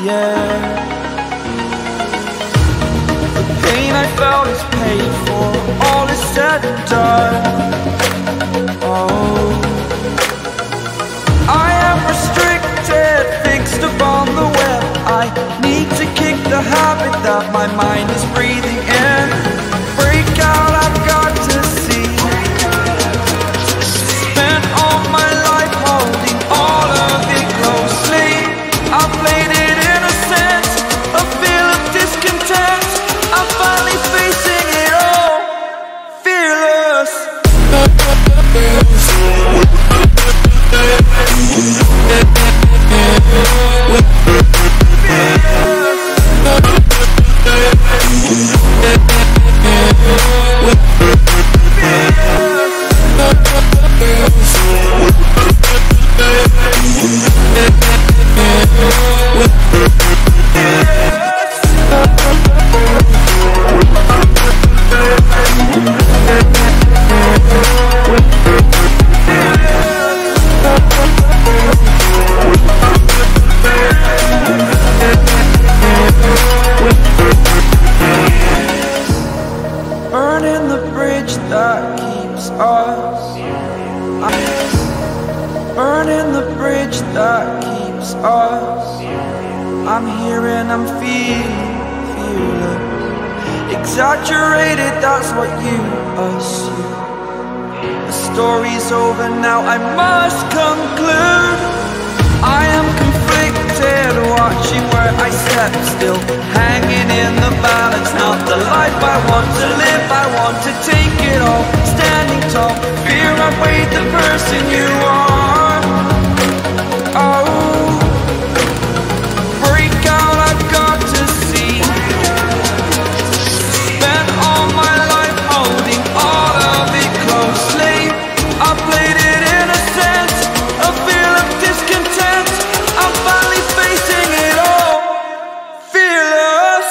Yeah. The pain I felt is paid for, all is said and done. Oh. I am restricted, fixed upon the web. I need to kick the habit that my mind is breathing in. Break out, I've got to see. Spent all my life holding all of it closely. I played it innocent, a feel of discontent. I'm finally facing it all, fearless. Burning the bridge that keeps us. Burning the bridge that keeps us. I'm here and I'm feeling fearless. Exaggerated, that's what you assume. The story's over now, I must conclude. I am conflicted, watching where I step still, hanging in the balance. Not the life I want to live, I want to take it all. Standing tall, fear I weighed the person you are. Oh, break out, I've got to see. Spent all my life holding all of it closely. I played it innocent, a feel of discontent. I'm finally facing it all, fearless.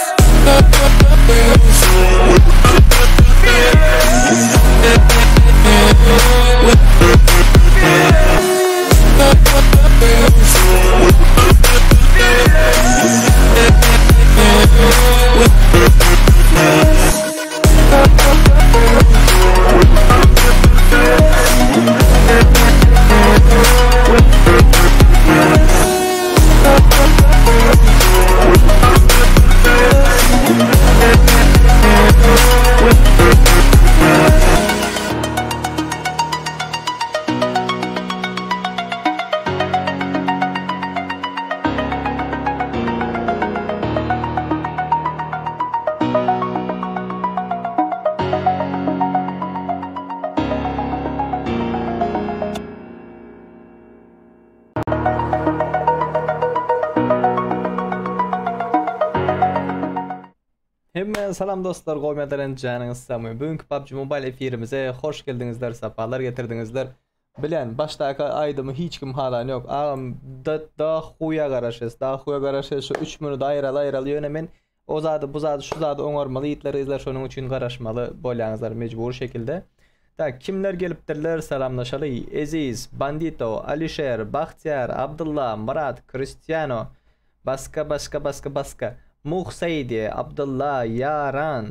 Hemme salam dostlar, goýmadan janyňyz sagmy. Bugünkü PUBG Mobile efirimize hoş geldiňizler, sapalar getirdiňizler. Bilen başdaky aýdymy hiç kim halan ýok. Agam da da huýa garaşýas, da huýa garaşýas şu 3 minut aýraly aýraly ýöne men o zady bu zady şu zady oňarmaly ýitler gyzlar şonuň üçin garaşmaly bolýaňyzlar mejbur şekilde. Tak kimler gelipdirler salamlaşaly. Eziz, Bandito, Alişer, Bagtyýar, Abdylla, Myrat, Cristiano, Baska başka başka başka. Muhseýdi, Abdylla, Ýaran,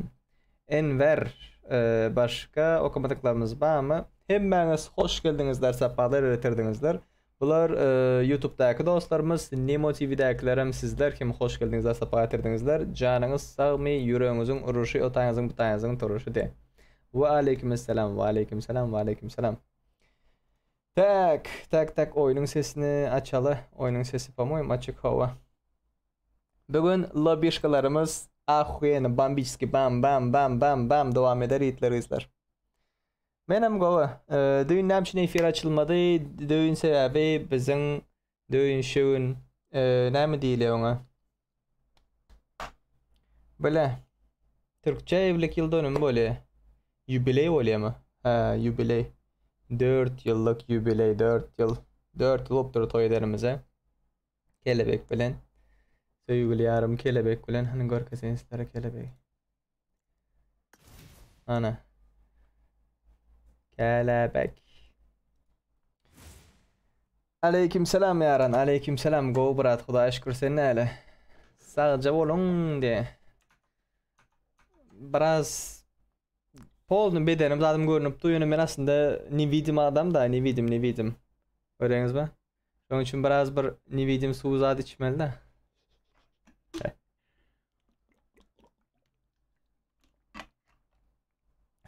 Enwer, e, başka okamadyklarymyz barmy? Hemmäňiz hoş geldiňizler, sapalar getirdiňizler. Bular e, YouTube'daky dostlarymyz, Nemo TV'däkilerem sizler hem hoş geldiňizler, sapa getirdiňizler. Janyňyz sagmy, ýüregiňiziň uruşy, otaňyzyň butaňyzyň turuşy de. Wa aleykümselam, wa aleykümselam, wa aleykümselam. Tak, tak, tak oýnuň sesini açaly. Oýnuň sesi по-моему açyk hawa. Bugün lobişkalarymyz ahuýeni bambiçki bam bam bam bam bam dowam eder ýitler gyzlar. Menem gowy. E, düýn näme üçin efir açylmady? Düýn sebäbi biziň düýn şu gün e, näme diýilýär oňa? Bile. Türkçe evlilik ýyl dönümi bolýar. Ýubileý bolýarmy? Ha, ýubileý. 4 ýyllyk ýubileý, 4 ýyl. 4 ýyl bolupdyr toý edenimize. Kelebek bilen. Söýgüli ýarym kelebek bilen. Hani görkezeýin sizlere kelebegi. Ana. Kelebek. Aleyküm selam yaran. Aleyküm selam. Go brat. Hudaýa şükür sen näle? Sagja boluň de. Biraz polny bedenim zadym görünip dur. Ýöne men aslynda newidim adam da, newidim, newidim. Göreňizmi? Şonuň üçin biraz bir newidim suw zat içmeli de.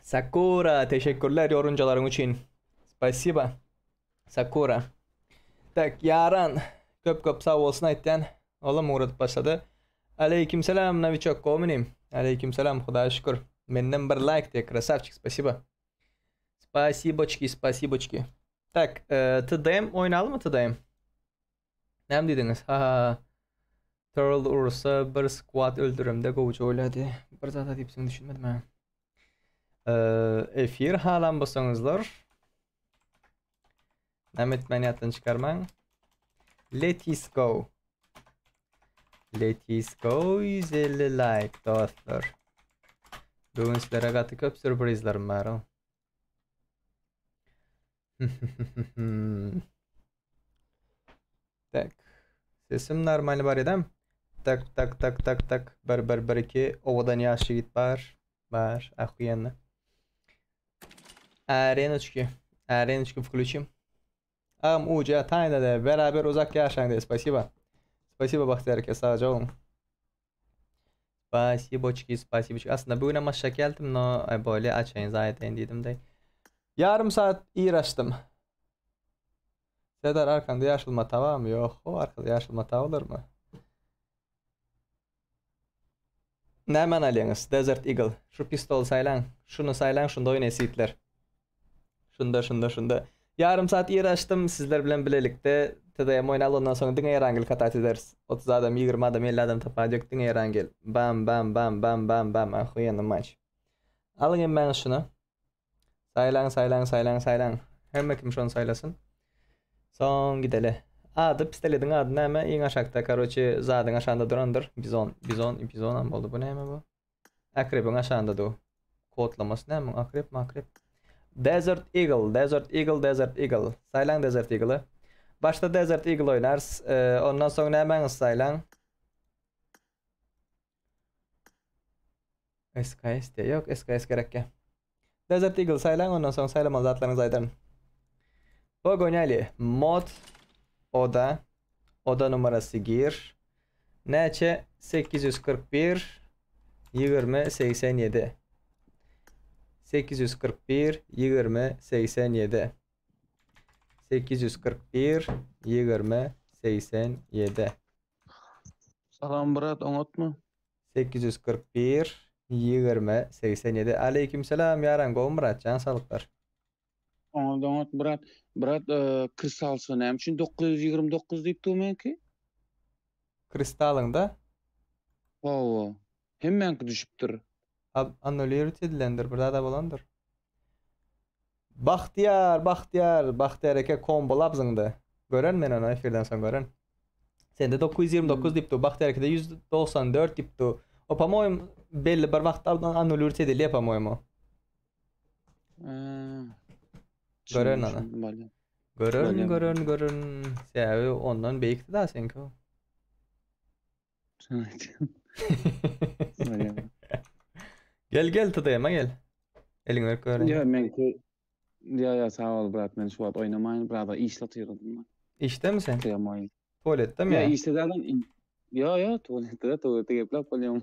Sakura, teşekkürler yoruncalaryň üçin. Spasiba. Sakura. Tak, Ýaran. Köp köp sag bolsun aýtýan. Olam ugradyp başlady. Aleyküm selam, noviçok, gowy Aleyküm selam, Hudaýa şükür. Menden bir like diýe, krasavçik, spasiba. Spasiboçki, spasiboçki. Tak, e, TDM oýnalymy TDM? Näme diýdiňiz? Ha ha. Turtle ursa bir squad öldüremde gowja oýlady. Bir zat diýipsiň düşünmedim ha. Efir halan bolsaňyzlar Näme etmäni ýatdan çykarmaň. Let is go. Let is go 150 like dostlar. Bugün sizlere gaty köp sürprizlerim bar. Tak. Sesim normal bar edem. Tak tak tak tak tak. 1 1 1 2 owadan ýaş ýigit bar. Bar. Ahuýenno. Arenочки. Arenочку включим. Agam uja taýna de beraber uzak ýaşaň de. Spasiba. Spasiba Bagtyýar eke sagja boluň. Spasiboçki, spasiboçki. Aslynda bu günem aşak geldim, no bolýa açaýyn zaýa edeýin diýdim de. Ýarym saat ir açdym. Serdar arkaňda ýaşyl mata barmy? Ýok, o arkada ýaşyl mata bolarmy? Nämäni alýaňyz? Desert Eagle. Şu pistoly saýlaň. Şuny saýlaň, şunda oýnaý sitler. Şunda, şunda, şunda. Ýarym saat ir açdym, sizler bilen bilelikde TDM oýnaly, ondan soň diňe Erangel katat ederis. 30 adam, 20 adam, 50 adam tapaýjak diňe Erangel. Bam, bam, bam, bam, bam, bam, ahuýenny maç. Alyň hemmäňiz şuny. Saýlaň, saýlaň, saýlaň, saýlaň. Hemme kim şony saýlasyn. Soň gideli. Ady pistoletiň ady näme? Iň aşakda, karoçi, zadyň aşagynda durandyr. Bizon, bizon, bizonam boldy. Bu näme bu? Akrebiň aşagynda du. Kodlamasy näme? Akrep, makrep. Desert Eagle, Desert Eagle, Desert Eagle. Saýlaň Desert Eagle-y. Başda Desert Eagle oýnarys. Ondan soň nämäňizi saýlaň? SKS diýe. Ýok, SKS gerekýä. Desert Eagle saýlaň, ondan soň saýlamaly zatlaryňyzy aýdaryn. Pogonýali. Mod oda oda numarasy gir. Näçe? 841 20 87. 841 20 87. 841 20 87. Salam brat oňatmy? 841 20 87 Aleykümselam ýaran gowy Myrat jan saglyklar. Oňat oňat brat. Brat kristalsa näme üçin 929 diýip dur meňki? Kristalyňda? Hawa. Hemmäňki düşüpdir. Annulirut edilendir bir zada bolandyr. Bagtyýar, Bagtyýar, Bagtyýar eke kombolap zyňdy. Gören men ony efirden soň gören. Sende 929 diýip dur, Bagtyýar ekede 194 diýip dur. O po-moýem belli bir wagt annulirt edilýär po-moýemu. Gören ony. Gören, gören, gören. Sebäbi ondan beýikdi da seňki. Sen aýtýan. Gel gel TDM-a gel. Eliňi berip göreýin. Ýa meňki Ýa ýa sag bol brat men şu wagt oýnamaýyn biraz işde otyryn men. Işdemi sen? Prýamoý. Tualetdemi ýa? Ýa işde däl. Ýa ýa tualetde tualetde gepläp bolýar.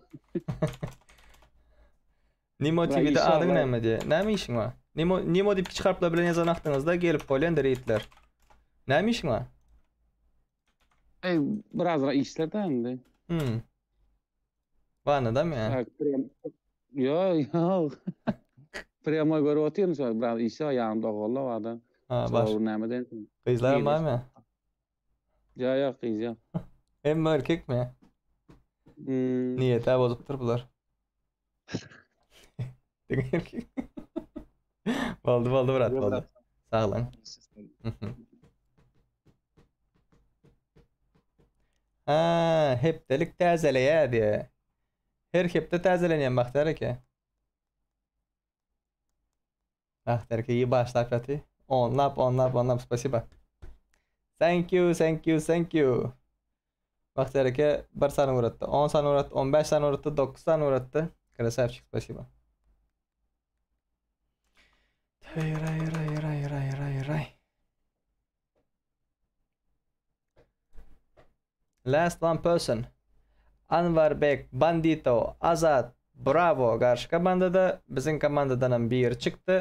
Nimo TV'de adyň näme diýe? Näme işiň bar? Nimo Nimo diýip kiçi harplar bilen ýazan wagtyňyzda gelip bolýandyr ýigitler. Näme işiň bar? Ey, birazra işler de indi. Hmm. Wannadamy ýa? Ýok, ýok. Prýamoý görüp otyryn şo, biraz işe ýanymda ogullar barda. Ha, baş. Şo näme diýen? Gyzlar barmy? Ýok, ýok, gyz ýok. Hemme erkekmi? Hmm. Niýet-ä bozupdyr bular. Diňe erkek. Boldy, boldy brat, boldy. Sag boluň. Ha, hepdelik täzeleýär diýe. Her hepde täzelenýän Bagtyýar eke. Bagtyýar eke iyi başlap ýaty. Onlap, onlap, onlap, spasiba. Thank you, thank you, thank you. Bagtyýar eke bir sany uratdy, 10 sany uratdy, 15 sany uratdy, 9 sany uratdy. Krasavçik, spasibo. Ray ray ray ray ray ray ray. Last one person. Anwarbek, Bandito, Azat, Bravo garşy komandada, biziň komandadan hem biri çykdy.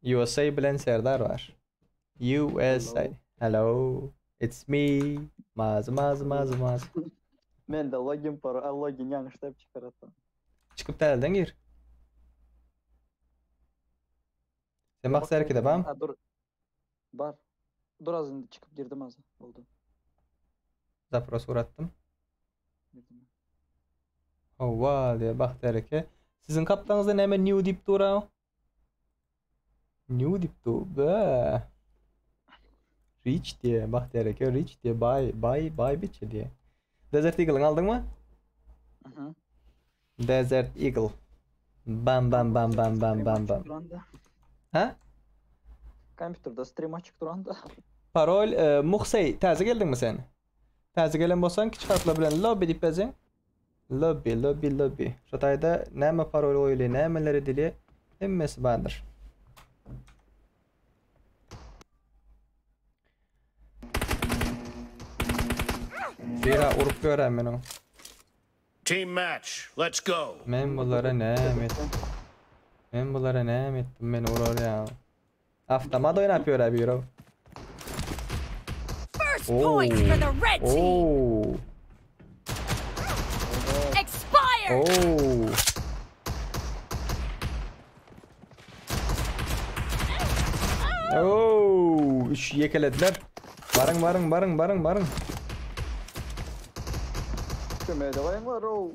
USA bilen Serdar bar. USA. Hello. It's me. Maz maz maz maz. Mende login par, a login ýalňyş diýip çykar hatda. Çykyp täzeden gir. Sen bak serkide bam. Ha dur. Bar. Dur az indi çykyp girdim az. Boldy. Zapros uratdym. Girdim. Howwa diýe bak serke. Siziň kaptaňyzda näme new diýip dur a? New diýip dur. Be. Rich diýe bak serke rich diýe bay bay bay biçe diýe. Desert Eagle'yň aldyňmy? Mhm. Desert Eagle. Bam bam bam bam bam bam bam. Ha? Kompýuterde stream açyk duranda. Parol e, Muhsey täze geldiňmi sen? Täze gelen bolsaň kiçi harplar bilen lobby diýip ýazyň. Lobby, lobby, lobby. Şu taýda näme parol goýulýar, nämeler edilýär, hemmesi bardyr. Bira urup görän men oň. Team match, let's go. Men bulara näme etdim? Men bulara näme etdim? Men urar ya. Avtomat oýnap ýör biri. First point for the red team. Oo. Expired. Oo. Oo, üç ýekelediler. Baryň, baryň, baryň, baryň, baryň. Kömeğe de goýuň var o.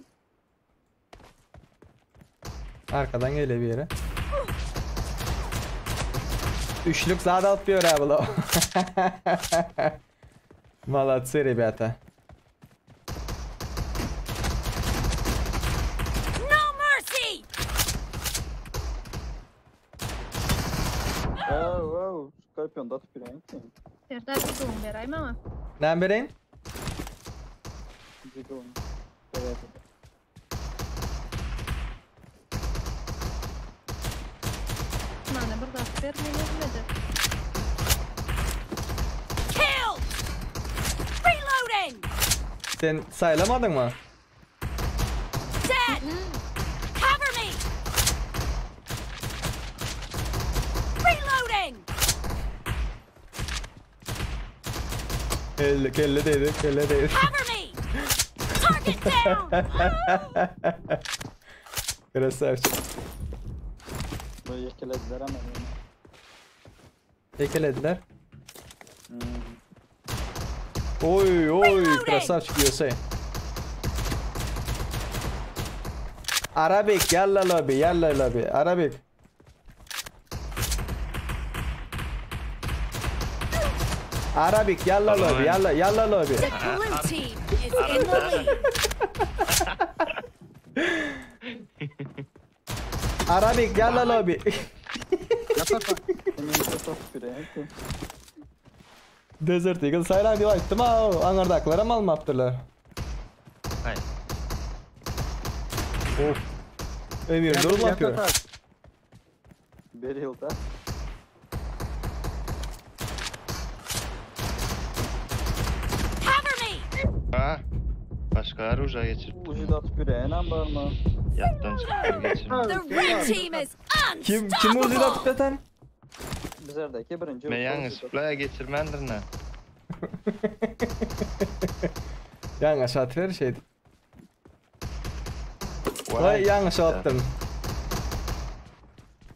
Arkadan geliyor bir yere. Üçlük zat alyp ýör ha bula. Молодцы, ребята. No mercy. Oh, oh. Scorpion da tüpüren kim? Serdar bir doğum bereyim ama. Näme bereýin? Zigon. Evet. Bana bir zat bermeyi bilmedi. Killed. Reloading. Sen saýlamadyň mı? Dead. Cover me. Reloading. Kelle, kelle değdi, kelle değdi. Cover me. Target down. Krasavçik. Böyle yekelediler ama. yani. Ýekelediler. Hmm. Oy oy Reloading. krasavçik USA. Arabic yalla lobby yalla lobby Arabic. Arabic yalla lobby yalla yalla lobby. The blue team is in the lead. Arabic yalla lobby. Emin de tüpüren kim? Desert Eagle saylan diýip aýtdym ha, aňardakylaram almapdyrlar. Hay. Of. Emir durum yapıyor. Bir yılda. Cover me. Ha. Başka aruja geçirip Ucu da tüpüren var mı? yattan çıkıp geçirip. The red team is Kim kim uzi unstoppable. atyp ýatan? Bizlerdeki birinci. Men ýalňyş playa geçirmendir ne? Ýalňyş atyp şeydi. Vay yanlış attım.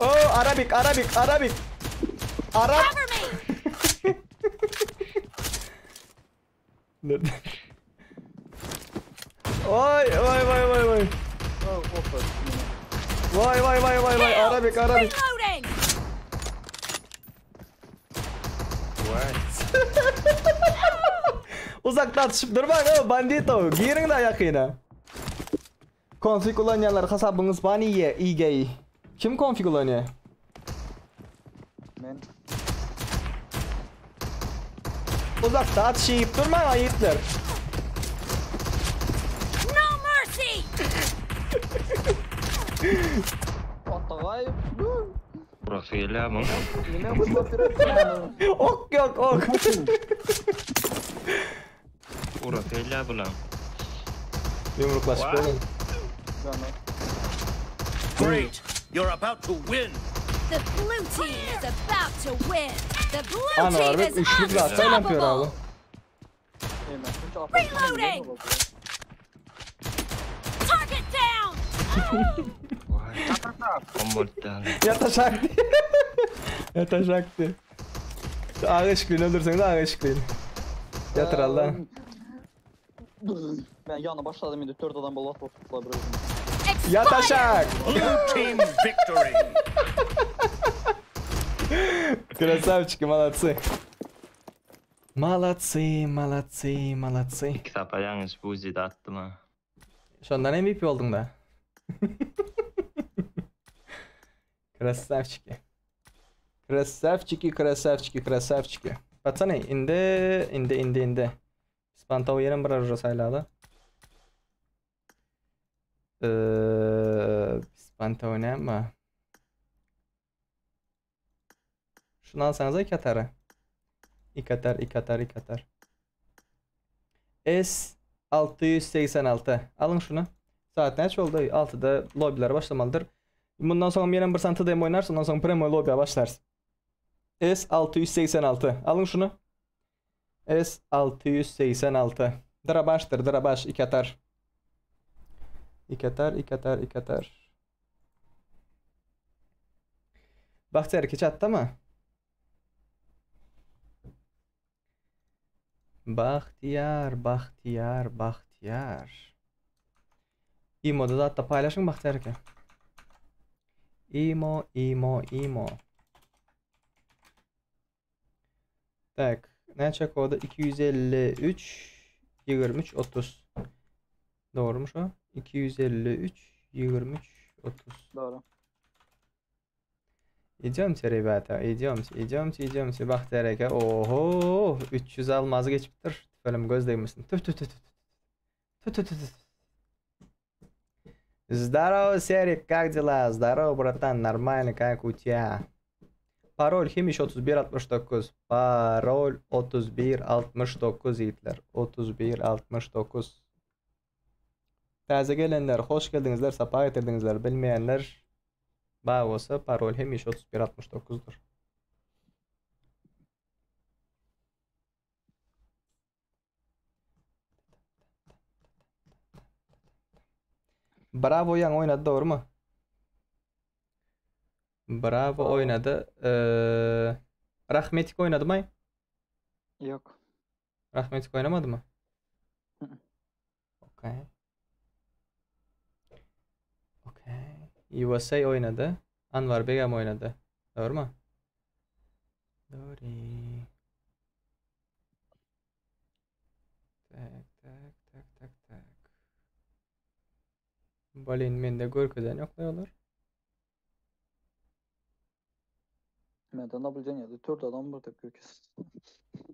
Oh Arabic Arabic Arabic. Arap. Cover me. Dur. Vay vay vay vay vay. Oh, opa. Vay vay vay vay vay Killed. Arabic Arabic. Reloading. Vay. Uzaktan atyşyp durmaň o bandito. Giriň da ýakyna. Konfig ulanýanlar hasabyňyz bany ye EG. Kim konfig ulanýar? Men. Uzakda atyşyp durmaň aýyplar. No mercy! Atagaýyp. Burası gelýär mi? Nime gurlap ýörüň? Ok yok ok. Burası gelýär bulan. Yumruklaşıp oğlum. Great. You're about to win. The blue team is about to win. The blue Ana team var is üçlük zaten yapıyor abi. unstoppable. Reloading! Target down! Bomboltdan. Yataşaktı. Yataşaktı. Ağ eşikliğini öldürseniz ağ eşikliğini. Yatır Allah. Ben yana başladım indi 4 adam bol atlıp tutla bir özüm. Yataşak. Blue team victory. Красавчики, молодцы. Молодцы, молодцы, молодцы. İki sapa ýalňyş buzi de atdym ha. Şondan MVP oldun da. Красавчики. Красавчики, красавчики, красавчики. Пацаны, indi, indi, indi, indi. Spantaw ýene bir arja saýlady. Eee, Spantaw näme? Şunu alsanıza iki atar. İki atar, iki atar, iki atar. S 686. Alın şunu. Saat näçe oldu? 6'da lobiler başlamalıdır. Bundan sonra yine bir santı demo oynarsın. Ondan sonra premo lobiye başlarsın. S 686. Alın şunu. S 686. Drabaştır, drabaş iki atar. İki atar, iki atar, iki atar. Bahtiyar iki çattı mı? Bahtiyar, Bahtiyar, Bahtiyar. İmo'da da hatta paylaşın Bahtiyar ki. İmo, İmo, İmo. Tak, näçe kodu? 253 23 30. Doğru mu şu? 253 23 30. Doğru. Идемте, ребята, идемте, идемте, идемте. Bahtiyar aka. Oho, 300 almazı geçipdir. Tüfelim göz değmesin. Tüf tüf tüf tüf. Tüf tüf tüf tüf. Здорово, Серик, как дела? Здорово, братан, нормально, как у тебя? Parol hemiş 3169. Parol 3169 yiğitler. 3169. Täze gelenler, hoş geldinizler, sapa getirdinizler. Bilmeyenler Bağ olsa parol hemiş 3169'dur. Bravo yan oynadı doğru mu? Bravo oynadı. Ee, Rahmetik oynadı mı? Yok. Rahmetik oynamadı mı? Hı hı. Okey. Okey. USA oynadı. Anvar Begam oynadı. Doğru mu? Doğru. Tak tak tak tak tak. Balin mende görkezen yok diyorlar. Menden nabludeniýada 4 adam bar dep görkez.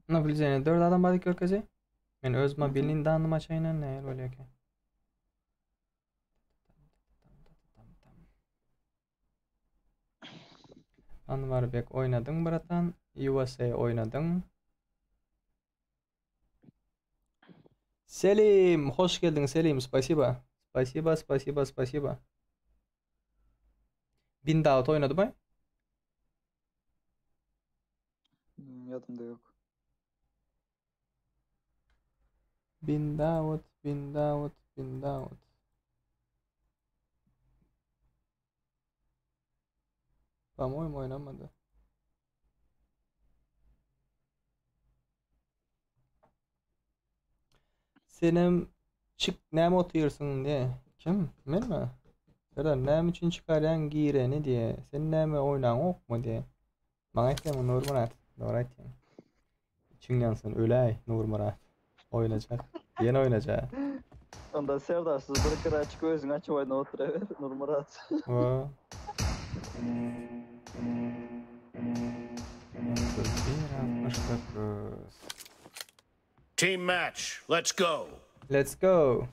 Nabludeniýada 4 adam bar dep görkezi. Men öz mobilini dannym açaýyn nähili bolýar eken. Anwarbek oýnadyň bratan. USA oýnadyň. Selim, hoş geldiň Selim, spasiba. Spasiba, spasiba, spasiba. Bin Davut oýnady mı? Hmm, ýadymda ýok. Bin Davut, Bin Davut, Bin Davut. По-моему, oýnamady. Senem çyk näme otyrsyň diye. Kim? Menmi? Serdar näme üçin çykarýaň gireni diye. Sen näme oýnaňokmy diye. Maňa aýtýaň Nurmyrat. Dogry aýtýaň. Içiň ýansyn öläý Nurmyrat. Oýnajak. Ýene oýnajak. Onda Serdarsyz bir gyra çyk özüň açyp oýnap oturyber Nurmyrat. O. 31 69. Team match. Let's go. Let's go.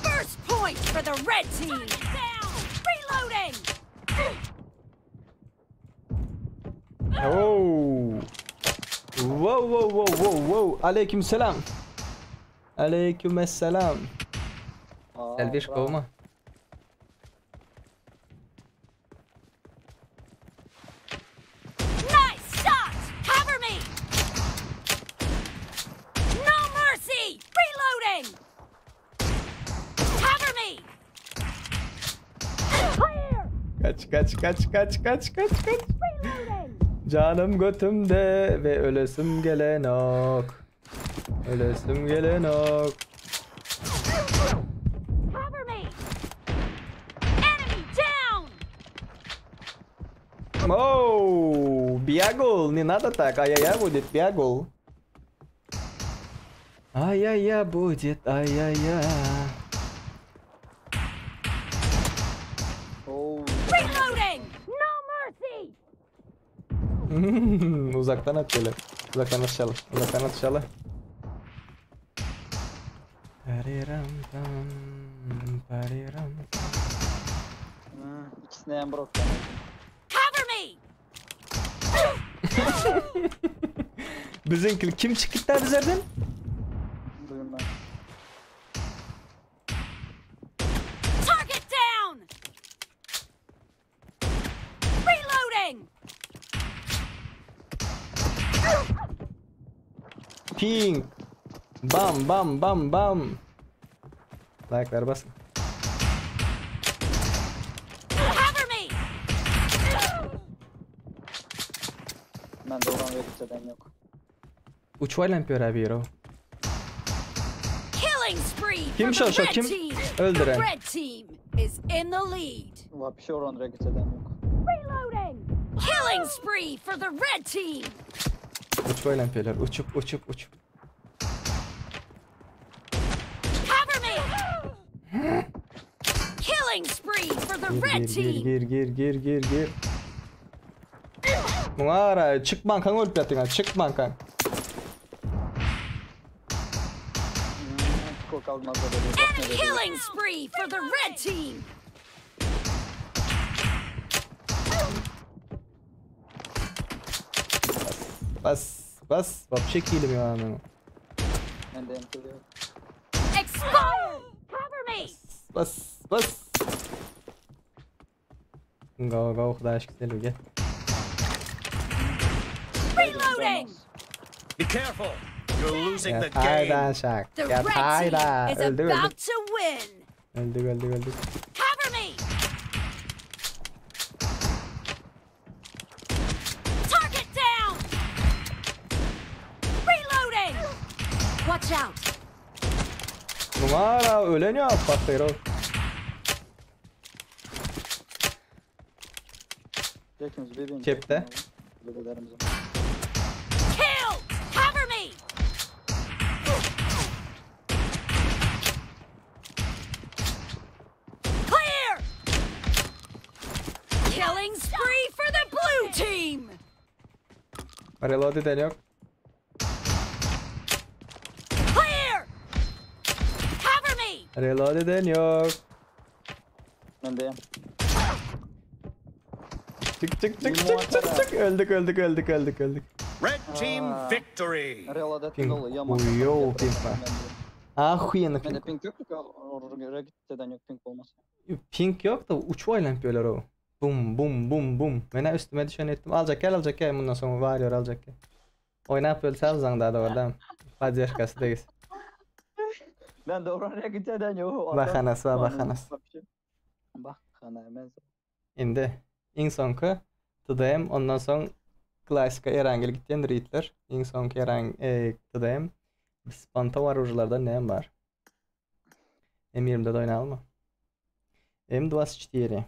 First point for the red team. Down. Reloading. Oh. Wow wow wow wow wow. Aleyküm selam. Aleyküm selam. Aa, Selviş bravo. kovma. Nice shot. Cover me. No mercy. Reloading. Cover me. Clear. Kaç kaç kaç kaç kaç kaç kaç. Reloading. Canım götümde ve ölesüm gelen ok. Ölesüm gelen ok. Cover me. Enemy down. Оу, бегал, не надо так, ай-яй-яй будет, бегал. Ай-яй-яй будет, ай-яй-яй. Oo. Reloading. No mercy. Uzaktan at böyle. Uzaktan atışalım. Uzaktan atışalım. Pariram pam, pariram. Hmm, ikisine hem brok. Cover me. Bizimki kim çıktı bizlerden? Duyum ben. Target down. Reloading. Ping. Bam bam bam bam. Like'lar basın. Cover me. Ben de oran vericiden yok. Uçvayla piyor abi o. Killing spree Kim for the şu, şu, red kim team. öldüren? The red team is in the lead. Vapşe oran vericiden yok. Reloading. Killing spree for the red team. Uçvayla piyorlar. Uçup uçup uçup. Cover me. Killing spree for the Gir red gir team. gir gir gir gir gir. Buna çık bankan ölüp yatın ha. Çık bankan. Hmm, kok almaz da böyle. Bak ne Enemy veriyor. killing spree for the red team. Bas bas. Bak çekelim ya ananı. Ben de MTV yok. Expired. Cover me. Bas bas. Go go Xudoya shukr Selvi gel. Reloading. Be careful. You're losing the Yat hayda game. şak. The Yat red hayda. team is Öldük öldük. about to win. Öldük öldük öldük. Cover me. Target down. Reloading. Watch out. Numara ölen ya patlayır o. Jack'imiz birbirini Kepte. Bebelerimiz. Kill. Cover me. Clear. Killing spree for the blue team. Reload eden yok. Clear. Cover me. Reload eden yok. Ben de Çık çık çık çık çık çık. Öldük öldük öldük öldük öldük. Red team victory. Reload ettin Ping. dolu. Yaman. Uyo, ping var. Охуенно Ben de ping. ping yok ki. Oraya yok ping olmaz. Ping yok da uçup oynayıp o. Bum bum bum bum. Mene üstüme düşen ettim. Alacak gel alacak gel bundan sonra varıyor alacak gel. Oynap ölse alacağım daha da var Поддержкасы değil. Ben de oraya gitmeden yok. Bahanas var bahanas. Bahana hemen. Indi. Iň soňky TDM ondan soň klassika Erangel gitýän Riddler. Iň soňky Erang e, TDM. Spontan orujlardan näme bar? M24 oýnalmy? M24.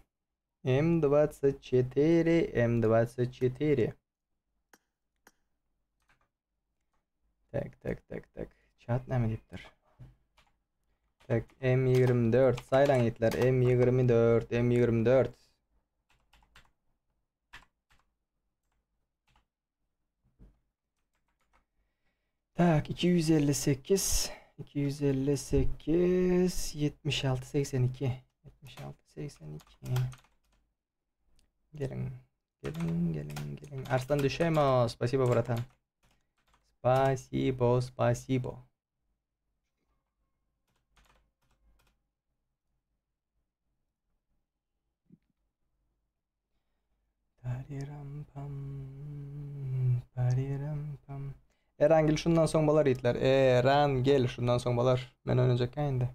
M24, M24. Tak tak tak tak. Chat näme diýipdir? Tak M24 saýlan gitler M24 M24. Tak 258 258 76 82 76 82 Geliň. Geliň, geliň, geliň. Arslan düşema. Spasibo, bratan. Spasibo, spasibo. Pariram pam, pariram pam. Erangel şundan soň bolar ýitler. Erangel şundan soň bolar. Men oýnajak indi.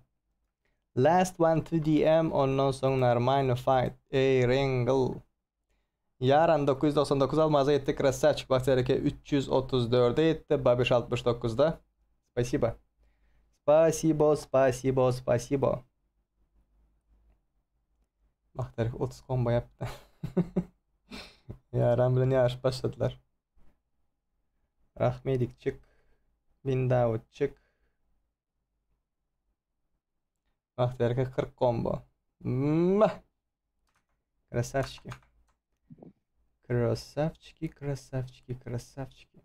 Last one to DM ondan soň normalny fight. Erangel. Ýaran 999 almaza ýetdi krasavçik Bagtyýar eke 334-e ýetdi Babiş 69-da. Spasibo. Spasibo, spasibo, spasibo. Bagtyýar 30 kombo ýapdy. Ýaran bilen ýaryşyp başladylar. Rahmedikçik, Bin Dawutçik. Bagtyýar 40 kombo. Mah. Krasavçiki. Krasavçiki, krasavçiki, krasavçiki.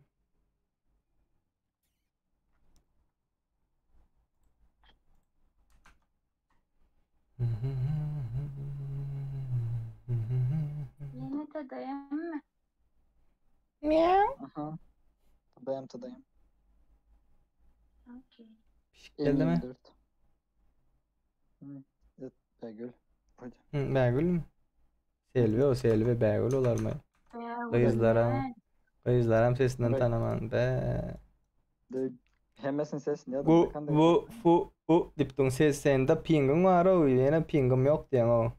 Ýene TDM-mi? Miau. Aha. TDM TDM. Okey. Pişik geldimi? M24. Hı. Evet, Bägül. Hadi. Hı, Bägül mü? Selvi o Selvi Bägül olarmy? Bägül Gyzlaram, däl. gyzlaram sesinden Bek- tanaman be. De, hemmesinin sesini ya da Bu bu fu u diýip duň ses sende pingiň bar o ýene pingim ýok diýen o.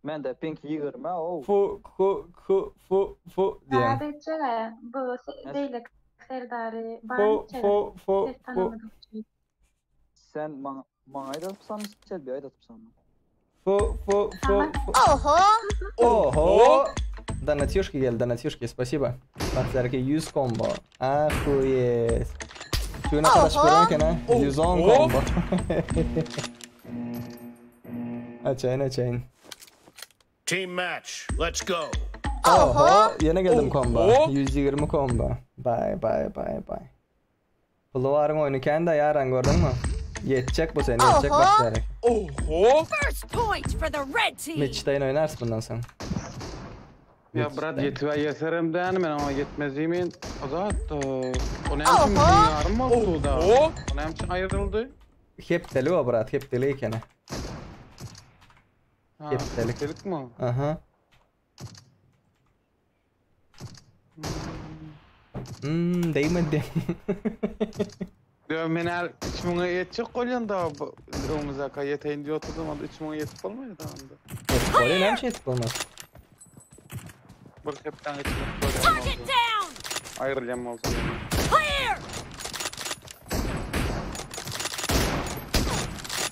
Men de pink 20 o. Fu ku ku fu fu diýen. Abi etjege, bu beýleki Serdary Fu bar etjege. fu fu Ses fu. tanamadyk üçin. Sen bana bana aydatıpsan mı Selvi aydatıpsan mı? Fu fu fu fu. Oho! Oho! Donatюшки geldi, donatюшки, спасибо. Bagtyýar 100 kombo. Ahuýet. Şuna kadar gören eken ha? 110 kombo. Açayın açayın. Team match. Let's go. Oho! Ýene geldim kombo. 120 kombo. Bye bye bye bye. Puluwaryň oýny kän-de ýaran gördüňmi? Ýetjek bu seni, ýetjek Bagtyýar. Oho! First point for the red team! Meçdaýyn oýnarys bundan soň. Ya brat yetibe yeserim däni men ama yetmez yemin. Azat o näme üçin yarım boldy da? O näme üçin aýryldy? Hepdeli o brat, hepdeli ekeni. Ha, Hepdelik. Hepdelik mi? Aha. Hmm, değmedi. Ya men her 3000'e yetjek bolýan da öňümüzdäki ýeteýin diýip oturdym, onda 3000'e ýetip bolmaýar da onda. Yetip bolýar, näme üçin yetip bolmaz? Bir hepden geçmek bolýar. Target down! Aýrylýan bolsa. Clear!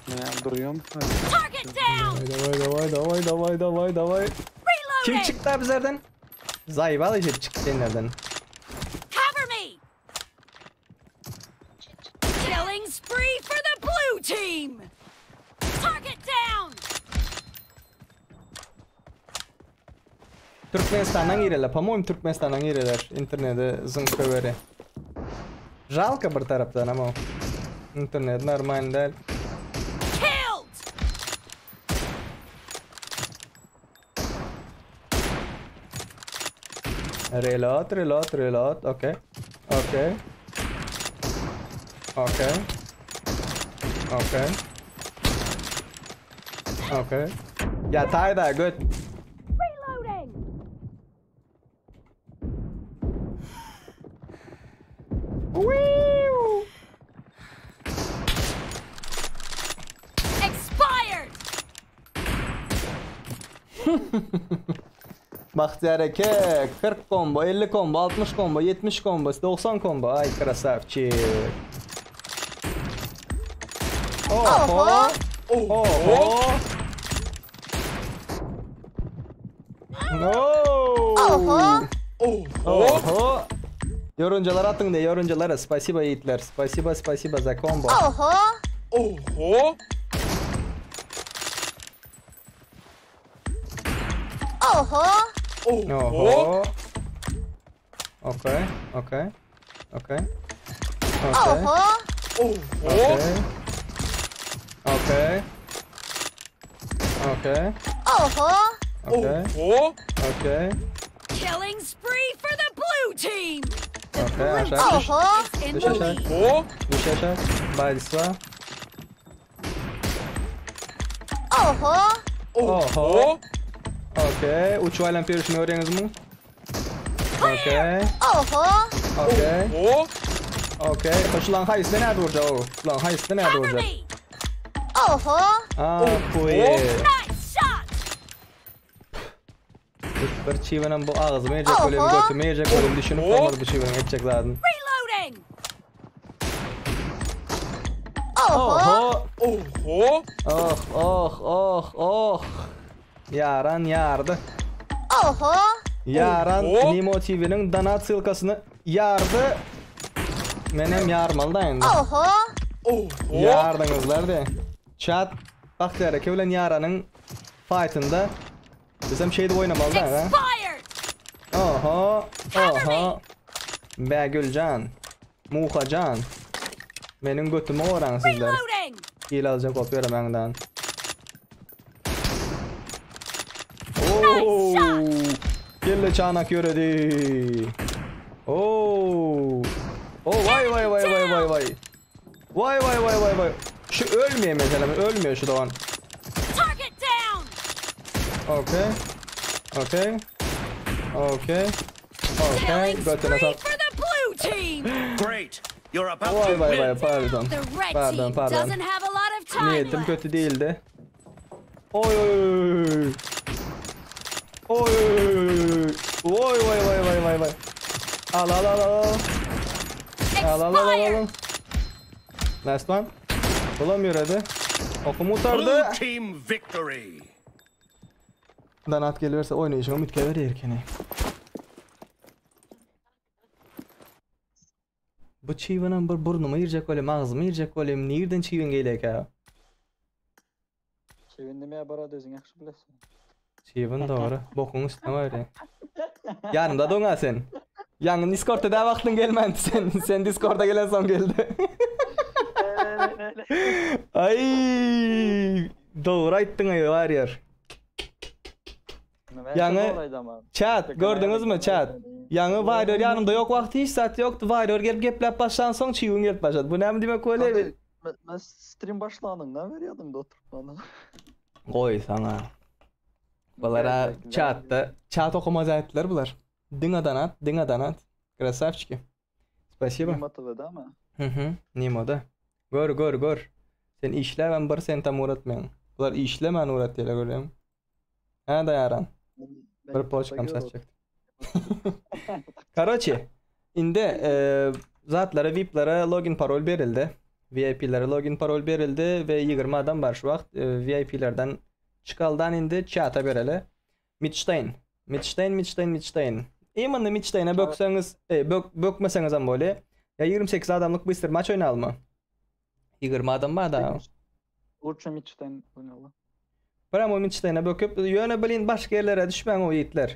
Men duruyorum. Target down! Davay davay davay davay davay davay. Kim Reloading! çykdy abi bizlerden? Zayba da çıktı seninlerden. Cover me! Killing spree for the blue team! Target down! Türkmenistandan gireler. По-моему, Türkmenistandan gireler. Internete zınk köveri. Жалко bir tarapdan ama. Internet normal däl. Killed! Reload, reload, reload. Okay. Okay. Okay. Okay. Okay. Ya Tayda good. Reloading! Woo! Expired! Bagtyýar eke 40 kombo, 50 kombo, 60 kombo, 70 kombo, 90 kombo. Ay krasavçik. Oho! Oho! No! Oho! Oho! Yoruncalar atın de yoruncalara. Spasibo yiğitler. Spasibo spasibo za combo. Oho! Oho! Oho! Oho! Okay, okay. Okay. Okey. Oho! Okey. Okey. Okey. Oho! Okey. Okey. Killing spree for the blue team. Okey aşağı düş. Oho! Is in Düş the aşağı. lead. Düş aşağı. Baliswa. Oho! Oho. Okey. Uçup aylanıp ýörüşini görýäňizmi? Okey. Oho! Okey. Okey. Şulan haýsyny näde urjak o? Şulan haýsyny näde Cover urjak? me. Oho! Aa, kuy. Nice shot. Bir çiwenem bu agzymy ýerjek bolýan, Oho. götümi ýerjek bolýan düşünip bolmaz bu çiweň etjek zadyny. Reloading. Oho! Oho. Oh, oh, oh, oh. Ýaran ýardy. Oho! Ýaran Nemo TV'niň donat ssylkasyny ýardy. Menem ýarmaly da indi. Oho! Ýardyňyzlar de. Chat Bagtyýar eke bilen Ýaranyň fightynda bizem şeýdip oýnamaly da, ha? Expired. Oho, oho. Bägüljan, Muhajan. Meniň götümi goraň sizler. Reloading. Hil aljak bolup ýöremäňden. Oo! Kelle çanak ýöredi. Oo! Oo vay vay vay vay vay vay. Vay vay vay vay vay. Şu ölmüyor mesela, ölmüyor şu doğan. Target down. Okey. Okey. Okey. Okey. Killing Götüne spree sap. for the blue team. Great. You're about Vay to vay vay win. pardon. The red Pardon team pardon. doesn't have a lot of time Niyetim left. kötü değildi. Oy oy oy. Oy oy oy. Oy vay vay vay vay vay. Al al al al. Al al al al al. Expired. Last one. Bulamıyor hadi. Okum utardı. Blue team victory. Donat geliverse oýnaýşyň ümitge berýär ekeni. Bu çiwinem bir burnumy ýerjek bolýam, agzymy ýerjek bolýam. Nirden çiwin gelýär? Çiwin näme barada özüň ýagşy bilesiň. Çiwin dogry. Bokuň üstüne barýar. Ýanymda doňa sen. Ýaňy Discordda da wagtyň gelmän sen. Sen Discordda gelen soň geldi. Ay, dogry aýtdyň aý barýar. Ýaňy chat gördüňizmi chat? Ýaňy Warrior ýanymda ýok wagty hiç zat ýokdy. Warrior gelip gepläp başlan soň çiwin gelip başlady. Bu näme diýmek bolýar? Men stream başlanyndan beri ýadymda oturyp bana. Goý sana. Bulara chatda chat okumaz aýtdylar bular. Diňe donat, diňe donat. Красавчики. Спасибо. Nimo TV'de ama. Hı Nimo'da. Gör gör gör. Sen işle ben bir sentam uğratmayan. Bular işlemän uğratýarlar görýäň. Ha da ýaran. Bir poçkam saçjak. Короче, indi e, zatlara VIP'lere login parol berildi. VIP'lere login parol berildi we 20 adam bar şu wagt. E, VIP'lerden çykaldan indi chata bereli. Mitstein. Mitstein, Mitstein, Mitstein. Imanny Mitstein'e bökseňiz, e, bök, bökmeseňiz hem bolýar. Ya 28 adamlyk bystır maç oýnalymy? 20 adam bar da. Lutça Mitstein oynaly. Pramo Mitstein'e böküp ýöne bilin başga ýerlere düşmäň o ýigitler.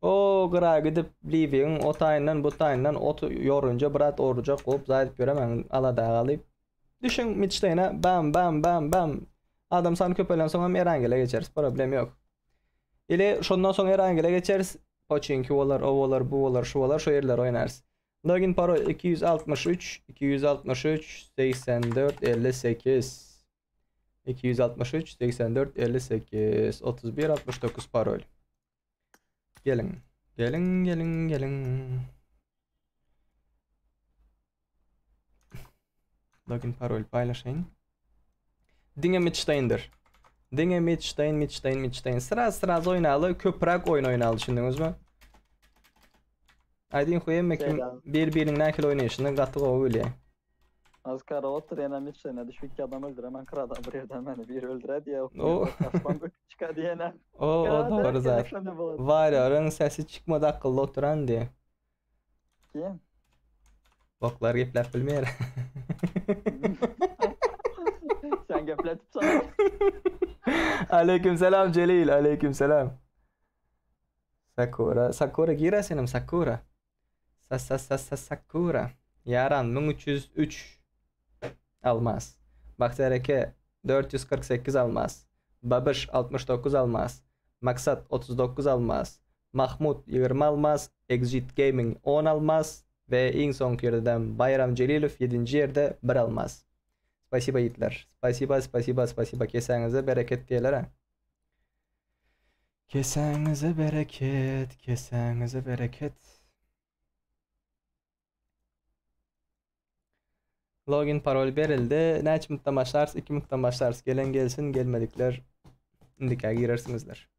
O gyra gidip Liviň o taýyndan bu taýyndan ot ýorunca brat orujak gop zaýdyp ýöremäň alada galyp. Düşün Mitstein'e bam bam bam bam. Adam sany köpelen soň hem Erangele geçeriz. Problem ýok. Ile şondan soň Erangele geçeriz. Poçinki bolar, o bolar, bu bolar, şu bolar, şu ýerler oýnarys. Login parol 263 263 84 58 263 84 58 31 69 parol. Gelin. Gelin, gelin, gelin. Login parol paylaşayım. Diňe Mitstein'dir. Diňe Mitstein, Mitstein, Mitstein. Sıra sıra oynalı, köprak oyun oynalı düşündünüz mü? Aydın koyayım kim Selam. bir birinin nähili oýnaýşyny gaty gowy bilýär. Az kara otur ýene Mitstein'e düşüp iki adam öldür hemen kırada bir yerden beni bir öldüre diye. O. Aslan böküp çıka diyene. O, o doğru zaten. Warrior'ın sesi çıkmadı akıllı oturan diye. Kim? Boklar gepläp bilmeýär. Sen gepletip sana. Aleyküm selam Celil, aleyküm selam. Sakura, Sakura gira senim Sakura. Sa sa sa sa Sakura. Ýaran 1303 almaz. Bagtyýar eke 448 almaz. Babyş 69 almaz. Maksat 39 almaz. Mahmut 20 almaz. Exit Gaming 10 almaz. We iň soňky ýerde-de Baýram Jelilow ýedinji ýerde bir almaz. Spasiba ýigitler. Spasiba, spasiba, spasiba. Kesäňize bereket diýerler-ä. Kesäňize bereket, kesäňize bereket. Login parol berildi. Näçe minutdan başlarys? 2 minutdan başlarys. Gelen gelsin, gelmedikler indikä girersiňizler.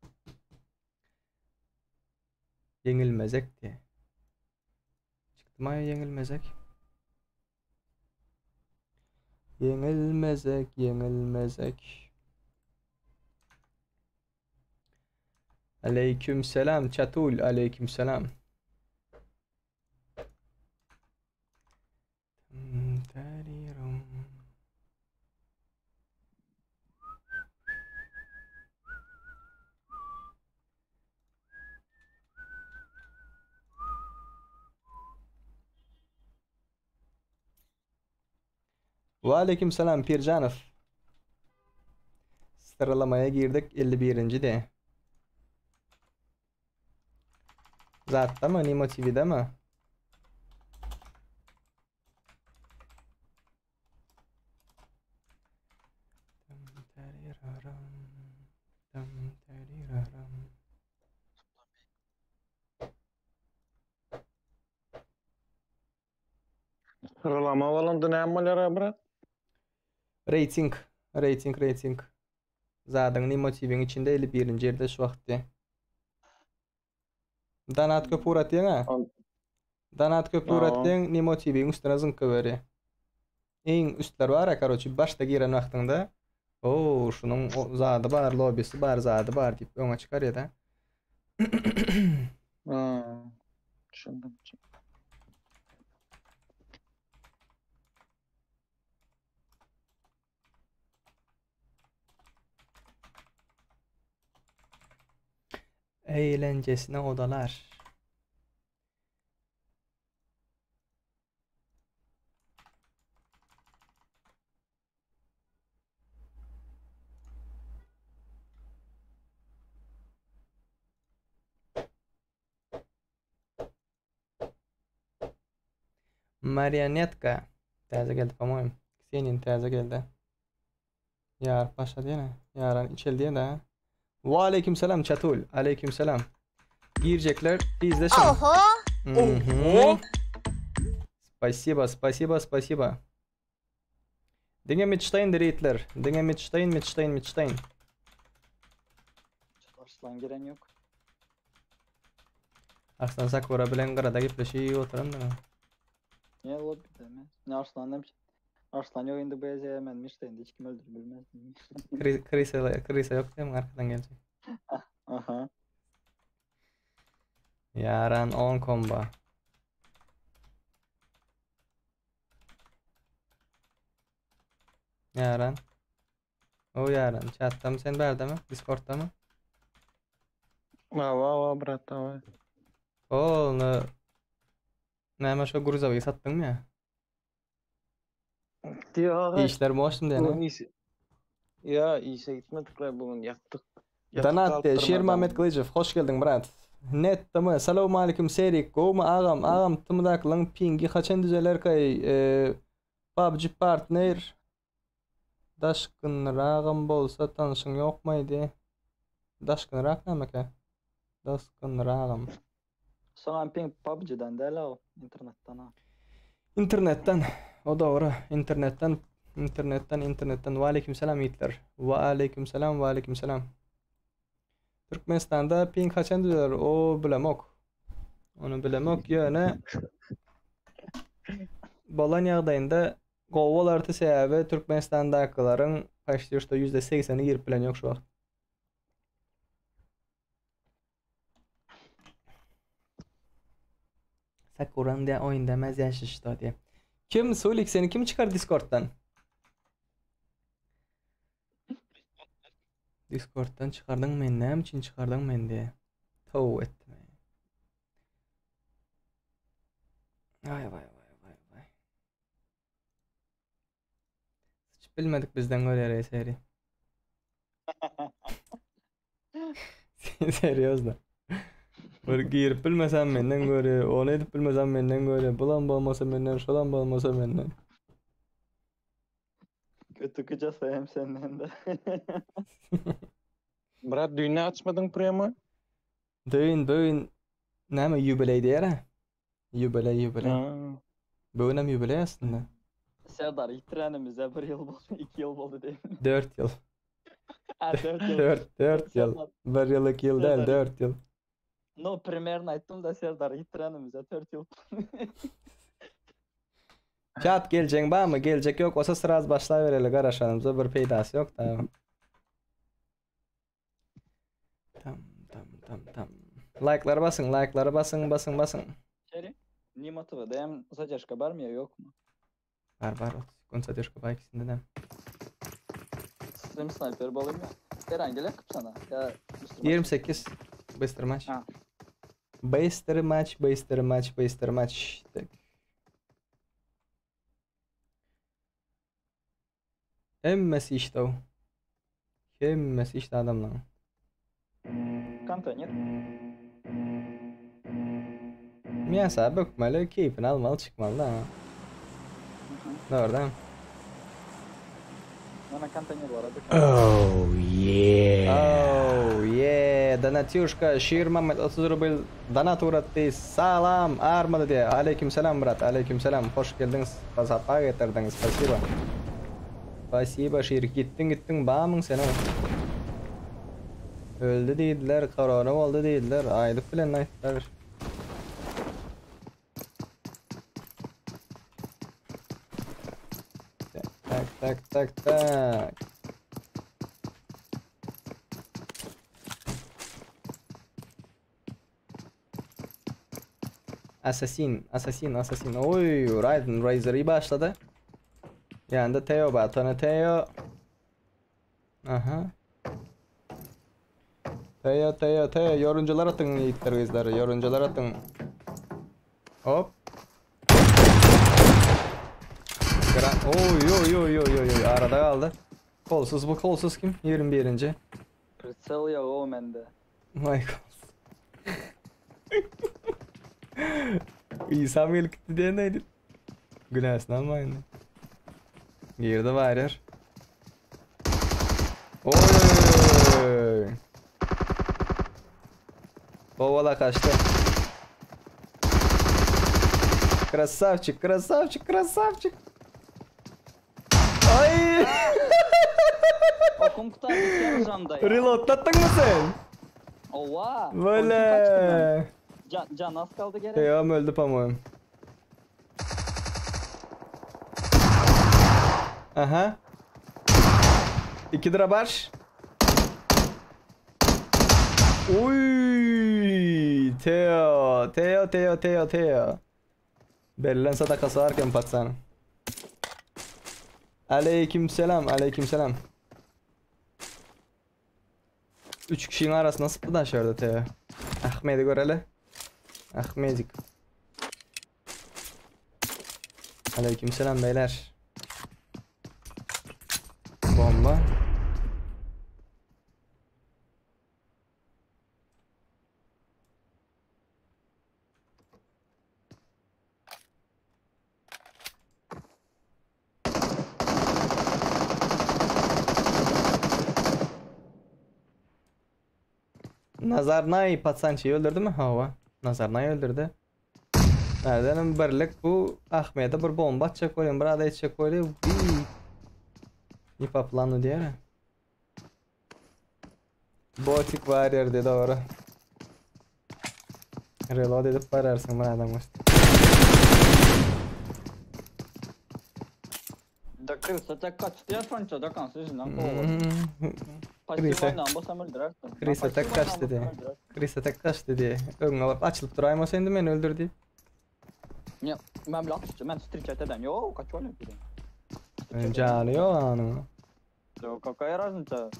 Ýeňilmezek diýe. Çykdymy ýeňilmezek? Ýeňilmezek, ýeňilmezek. Aleyküm selam Çatul, aleyküm selam. Waleýkim salam Pirjanow. Sıralamaya girdik 51. de. Zatda mı? Nimo TV'de mi? Sıralama bolanda näme bolýar brat? Rating, rating, rating. Zadyň Nimo TV-iň içinde 51-nji ýerde şu wagtdy. Donat köp ugratýaň-a. Donat köp ugratýaň, Nimo TV-iň üstüne zyňka berýär. Iň üstler bar-a, karoçi, başda giren wagtyňda, o, şunuň zady bar, lobisi bar, zady bar diýip öňe çykarýar-da. Düşündim. Eğlencesine odalar. Marionetka. Täze geldi, po-moýem. Ksenin täze geldi. Ýar başlady ýene. Ýaran içeldi ýene. Wa aleyküm selam Çatul. Aleyküm selam. Girjekler tizleşin. Oho! Oho! Spasiba, spasiba, spasiba. Diňe Mitşteýn diritler. Diňe Mitşteýn, Mitşteýn, Mitşteýn. Arslan giren ýok. Arslan Sakura bilen gyrada gepleşip oturandyr. Ne lobbyde mi? Ne Arslan demiş. Arslan ýok indi bu eze men Mitşteýnde hiç kim öldürip bilmez. Krisa, Krisa ýok diýme arkadan geljek. Aha. Ýaran 10 komba. Ýaran. O ýaran. Chatda sen bärdemi? Discordda mı? Awa, awa, brat, awa. O, ne Näme şo gruzowy satdyňmy ýa? Ýok. Işler boşmy diýene? Ýa, işe gitmedikler bugün ýatdyk. Donat diýe, Şirmamet Gylyjow, hoş geldiň brat. Net tm, salowmalikim Serik, gowmy agam, agam tmdakylaň pingi haçan düzelerkaý, PUBG partner daşgynragam bolsa tanşyň ýokmaýdy. Daşgynrak nämekä? Daşgynragam. Soňam ping PUBG-den däl o, internetden ha. Internetden. O dogry. Internetden, internetden, internetden. Wa aleyküm selam ýigitler. Wa aleyküm selam, wa aleyküm selam. Türkmenistanda ping haçan düzeler? O bilemok. Ony bilemok ýöne bolan ýagdaýynda gowy bolardy sebäbi Türkmenistandakylaryň почти что %80-i girip bilen ýok şu wagt. Sakuran diye oyun demez ya şişto diye. Kim Sulik seni kim çıkar Discord'dan? Discord'dan çıkardın meni näme üçin çykardyn meni diye. Tow etdim. Ay vay vay vay vay. bilmedik bizden görýär seri. Serýozno. Bir girip bilmesem menden görýär, ony edip bilmesem menden görýär, bulam bolmasa menden, şolam bolmasa menden. Kötü kıca sayam senden de. Brat düýn açmadyň premo? Düýn, bugün näme ýubileý diýer-ä? Ýubileý, ýubileý. Bugünem ýubileý aslynda. Serdar ýitirenimize bir ýyl boldy, iki ýyl boldy diýip. 4 ýyl. Ha, 4 ýyl. 4, 4 ýyl. 1 ýyl, 2 ýyl däl, 4 ýyl. No, primerno aýtdym da Serdar ýitirenimize 4 ýyl. Çat geljeň barmy? Geljek ýok bolsa sraz başlabereli garaşanymyza bir peýdasy ýok da. Tam tam tam tam. Like'lara basın, like'lara basın, basın, basın. Şeri, Nimatova hem zadержка bar mı ya yok mu? Bar bar 30 sekund zadержка bar ikisinde de. Stream sniper balayım ya. Eren gel yakıp sana. Ya 28. Bystry maç. Ha. Bystry maç, bystry maç, bystry maç. Tak. Hemmesi işte o. Hemmesi işte adamlaryň. Konteyner. Miýasa bökmeli, keýpini almaly, çykmaly da. Dogry da. Mana konteyner bar. Oh yeah. Oh yeah. Donatýuşka Şirmamet 30 rubl donat ugratdy. Salam armady diýe. Aleyküm selam brat. Aleyküm selam. Hoş geldiňiz. Sapa getirdiňiz. Spasibo. Spasibo Şir. Gitdiň gitdiň bamyň sen o. Öldi diýdiler, korona boldy diýdiler. Aýdyp bilen aýtdylar. Tak tak tak tak. Assassin, Assassin, Assassin. Oy, Raiden Razor iyi başladı. Yani Teo Batana Teo. Aha. Teo, Teo, Teo. Yoruncular atın yiğitler kızlar. Yoruncular atın. Hop. Oy oy oy oy oy oy arada kaldı. Kolsuz bu kolsuz kim? 21. Pritsel ya o mende. Vay kolsuz. İsa gelip gitti diye neydi? Günahsını almayın. Girdi var Oy. Kovala kaçtı. Красавчик, красавчик, красавчик. Ay. Okum kurtardı camda ya. Reloadlattın mı sen? Ova. Böyle. Can, can az kaldı gerek. Teom öldü по-моему. Aha. 2 drabaş. Uy, Teo, Teo, Teo, Teo, Teo. Berlen sadakası varken patsan. Aleyküm selam, aleyküm selam. 3 kişinin arasına sıktı da şurada Teo. Ahmet'i göreli. Ahmet'ik. Aleyküm selam beyler. Bomba. Nazarnay patsançıyı öldürdü mü? Hava. Nazarnay öldürdü. Nereden birlik bu Ahmet'e bir bomba atacak koyayım, bir aday atacak koyayım. Ne planı diye mi? Botik var yerde doğru. Reload edip bararsın bu adam işte. Da kırsa tek kaçtı ya sonça da kansı yüzünden kovaladı. Krisa tek kaç dedi. Krisa tek kaç dedi. Öňüne alyp açılıp durayma sen de beni öldür diye. Ne, ben bile atıştı. Ben street eden. Yo, kaç öyle bir. Canı yok anı. Yo, какая разница?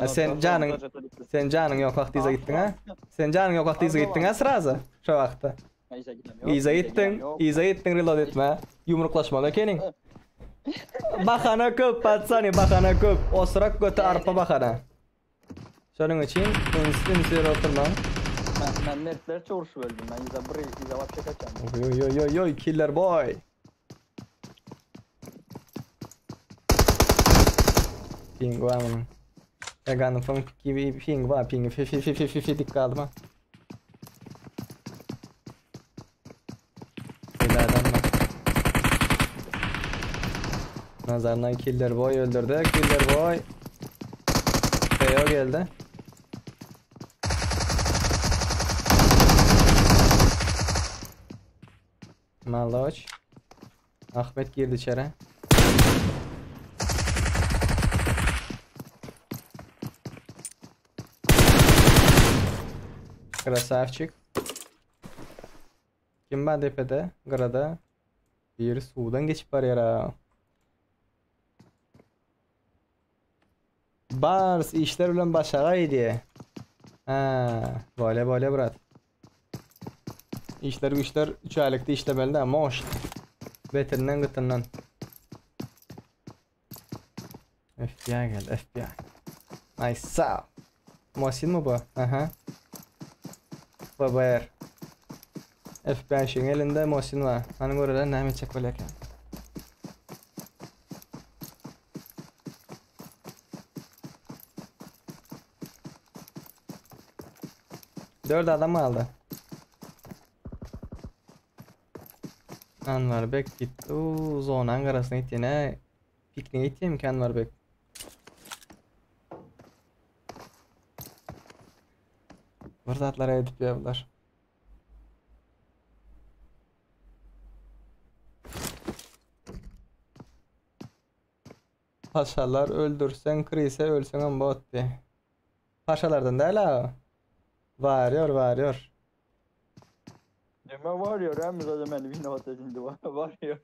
Sen canın sen canın yok vakti iza gittin ha? Sen canın yok vakti iza gittin ha sırası? Şu vakti. İza gittin, iza gittin reload etme. Yumruklaşmalı kenin. Bahana köp patsany bahana köp. Osrak göte arpa bahana. Şonuň üçin üns üns berip oturmaň. Men, men mertlerçe urşup öldüm. Men ýüze bir ýüze wapşe kaçan. Oý oý oý oý killer boy. Ping var bunun. Egan'ın gibi ping var pingi fi fi fi fi fi fi dik kaldı mı? Bir adam var. Nazardan Killer Boy öldürdü. Killer Boy. Teo geldi. Maloç. Ahmet girdi içeri. Krasavчик. Kim var depede? Grada. Bir sudan geçip barýar ha. Bars işler bilen başagaý diye. Ha, böyle böyle brat. İşler güçler 3 aylıkta işlemeli de moş. Beterinden gıtından. FBI geldi FBI. Nice. Mosin mi bu? Aha. BBR. FBI şiň elinde Mosin var. Hani göreler näme etjek bolýarkan. Dört adam kaldı. Anwar Bek gitti. Uuu, zona Ankara'sına gitti yine. Pikniğe gitti mi ki Anwar Bek? Bir zatlara edip ýabylar. Paşalar öldürsen krise ölseňem botdy. Paşalardan däl ha. Varýor, varýor. Neme varýor hem zaten men winot edindi varýor.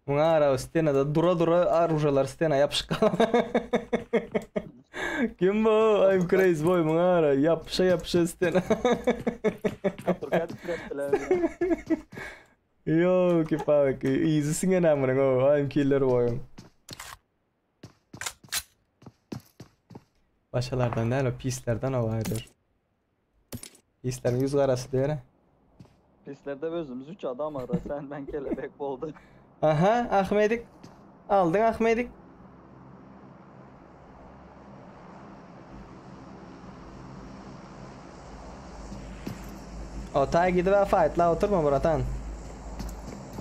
Muňa ara stenada dura dura arujalar stena ýapyşyk Kim bu? I'm crazy boy muňa ara ýapyşa ýapyşa stena. Yo ki pak easy siňen amynyň o I'm killer boyum. Başalardan däl o pislerden o varýor. Pislerin yüz garasy diýere. Pislerde özümüz 3 adam ara sen ben kelebek boldu. Aha Ahmedik. Aldyň Ahmedik. Otay gidip fightla oturma bratan.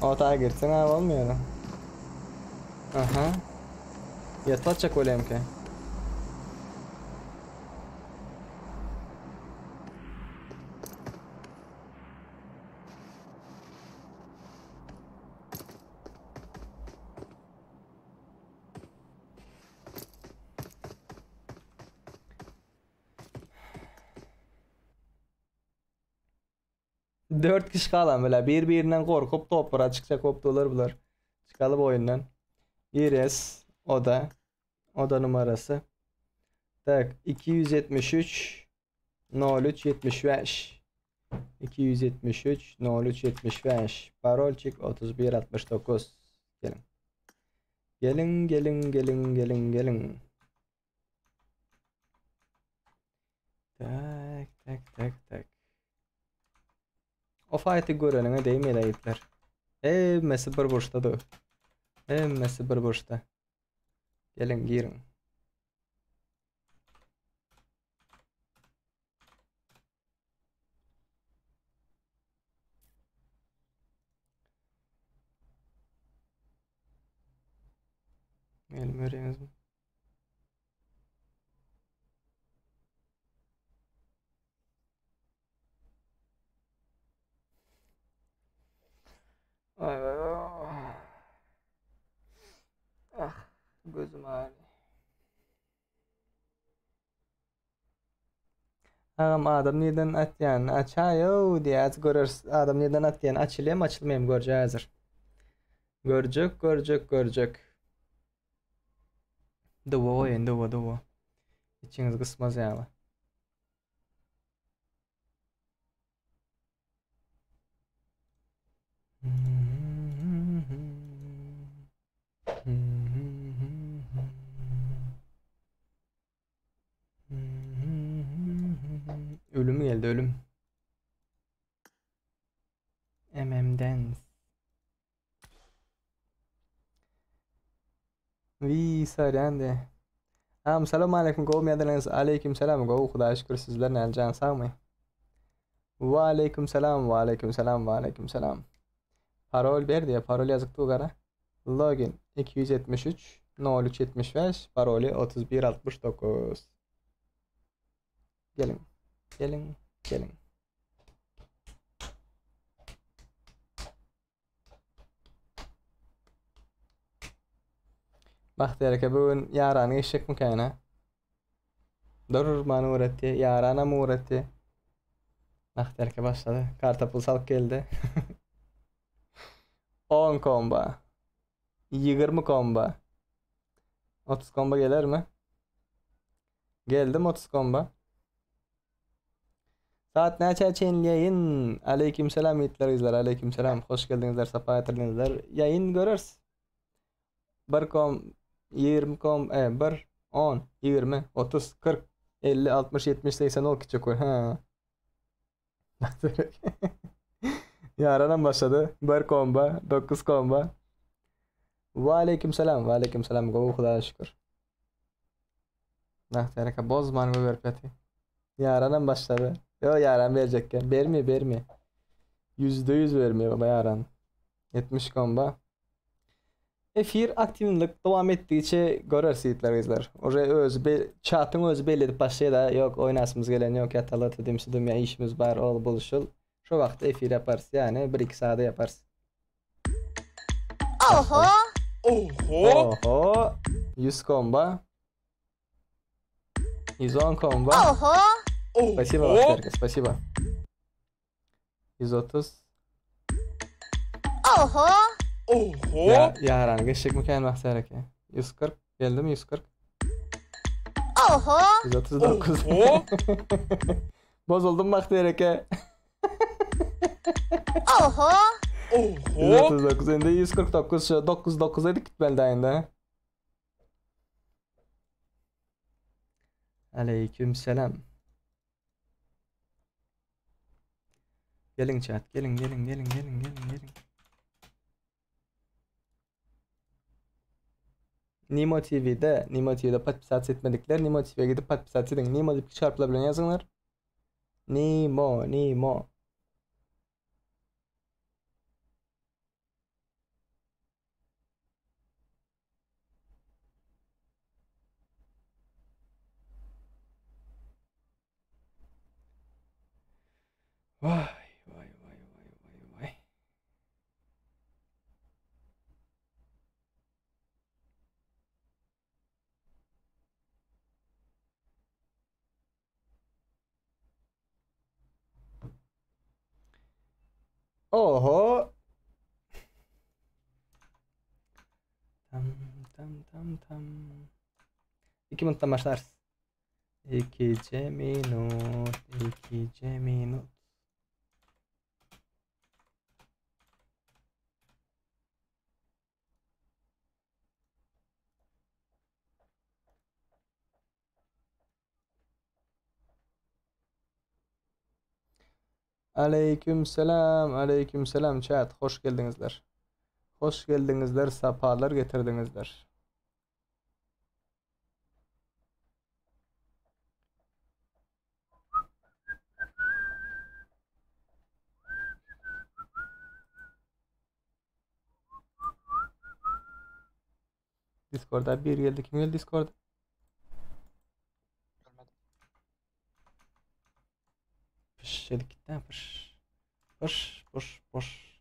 Otay gitsin ha olmuyor. Aha. Yatlatacak olayım ki. Dört kişi kalan böyle bir-birinden korkup toplara çıkacak koptular bular. Çıkalım oyundan. 1S oda. Oda numarası. Tak 273 03 75 273 03 75 Parolçik 31 69 Gelin. Gelin gelin gelin gelin gelin. Tak tak tak tak. O fight'ı göreniňe değmeli aýyplar. Hemmesi bir burçda dur. Hemmesi bir burçda. Gelin girin. Gelin görüyorsunuz mu? Ay, ay, ay. Ah, gözüm ağrıyor. Agam adam nirden atýan açaýow diýä göreris adam nirden atýan açylýam açylmaýam görjek häzir. Görjek görjek görjek. Duwa goýun duwa duwa. Içiňiz gysmaz ýaly. Geldi ölüm. MM Dance. Wi sarýandy. Am salam aleyküm gowy ýadyňyz aleyküm selam gowy hudaýa şükür sizler näl jan sagmy. Wa aleyküm selam wa aleyküm selam wa aleyküm selam. Parol ber diýe parol ýazyp dur gara. Login 273 0375 paroly 3169. Geliň. Geliň. Geliň. Bagtyýar eke bu gün ýarany geçjekmikä ene? Durman uğretdi, ýaranam uğretdi. Bagtyýar eke başlady. Karta pul salyp geldi. 10 komba. 20 komba. 30 komba gelermi? Geldim 30 komba. Saat näçä çenli ýaýyn? Aleyküm selam ýigitler gyzlar aleyküm selam hoş geldiňizler sapa getirdiňizler ýaýyn göreris. 1 kom 20 kom e 1 10 20 30 40 50 60 70 80 ol kiçi koy ha. Ýaranam başlady. 1 komba 9 komba. Ve aleyküm selam ve aleyküm selam gowy hudaýa şükür. Nah tereka bozman goýberip ýaty. Ýaranam başlady. Ýo ýaran berjekken. Bermi bermi. %100 bermi baba ýaran. 70 komba. Efir aktiwlik dowam etdigiçe göreris ýigitler gyzlar. Uje özi be, çatyň özi belli edip başlaýar da, ýok oýnasymyz gelen ýok ýataly tüdüm südüm ýa işimiz bar ol bul şul. Şo wagt efir yaparys ýani 1-2 saada yaparys. Oho! Oho! Oho! 100 komba. 110 komba. Oho! Spasibo Oho! Bahtiyar spasibo. 130. Oho! Oho! Ya, ýarany geçjekmikä Bahtiyar aka? 140 geldimi 140? Oho! 139. Oho! Bozuldum Bahtiyar aka. Oho! Oho! 139 indi 149 şu 99 edik gitmeli daýynda. Aleyküm selam. Geliň chat, geliň, geliň, geliň, geliň, geliň, geliň. Nimo TV'de, Nimo TV'de podpisat etmedikler Nimo TV'ye gidip podpisat edin. Nimo diýip kiçi harplar bilen ýazyňlar. Nimo, Nimo. Vay vay vay vay vay vay. Oho. Tam tam tam tam. 2 minutdan başlarys. 2 minut, 2 minut. Aleyküm selam, aleyküm selam chat. Hoş geldiňizler. Hoş geldiňizler, sapalar getirdiňizler. Discord'a bir geldi. Kim geldi Discord'a? Görmedim. Pış yedik gitti. Pış. Pış pış pış.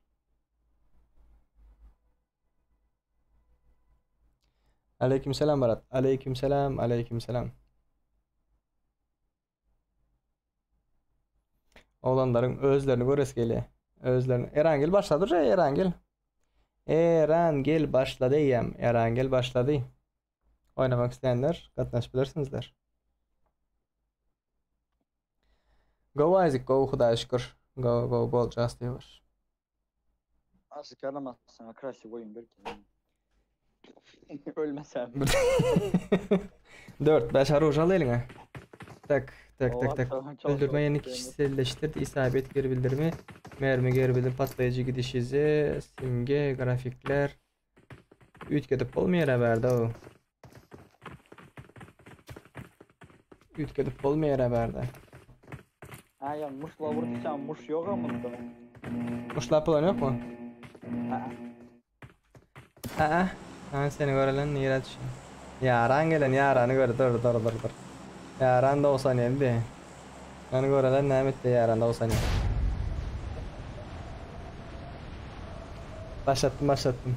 Aleyküm selam Berat. Aleyküm selam. Aleyküm selam. Oglanlaryň özlerini göresi gelýär. Özlerini. Erangel başlady uje Erangel. Erangel başlady eýýäm. Erangel başlady. Oýnamak isleýänler gatnaşyp bilersiňizler. Go Isaac go Hudaýa şükür. Go go bol just diýip. Azıcık aramazsan krasi oyun bir ki. Ölmesem. 4 5 orужие al eliňe. Tak, tak. Tak tak tak. Öldürme yeni kişiselleştirdi. İsabet geri bildirimi. Mermi geri bildirim patlayıcı gidiş izi. Simge, grafikler. Üýtgedip bolmaýar bärde o. Üýtgedip bolmaýar bärde. Ha ya muşla vurdu muş yok amında. Muşlap bolan yok mu? Ha. Aa, ha seni görelen nirä düşün. Ýaran gelen ýarany gör dur dur dur dur. Ýaran 97. Ony görelen näme etdi ýaran 97. Başlattım başlattım.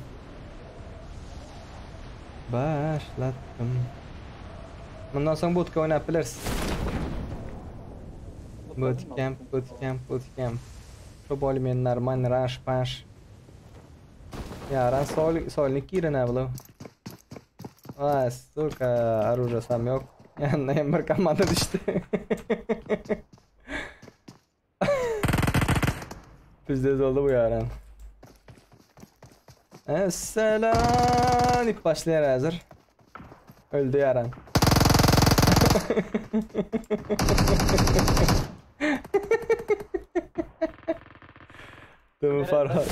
Başlattım. Bundan soň bootcamp oynap biliriz. Bootcamp, bootcamp, bootcamp. Şu более нормальный раш паш. Ýaran sol solnik giren abla. Ay сука, оружие sam yok. Yanına hem bir komanda düştü. Pizde oldu bu yaran. Esselam. İlk başlayan hazır. Öldü yaran. Tüm Farhat.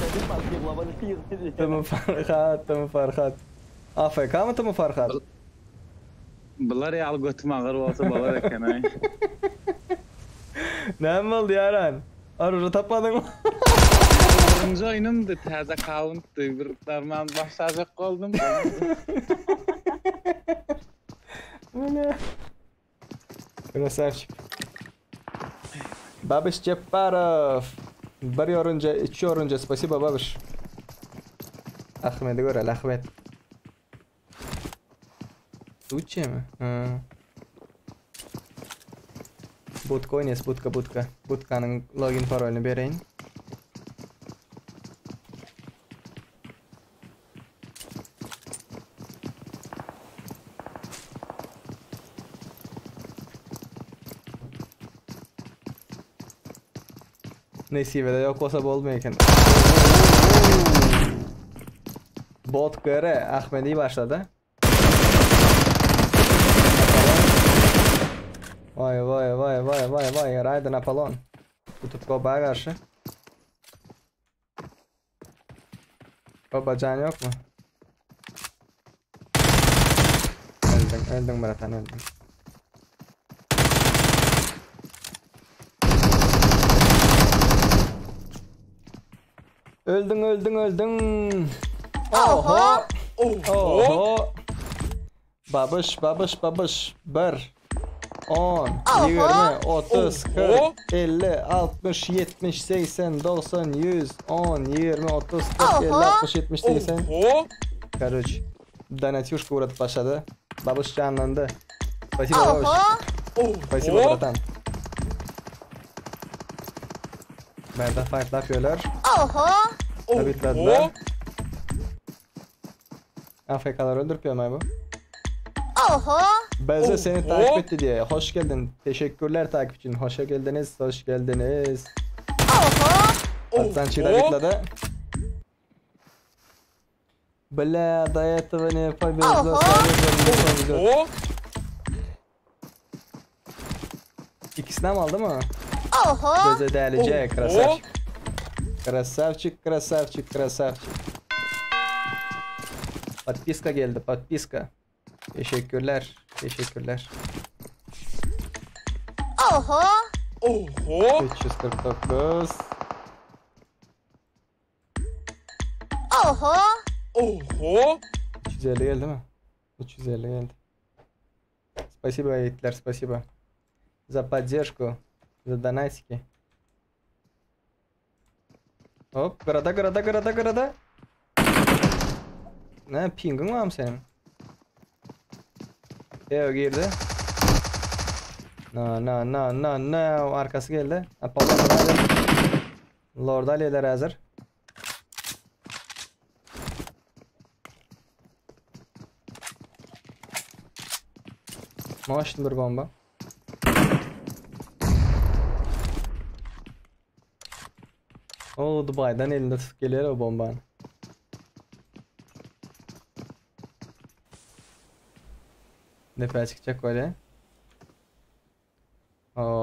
Tüm Farhat, tüm Farhat. AFK mı tüm Farhat? Bular ýaly götüm agyr bolsa bolar eken ay. Ne oldu yaran? Aruru tapmadın mı? Birinci oýnumdy, täze accountdy. Bir darman başlajak boldum. Bu ne? Красавчик. Бабыш Чепаров. Bir yorunca, üç yorunca. Спасибо, бабыш. Ahmet'i görel, Ahmet. Tuğçe mi? Ha. Budka oýnaýas, budka, budka. Budkanyň login parolyny bereýin. Nesibe de yok olsa bolmaýar eken. Bot göre Ahmedi başladı. Vay vay vay vay vay vay Raiden Apollon. Tutup Goba'ya karşı. Baba can yok mu? Öldün öldün bratan öldün. Öldün öldün öldün. Oho. Oho. Babuş babuş babuş. 1 10 20 30 40 50 60 70 80 90 100 10 20 30 40 50 60 70 80. Короче, донатюшка uğratıp başladı. Babuş canlandı. Спасибо babuş. Спасибо братан. Bende fight yapıyorlar. Tabitlediler. AFK'lar öldürüp mu bu? Beze seni takip etti diye. Hoş geldin. Teşekkürler takip için. Hoş geldiniz. Hoş geldiniz. Atlançıyı da bitladı. Бля, до этого не повезло. Повезло. İkisini mi aldı mı? Göze delice, красавчик. Красавчик, красавчик, красавчик. Подписка geldi, подписка. Teşekkürler, teşekkürler. 349. 350 geldi mi? 350 geldi. Спасибо, Гитлер, спасибо. За поддержку, за донатики. Hop, города, города, города, города. Ne pingin var mı senin? Teo girdi. No no no no no arkası geldi. Apollo Lord Ali'ler hazır. Мощный bir bomba. O Dubai'den elinde tutup geliyor o bombanı. Defa çıkacak öyle. Oo.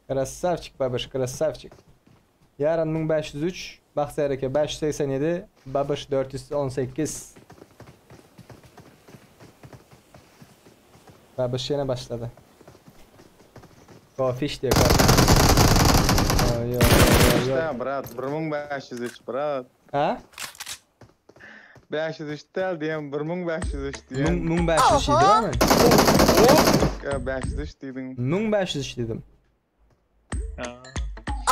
Krassawçik babyş, krassawçik. Ýaran 1503, Bagtyýar eke 587, Babyş 418. Babyş ýene başlady. Go fish diýe go. Oý oý oý oý. Brat, 1503 brat. Ha? 503 däl diýen 1503 diýen. 1503 diýdim men. 503 diýdiň. 1503 diýdim.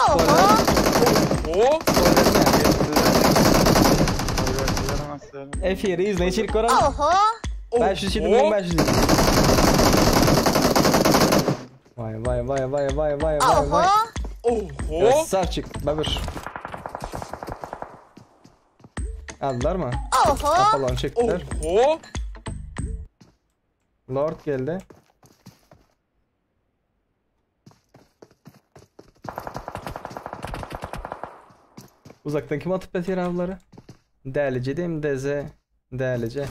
Oho! Efiri izle içirik görelim. 507 1507. Vay vay vay vay vay vay vay vay. Oho! Krasavçik babyş. Aldılar mı? Apollon çektiler. Oho! Lord geldi. Uzaktan kim atıp beter avları? Dälice değil mi deze? Dälice.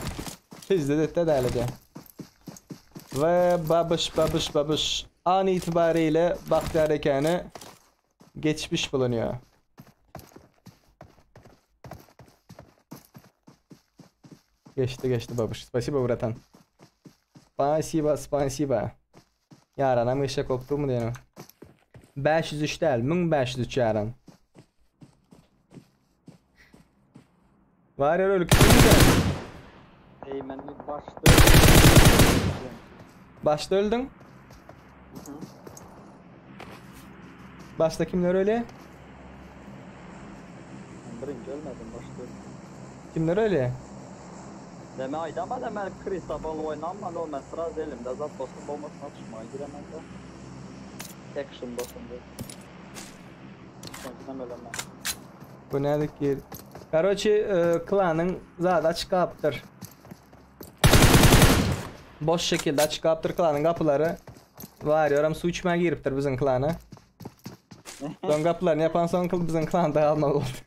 Bizde de dälice. Ve babuş babuş babuş an itibariyle Bahtiyar Eken'i geçmiş bulunuyor. Geçti geçti babuş. Spasibo bratan. Spasibo spasibo. Yaranam işe koptu mu diyelim. 503 değil 1503 yaran. Var ya öyle küçük Ey men başda Başta öldün. Başta kimler öyle? Birinci ölmedim başda öldüm. Kimler öyle? Deme aydama da men Kristabal oynamam o men sraz elimde zat dostum olmasına tutmaya giremem de. Action basın de. Sonuçta ölemem. Bu nädik ki? Karoçi e, klanyň zady açyk galypdyr. Boş şekilde açyk galypdyr klanyň gapylary. Warrior su içmäge giripdir biziň klana. Son gapylaryny yapan son kıl biziň klanda almaly boldy.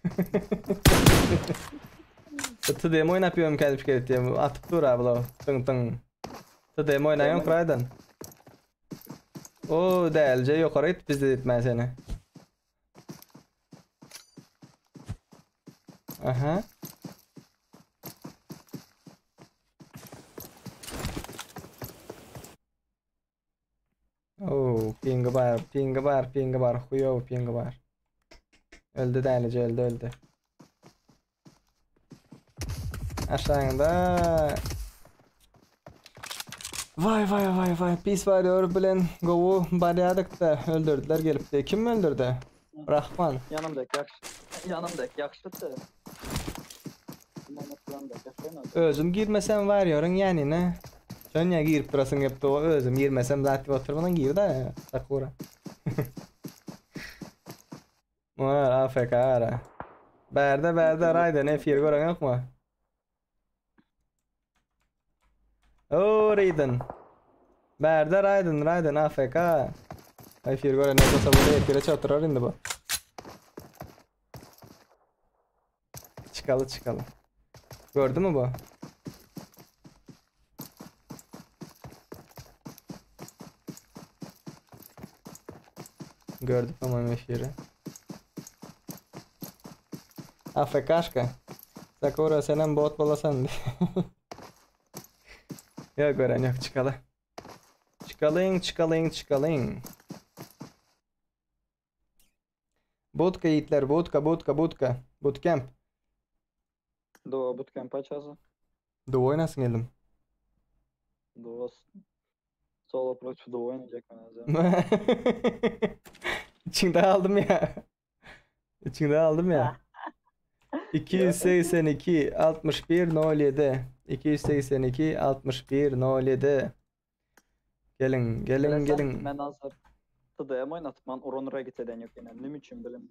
TDM oýnap ýörüm kädip gerek diýem. Atyp dur abi la. Tyň tyň. TDM oýnaýan Kraydan. O dälje ýokary git bizde diýip seni. Aha. Oo, pingi bar, pingi bar, pingi bar, huyo pingi bar. Öldü dälije öldü öldü. Aşağında. Vay vay vay vay pis var bilen gowu barýadyk da öldürdüler gelip de. Kim öldürdü? Rahman. Yanımdaki yakşı. Yanımdaki yakışıklı. Özüm girmesem Warrior'ın ýanyna. Sen niye girip durasın hep o özüm girmesem zaten oturmadan gir de Sakura. Var AFK ara. Berde berde Raiden F1 gören yok mu? Oo Raiden. Berde Raiden Raiden AFK. F1 gören yok olsa buraya F1'e çatırar indi bu. Çıkalı çıkalı. Gördü mü bu? Gördük ama efiri. AFK'şka. Sakura senem bot bolasan. Yok gören yok çıkalı. Çıkalın çıkalın çıkalın. Budka yiğitler budka budka budka. Bootcamp. Doğu bootcamp açası. Doğu oynasın geldim. Doğu solo protiv Doğu oynayacak ben az İçinde aldım ya. İçinde aldım ya. 282 61 07 282 61 07 Gelin gelin gelin. Ben hazır. TDM oynatıp ben Oronur'a git eden yok yine. Ne için bilim.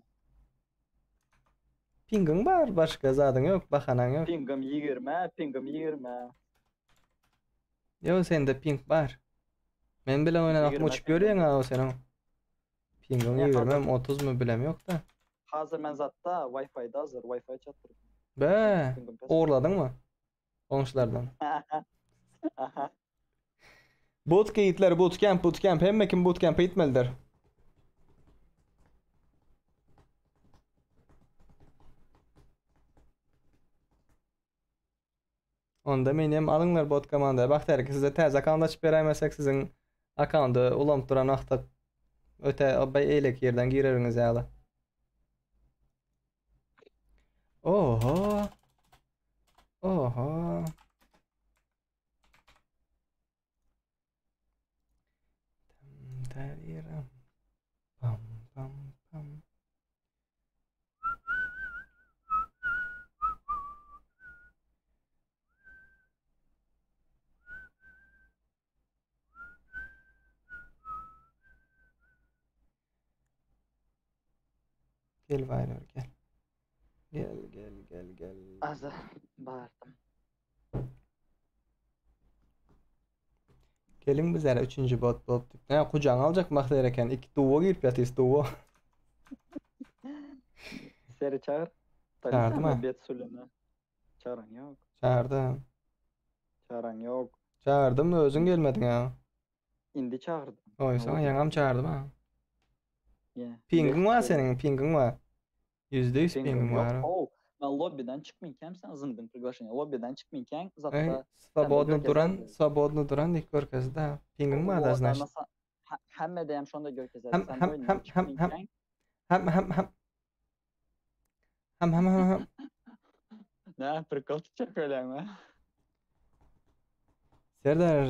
Pingin var başka zaten yok bahanan yok. Pingim 20, pingim 20. Yo sende ping var. Men bile oynanak 20 uçup görüyorsun ha o senin. Pingin Ya, 20 mi 30 mu bilem yok da. Hazır ben zatta Wi-Fi'de hazır. Wi-Fi çattırdım. Be Pingim pes. Uğurladın mı? Komşulardan. Aha. Bootcamp yiğitler bootcamp bootcamp. Hemme kim bootcamp'e gitmelidir. Onda menem alyňlar bot komandaya. Bak derek size täze akkaunt açyp beräýmesek siziň akkaundy ulanyp duran wagty öte eýleki ýerden gireriňiz ýaly. Oho. Oho. Pam pam pam. Gel Bayrar gel. Gel gel gel gel. Azı bağırdım. Geliň bizlere üçünji bot bolup diýip. Ne kujagyňa aljak mahzer eken. Iki duwa girip ýatyrys duwa. Seri çagyr. Çagyrdyma? Tanysana bet suluna. Çaran ýok. Çagyrdım. Çaran ýok. Çagyrdym özüň gelmediň ha. Indi çagyrdım. Oýsa ýaňam çagyrdım ha. Ýe. Pingiň bar seniň, pingiň bar. %100 pingiň bar. Oh, ben lobbyden çykmaýan sen zyňdyň приглашение. Lobbyden çykmaýan Ey, zatda swobodno görkezdi. duran, swobodno duran dik görkezdi ha. Pingiň bar da значит. Hemme de hem şonda görkezdi. Hem- Sen hem- oyundan hem- hem- hem. çykmaýan Hem hem hem. Hem hem hem hem. Ne prikol tutacak öyle mi? Serdar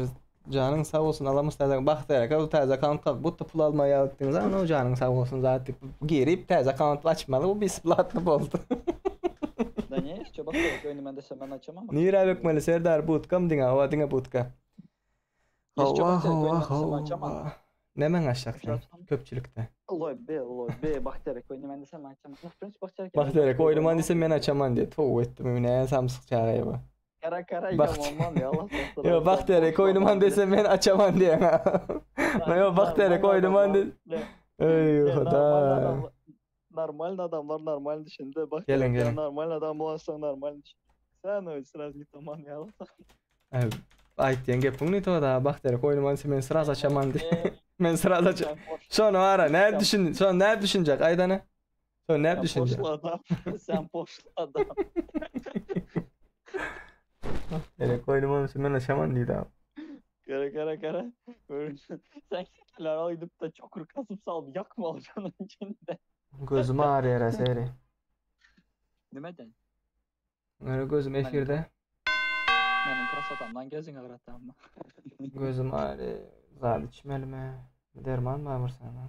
janyň sag bolsun alamyz täze bak derek o täze akkaunt kal bu pul almaya gitdiňiz ama o janyň sag bolsun zaten girip täze akkaunt açmaly bu besplatny boldy. Da ne işte bak oyunu ben de sen açamam. Nire bökmeli Serdar butkam diňe hawa diňe butka. Hiç Hawa çok terek hawa oyunu ben de sen açamam. hawa. Näme aşak sen köpçülikde. Lobby lobby bak derek oyunu ben de sen açamam. Nah prens bak derek. Bak derek oyunu desem men açaman diye tow etdim ne samsyk çagaýy bu. Kara kara Bak- yaman ya Allah dostlar. Yo bak derek oyunu desem men açaman diye. Yo bak derek oyunu de. Ey huda. Normal adamlar normal düşündü. Bak Gelin, gelin. Normal adam olarsan normal düşün. Sen öyle sırası git aman ya Allah. Aýtýan gepiň ne toda bak derek oyunu desem men sraz açaman diye. Ee, Men sraz açam. Sen boş, Şonu ara ne düşün şonu ne düşünecek Aydana? Şonu ne sen düşünecek? boşlu adam. Sen boşlu adam. Derek oyunu desem men açaman diýdi abi. Kara kara kara. Böyle- Sen kenar al gidip de çukur kasıp sal yakma alacaksın içinde. Gözüm ağrıyor seri. Nimeden? Öyle gözüm efirde. Benim krasatamdan gözün ağrıttı ama. Gözüm ağrıyor. Zat içmeli mi? Derman mı var sana?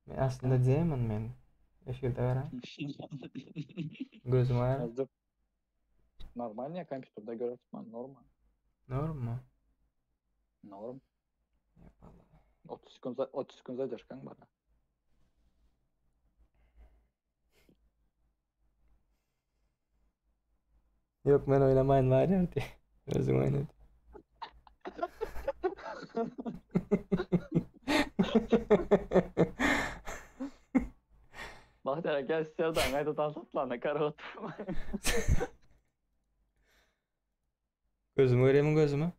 Men aslında demon men. Efirde gara. Gözüm ağrıyor. Yazdım. Normal ya kompüterde görüntüman normal. Norm mu? Norm. Yapalım. 30 sekund 30 sekund zadержкаң бар. Yok men oynamayın var ya diye. Özüm oynadı. Bak dere gel istersen kaydadan satlana kara oturma. Gözümü göreyim mi gözümü?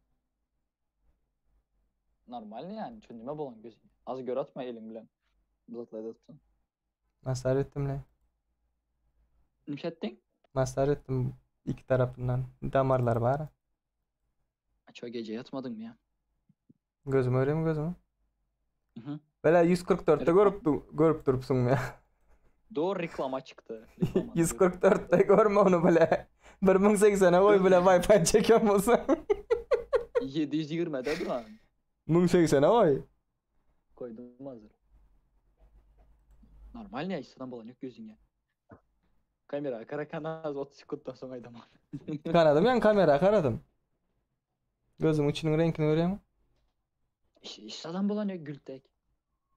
Normal yani çönüme bolan gözün. Az gör atma elin bilen. Uzatlayda tutsun. Masar ettim le. Nişettin? Masar ettim iki tarafından. Damarlar var. Aç o gece yatmadın mı ya? Gözümü göreyim mi gözümü? Hı hı. Böyle 144'te görüp, görüp durupsun ya. Doğru reklama çıktı. Reklama. 144'te görme onu bile. 1080'e koy bile Wi-Fi çekiyor musun? 720'de duran. 1080'e koy. Koydum hazır. Normal ya İstanbul bolan yok gözüne. Kamera kara kanaz 30 sekunddan soň aýdaman. Karadım yani kamera karadım. Gözüm içinin renkini görüyor musun? İş adam bolan yok gültek.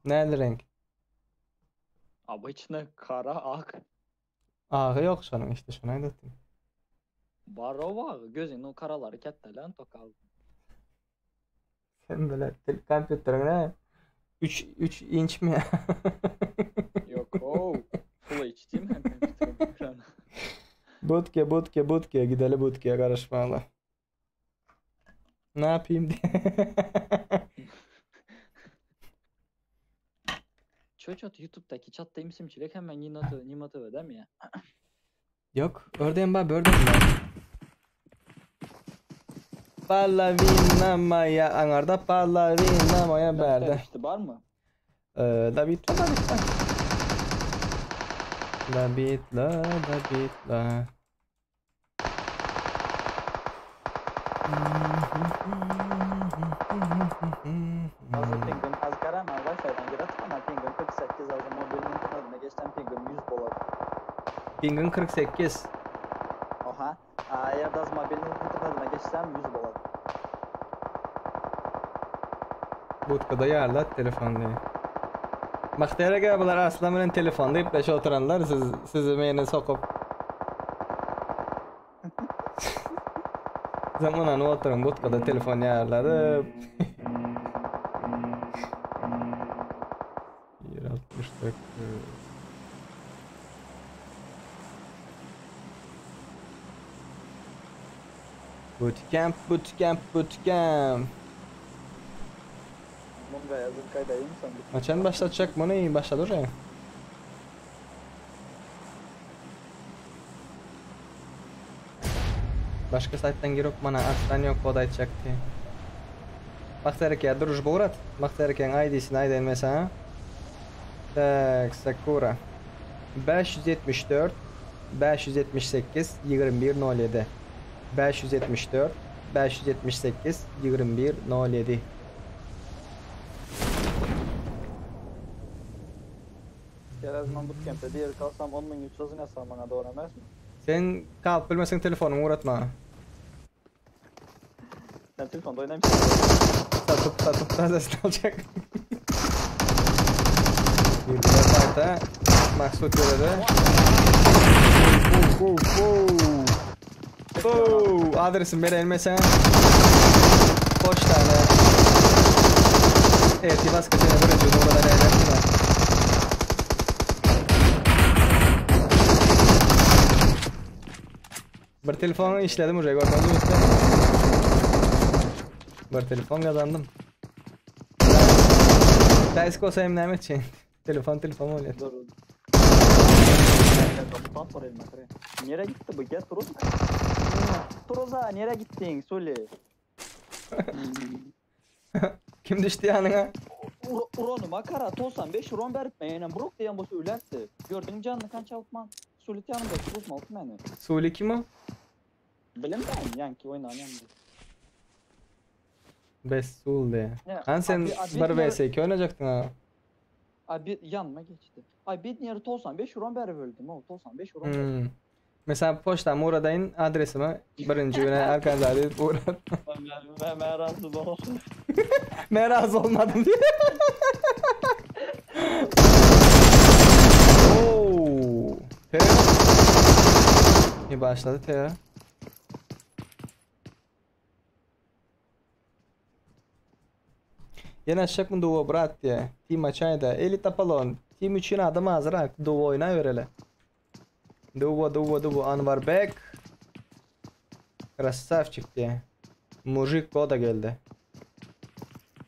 Nerede renk? Aba içine kara ak. Ağı yok şunun işte şunu aydattım. Barova gözünün o karaları katta lan tokal. Sen böyle kompüterin ne? 3 3 inç mi? Yok o. Full HD mi hem kompüterin ekranı? Butke butke butke gideli butkeye karışmalı. Ne yapayım diye. Çoçot YouTube'daki chatta imsimçilik hemen yine Nimo TV değil mi ya? Yok. Ördeğim var, bördüm var. Polowina moýa aňarda, polowina moýa bärde. Barmy? Dabitla, dabitla. Dabitla, dabitla. Hazır pingim az garama Wi-Fi'den girer ama pingim 48 hazır mobil internetine geçten pingim 100 bolar. Pingin 48. Oha. Eğer az mobil internetine geçsem 100 bolar. Budkada ýarlat telefony. Bagtyýar aka bular Arslan bilen telefonda gepleşip oturanlar siz sizi meni sokup Sizem ynanyp oturyň budkada telefon ýarladyp. Bir 69. Bootcamp, bootcamp, bootcamp. Munga yazın kaydayım sen. Haçan başlatacak bunu? Başladı oraya. Başka saytdan girip bana Arslan yok kod aytacak diye. Baktar ya duruş boğrat. Baktar ki ID'sini aydın mesela. Tak Sakura. 574 578 2107 574 578 2107 Gerazman bootcamp'te diğer kalsam 10.300 hesabı bana doğru emez mi? Sen kalıp bilmesin telefonumu uğratma. Sen telefonda oynamışsın. Satıp satıp tazesini alacak. Bir fight'a Maksut göredi. Oh, oh, oh. Oh, adresim verilmesen. Boş tane. Evet, Yılmaz kaçına birinci numaradan eğlensin. Bir telefonu işledim oraya gördüğünüz gibi. Bir telefon kazandım. Dice olsayım ne için? Telefon telefon oluyor. Dur. Nereye gitti bu? Gel Turoza. Turoza nereye gittin? Söyle. Kim düştü yanına? Uronu makara 95 uron berip men brok diyen bolsa ölerdi. Gördün canını kan çalıpman. Sulit yanında Turuz altı meni. Suli kim o? Bilim ben yanki oynan yanında. Besul de. Han sen bir vs 2 oynayacaktın ha. Abi yanıma geçti. Ay bir yeri 95 uron berip öldüm o 95 uron. Hmm. Mesela poçta Muradayın adresime birinci güne arkanızda deyip uğrat. Ben razı oldum. Ben razı olmadım diye. Oo. Teo. İyi başladı Teo. Yine aşak mı duva brat diye. Team açayda. Elit Apollon. Team 3'ün adamı hazır ha. Duva oyna verele. Duva duva duva Anvar Bek. Красавчик diye. Mujik Goda geldi.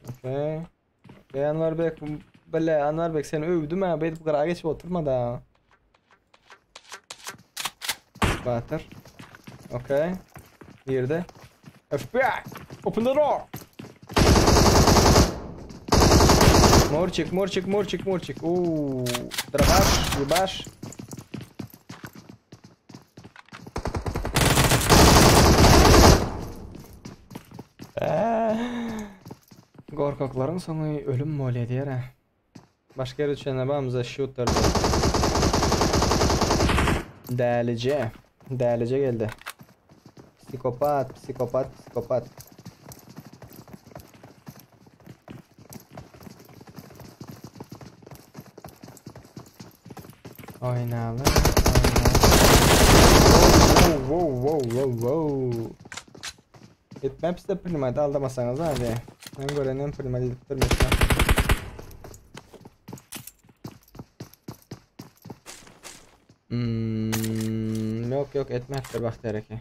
Okey. Okey Anvar Bek. Bile Anvar Bek seni övdüm ha. Beydip kırağa geçip oturma da. Batır. Okey. Girdi. FBI. Open the door. Murçik, murçik, murçik, murçik. Uuu. Drabaş, yubaş. Gorkaklaryň soňy ölüm bolýar diýer. Başka ýere düşende bamyza shooter. Dälice. Dälice geldi. Psikopat, psikopat, psikopat. Oýnaly. Wow, wow, wow, wow. Etmem size primate aldamasanız abi. Ben görenim primate edip durmuşlar. Yok yok etmektir Bahtiyar aka.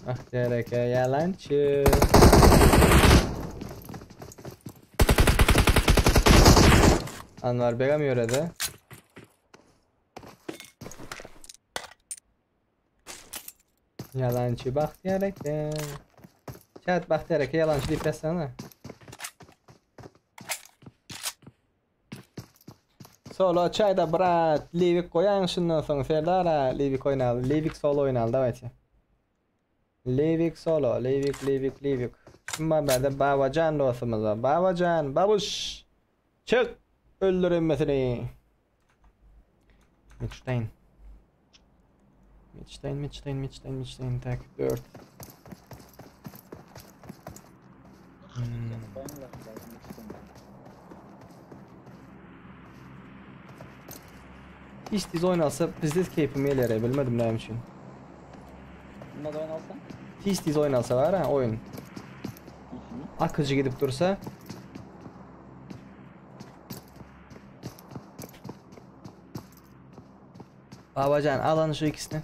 Bahtiyar aka yalancı. Anvar Begam yörede. Ýalançy Bagtyýar eken. Chat Bagtyýar eke ýalançy diýip ýazsana. Solo çaýda brat, Livik goýaň şundan soň Serdar a Livik oýnaly. Livik solo oýnaly dawayçy. Livik solo, Livik, Livik, Livik. Kim bar bärde? Babajan dostumyz bar. Babajan, babuş! Çyk! Öldür hemmesini. Mitstein. Mitstein, Mitstein, Mitstein, Mitstein. Tak, 4. Hmm. Hiç tiz oýnalsa bizde keýpim gelýär, bilmedim näme üçin. Bunda da oynalsa? Tiz tiz oýnalsa bar ha oýun. Akyjy gidip dursa. Babajan al şu ikisini.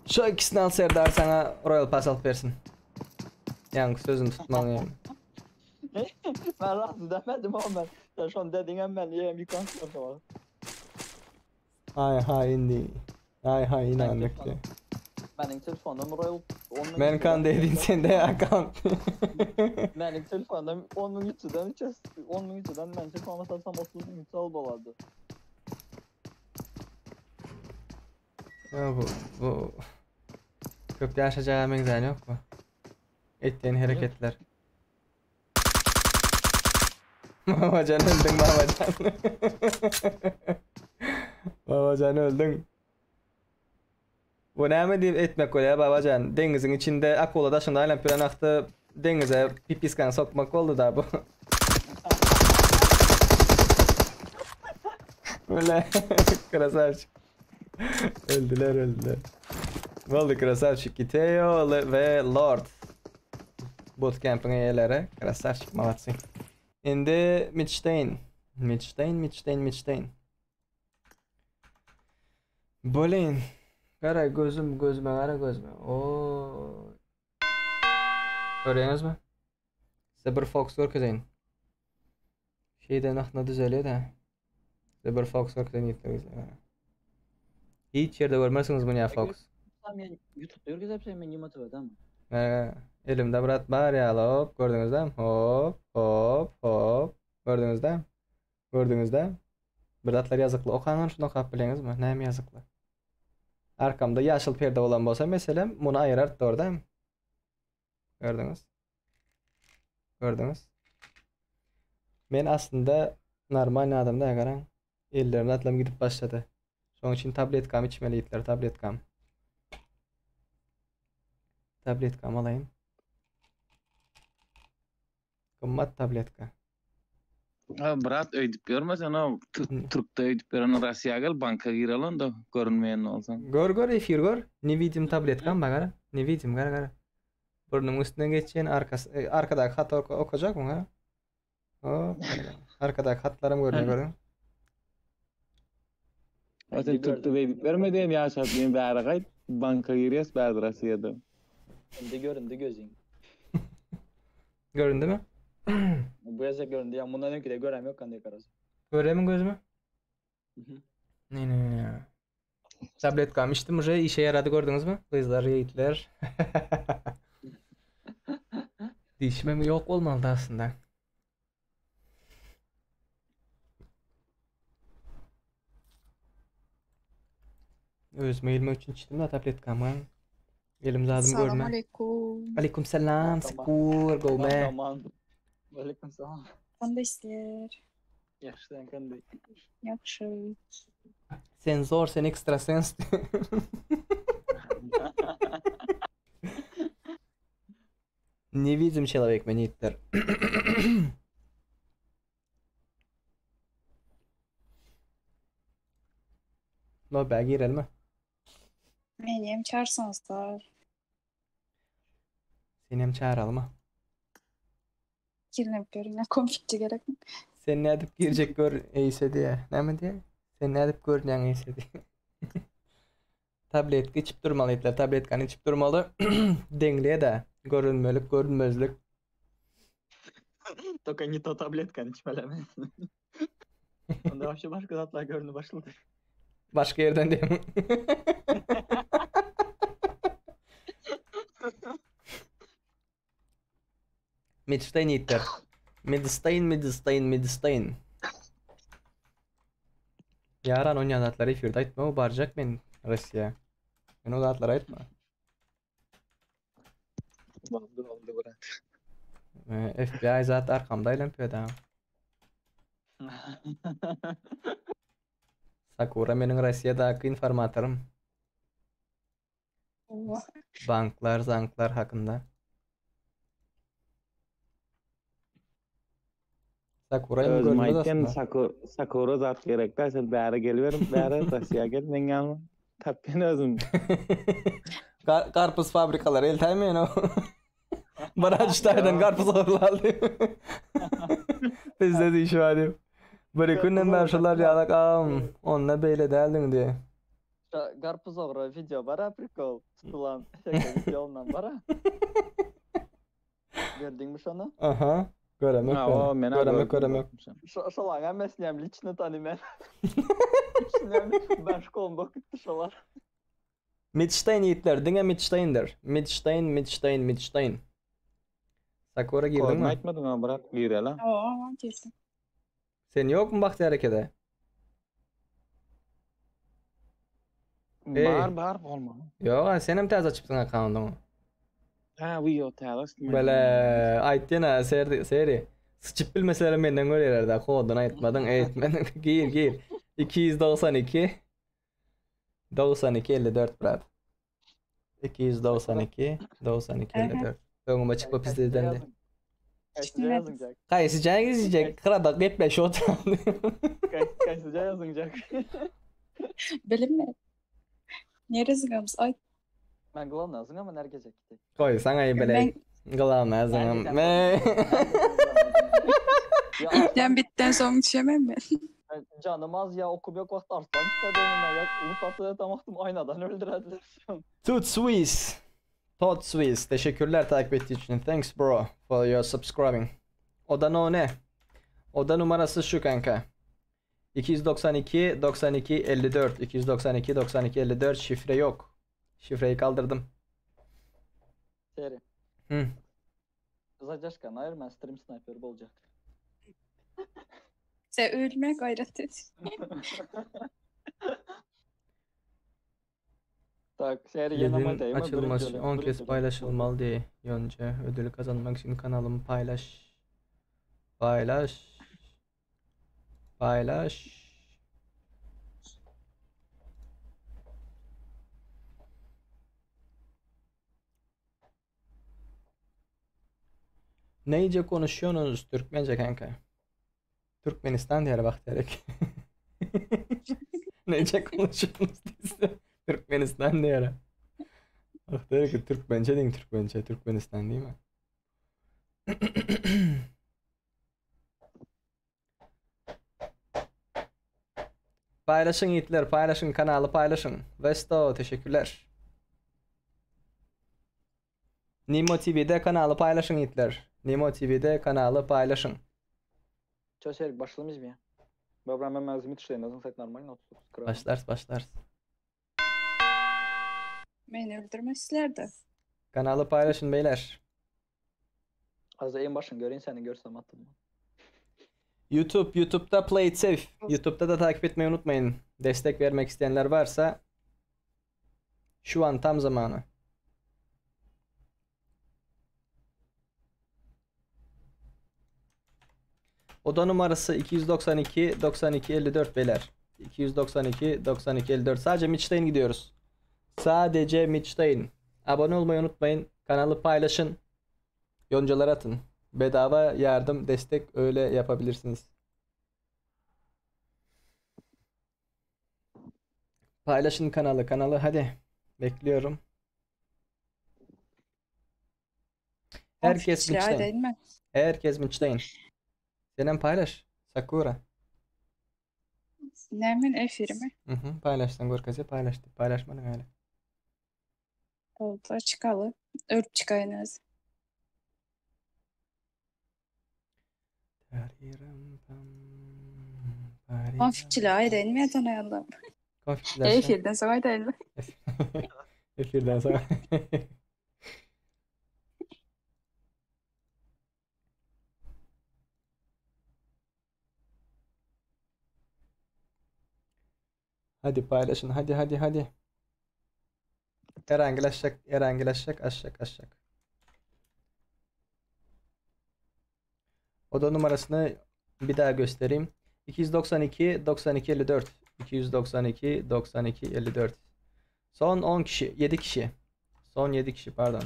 Şu ikisini al Serdar sana Royal Pass alyp bersin. Ýaňky sözünü tutmaly ýaly. Ben razı demedim ama ben. Sen şu an dedin hem ben yiyem yıkan sonra. Hay hay indi. Hay hay inandık. Benim telefonum Royal 10 Men kan dedin sende account. Benim telefonum 10.300'den 3 10.300'den ben telefonuma satsam 30.300 oldu olardı. Ya bu bu köp ýaşajaga meňzän ýok bu. Etdiğin hareketler. Babacan öldün babacan. babacan öldün. Bu näme diýip etmek bolýar babajan? Deňiziň içinde akula daşynda aýlanyp ýören wagty deňize pipiskany sokmak boldy da bu. Böyle krasavçik. öldüler öldüler. Boldy krasavçik Kiteo ve Lord. Bootcamp'in eýeleri krasavçik malatsy. Indi Mitstein. Mitstein, Mitstein, Mitstein. Bolin. Gara gözüm gözüme gara gözüme. Oo. Görýäňizmi? Size bir Fox görkezeýin. Şeyden aklına düzeliyor da. Size bir Fox görkezeýin ýetmez. Hiç ýerde görmersiňiz bunu ya Fox. Sen YouTube'da görkezip sen ben yumurta mi? Ee, elimde brat bar ya hop gördüňizmi? Hop hop hop gördüňizmi? Gördüňizmi? Bir zatlar ýazykly. Okaňan şunu okap bileňizmi? Näme ýazykly? Arkamda ýaşyl perde bolan bolsa meselem muny aýyrar dogry Gördüňiz? Gördüňiz? Men aslında normal adam da garaň. Ellerim atlam gidip başlady. Şonuň üçin tabletkamy içmeli ýitler, tabletkam. Tabletkam alaýyn. Gymmat tabletka. Ha, brat öýdüp görme sen o Türkde öýdüp gören Russiýa gel banka girelim da görünmeýän bolsaň. Gör gör efir gör. Nevidim tabletkam bagara. Nevidim gara gara. Burnuň üstünden geçýän arkasy e, arkadaky hat okajak mı ha? Hop. Arkadaky hatlarym görünüyor gördün. Ha, sen Türkde öýdüp görme diýen ýaşap men bäri gaýt banka girýäs bäri Russiýada. Indi göründü gözün. Göründü mü? Bu yazacak göründü ya bundan önceki de görem yok kan diye karası. Göreyim gözümü? Ne ne ne. Tabletkam içtim уже işe yaradı gördünüz mü? Kızlar, yiğitler. Dişmem yok olmalı aslında. Özüme ilmek üçin içtim da tabletkamı. Elim zadım Salam görme. aleyküm. Aleyküm selam, sikur, gome. Aman. Aleyküm selam. Qandaysizlar? Yaxshi qanday? Yaxshi. Sen zor, sen ekstra sens. Невидим человек, menitter. Lobby'e girelim mi? Meni hem çağırsanızlar. Seni hem çağıralım ha. Girinip görün. Ne konflikçi gerek mi? Sen ne edip girecek gör iyisi diye. Ne mi diye? Sen ne edip görünýän iyisi diye. Tabletka içip durmaly itler. Tabletkany içip durmaly. Deňliye de görünmelik, görünmezlik. Только не то tabletkany içmeleme. Onda вообще başka zatlar görünü başladı. Başka yerden diýem. Midstein ýitler. Midstein, Midstein, Midstein. Ýaran onýan zatlary efirde aýtma, barjak men Russiýa. Men o zatlary aýtma. Boldy boldy brat. FBI zat arkamda aýlanyp ýödä. Sakura meniň Russiýadaky informatorym. Banklar, zanklar hakynda. Sakura hem Özüm görünmez aýtdym, aslynda. Sakura, Sakura zat gerek däl, sen bäri geliber, bäri Russiýa gel, meň ýanyma. Tap men özüm. Gar garpyz fabrikalary eltäýmeýin o. Baraç taýdan garpyz ogurlaldy. Bizde iş bar diýip. Bir iki günden bäri şular ýalak agam, onda beýle däldiň diýe. Garpyz ogra video bara prikol tutulan şeýle video ondan bara. Gördüňmi şony? Aha. Göremek Ha, o men Göremek göremek. Şo şolaň hemmesini hem liçno tanyman. Hepsini ben şkolda okutdy şolar. Midstein ýigitler, diňe Midsteindir. Midstein, Midstein, Midstein. Sakura girdiňmi? Koduny aýtmadyň ha brat, gireli. Oo, girdim. Sen ýokmy Bagtyýar ekede? Ey. Bar bar bolmaly. Ýok, ha, senem täze açypsyň akkauntyňy. Ha, bu ýok täze açdym. Bele, aýt ýene seri, seri. Sıçyp bilmeseler menden görýärler da, koduny aýtmadyň, eýtmediň. Gir, gir. 292 92 54 brat. 292 92 54. Öňüme çykyp pizdedendi. Kaýsyja ýazyňjak? Kaýsy jaý gizleyecek? Kırada gepleşip oturan. Kaýsyja ýazyňjak? Bilinmedi. Neresi Ay Men glavny ýazyň ama nergecek gitdik. Koy sana iyi bile. Ben- Glavny yazın. Me. Ya ben bitten soň düşemem ben. canım az ya okum yok vakt arslan çıkardı önüme ya ulup atı tamaktım aynadan öldürediler. Tut Swiss. Todd Swiss. Teşekkürler takip ettiği için. Thanks bro for your subscribing. Oda no ne? Oda numarası şu kanka. 292 92 54 292 92 54 şifre yok. Şifreyi kaldırdım. Seri. Hı. Zacaşkan hayır ben stream sniper olacak. Sen ölme gayret et. Tak seri yine Ledin madeyim. açılması 10 kez paylaşılmalı diye Yonca ödülü kazanmak için kanalımı paylaş. Paylaş. Paylaş. Neyce konuşuyorsunuz Türkmence kanka? Türkmenistan diğer bak diyerek. Neyce konuşuyorsunuz diyse Türkmenistan diğer. Bak diyor ki Türkmence deyin Türkmence Türkmenistan değil mi? Paylaşın yiğitler, paylaşın kanalı paylaşın. Vesto teşekkürler. Nemo TV'de kanalı paylaşın yiğitler. Nemo TV'de kanalı paylaşın. Ço Serik başlamış mı ya? Babram ben mevzumu tuşlayayım. Yazın sak normal 39 kral. Başlar başlar. Beni öldürmezler de. Kanalı paylaşın beyler. Az da en başın göreyim seni görsem attım. YouTube, YouTube'da Play It Safe. YouTube'da da takip etmeyi unutmayın. Destek vermek isteyenler varsa şu an tam zamanı. Oda numarası 292 92 54 beyler. 292 92 54. Sadece Mitch'teyn gidiyoruz. Sadece Mitch'teyn. Abone olmayı unutmayın. Kanalı paylaşın. Yoncalar atın. Bedava yardım, destek öyle yapabilirsiniz. Paylaşın kanalı, kanalı hadi. Bekliyorum. Herkes Konflikçiler Mitch'teyn. değil mi? Herkes Mitch'teyn. Senin paylaş. Sakura. Nemin efirimi? Hı hı, paylaştın Gorkazi paylaştı. Paylaşmadın öyle. Oldu çıkalı. Örüp çıkayınız. Konflikçiler değil mi? Tanıyalım. Konflikçiler. sen- Efirden sonra değil mi? Efirden sonra. Hadi paylaşın hadi hadi hadi. Erangel aşak Erangel aşak aşak aşak. Oda numarasını bir daha göstereyim. 292 92 54 292 92 54 Son 10 kişi 7 kişi. Son 7 kişi pardon.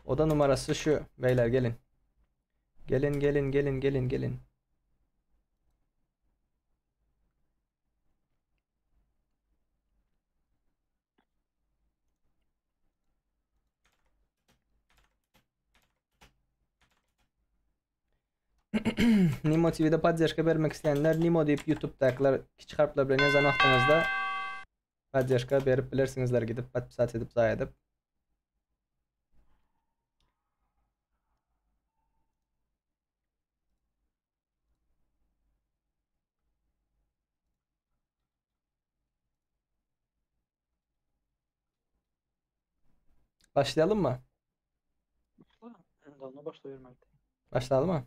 Oda numarası şu. Beyler gelin. Gelin gelin gelin gelin gelin. Nimo TV'de poddeşka bermek isteyenler Nimo deyip YouTube'dakiler kiçik harfler bilen yazan wagtyňyzda poddeşka berip bilersiňizler gidip podpisat edip zaý edip. Başlayalım mı? Onda başlaýarmaly. Başlayalım mı?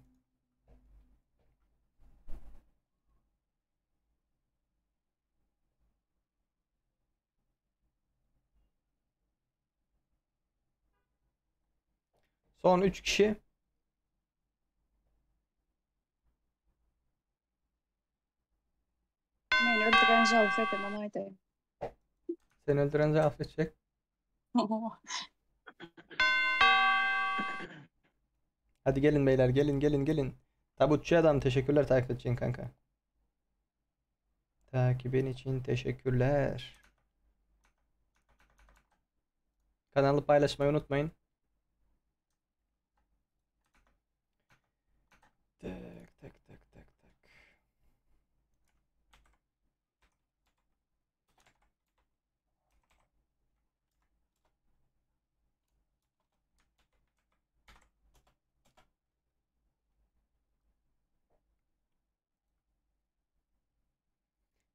Son 3 kişi. Meni öldüren jalsa eden aýdaýyn. Seni öldüren affedecek. Hadi gelin beyler gelin gelin gelin. Tabutçu adam teşekkürler takip edeceğin kanka. Takibin için teşekkürler. Kanalı paylaşmayı unutmayın. Tık tık tık tık tık.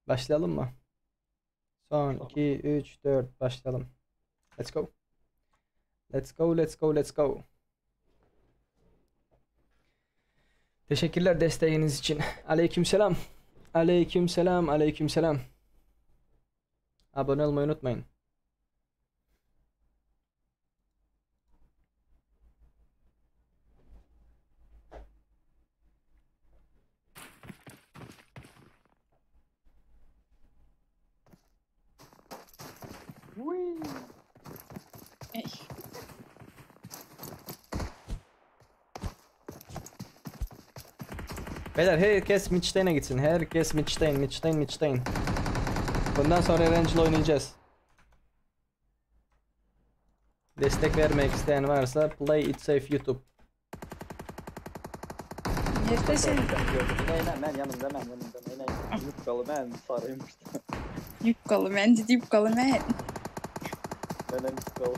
Başlayalım mı? Son 2, 3, 4 başlayalım. Let's go. Let's go, let's go, let's go. Teşekkürler desteğiniz için. Aleykümselam. Aleykümselam, aleykümselam. Abone olmayı unutmayın. Ey. Beyler herkes Midstein'e gitsin. Herkes Midstein, Midstein, Midstein. Bundan sonra Erangel oynayacağız. Destek vermek isteyen varsa Play It Safe YouTube. Neredesin? Ne men yanımda men yanımda ne ne yufkalı men sarıymış. Yufkalı men dedi yufkalı men. Ben hem yufkalı.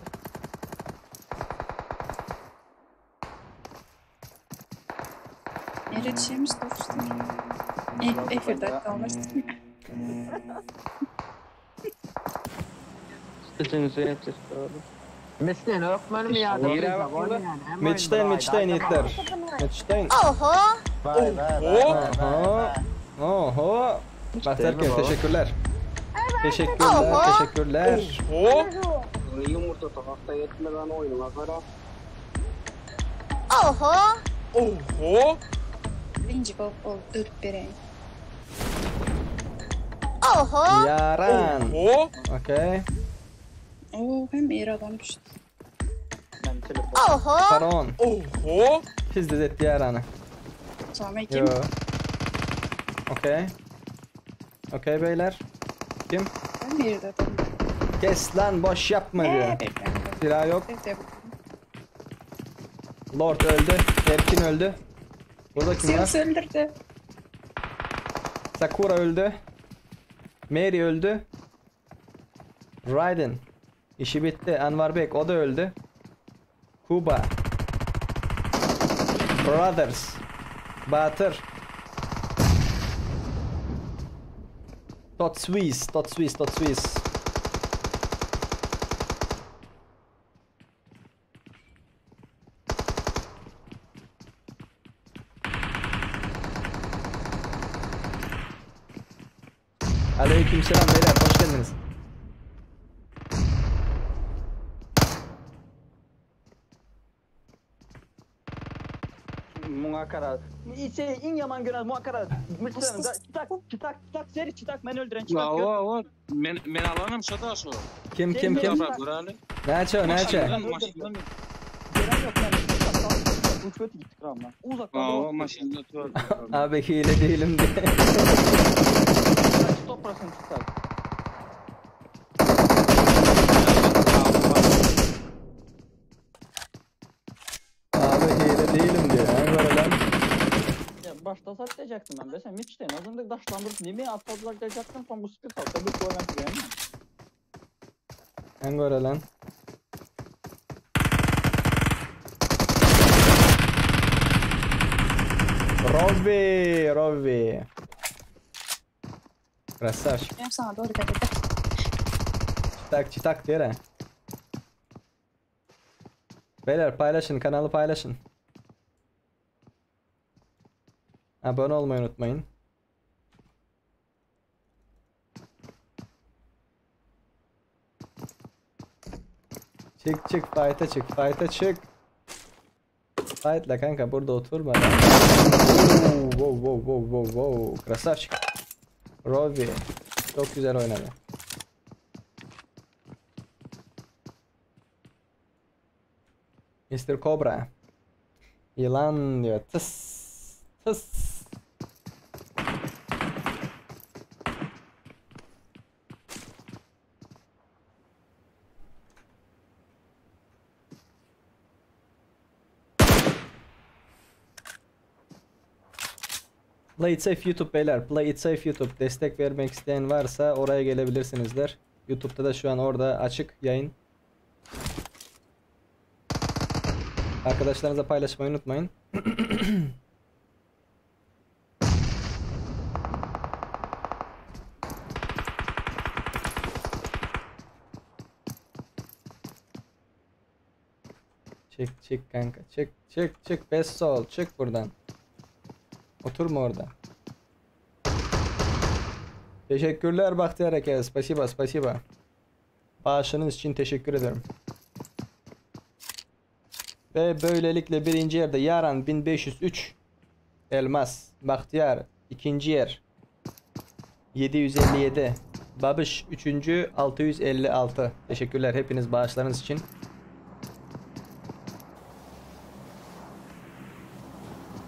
Neredeşmiş dostum? Efirde kalmıştım. Midstein, Midstein yiğitler. Midstein. Oho! Oho. Oho. Bahterken teşekkürler. Teşekkürler, teşekkürler. Yumurta tabakta yetmeden oýnuma gara. Oho! Oho! Birinci bol bol örüp bereyim. Oho! Yaran. Oho! Okey. Oo hem er adam düştü. Men telefon. Oho! Faron. Oho! Pizde etti yaranı. Sonra kim? Yo. Okey. Okey beyler. Kim? Hem er adam. Kes lan boş yapma diyor. Silah yok. Lord öldü. Erkin öldü. Burada kim var? Zeus öldürdü. Sakura öldü. Mary öldü. Raiden. İşi bitti. Anwar Bek o da öldü. Kuba. Brothers. Batır. Tot Swiss, Tot Swiss, Tot Swiss. Aleykümselam beyler hoş geldiniz. Muňa karar. Şey iň ýaman gören muňa karar. Müşterinin çıtak çıtak çıtak seri çıtak meni öldüren çıtak. Ya o o men men alanım şo da şo. Kim kim kim? Näçe näçe? Maşyndan. Gören yok yani. Uzaktan uç ötü gittik ramdan. Uzaktan. Aa, o maşynda tör. Abi hile değilim de. 100% çıtak. Abi hile değilim diyor. Ha görelim. Ya başta sat diyecektim ben de sen hiç de en azından daşlandırıp nemi atladılar diyecektim son bu spil kalktı bu görmem yani. En görelim. Robby, Robby. Красавчик. Hem sana doğru geldi. Çıtak çıtak diyor ha. Beyler paylaşın kanalı paylaşın. Abone olmayı unutmayın. Çık çık fight'a çık fight'a çık. Fight'la kanka burada oturma lan. Oo, wow wow wow wow wow. Красавчик. Robbie. Çok güzel oynadı. Mr. Cobra. Yılan diyor. Tıs. Tıs. Play It Safe YouTube beyler. Play It Safe YouTube. Destek vermek isteyen varsa oraya gelebilirsinizler. YouTube'da da şu an orada açık yayın. Arkadaşlarınızla paylaşmayı unutmayın. Çık çık kanka çık çık çık best sol çık buradan. Oturma orada. Teşekkürler Bahtiyar Eke. Spasiba spasiba. Bağışınız için teşekkür ederim. Ve böylelikle birinci yerde Yaran 1503 Elmas Bahtiyar ikinci yer 757 Babış üçüncü 656 Teşekkürler hepiniz bağışlarınız için.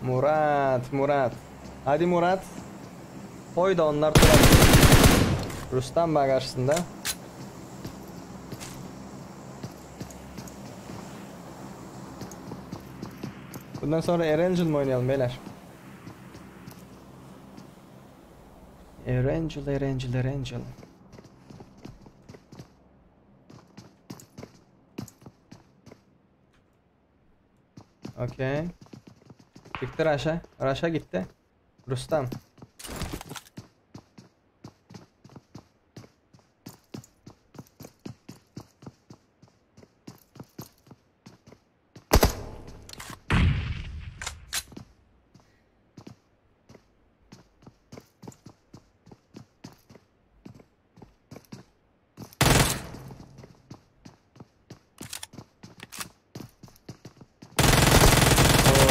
Murat Murat Hadi Murat Koy da onlar turan. Rustam var karşısında. Bundan sonra Erangel mi oynayalım beyler? Erangel, Erangel, Erangel. Okey. Çıktı Raşa. Raşa gitti. Rustam.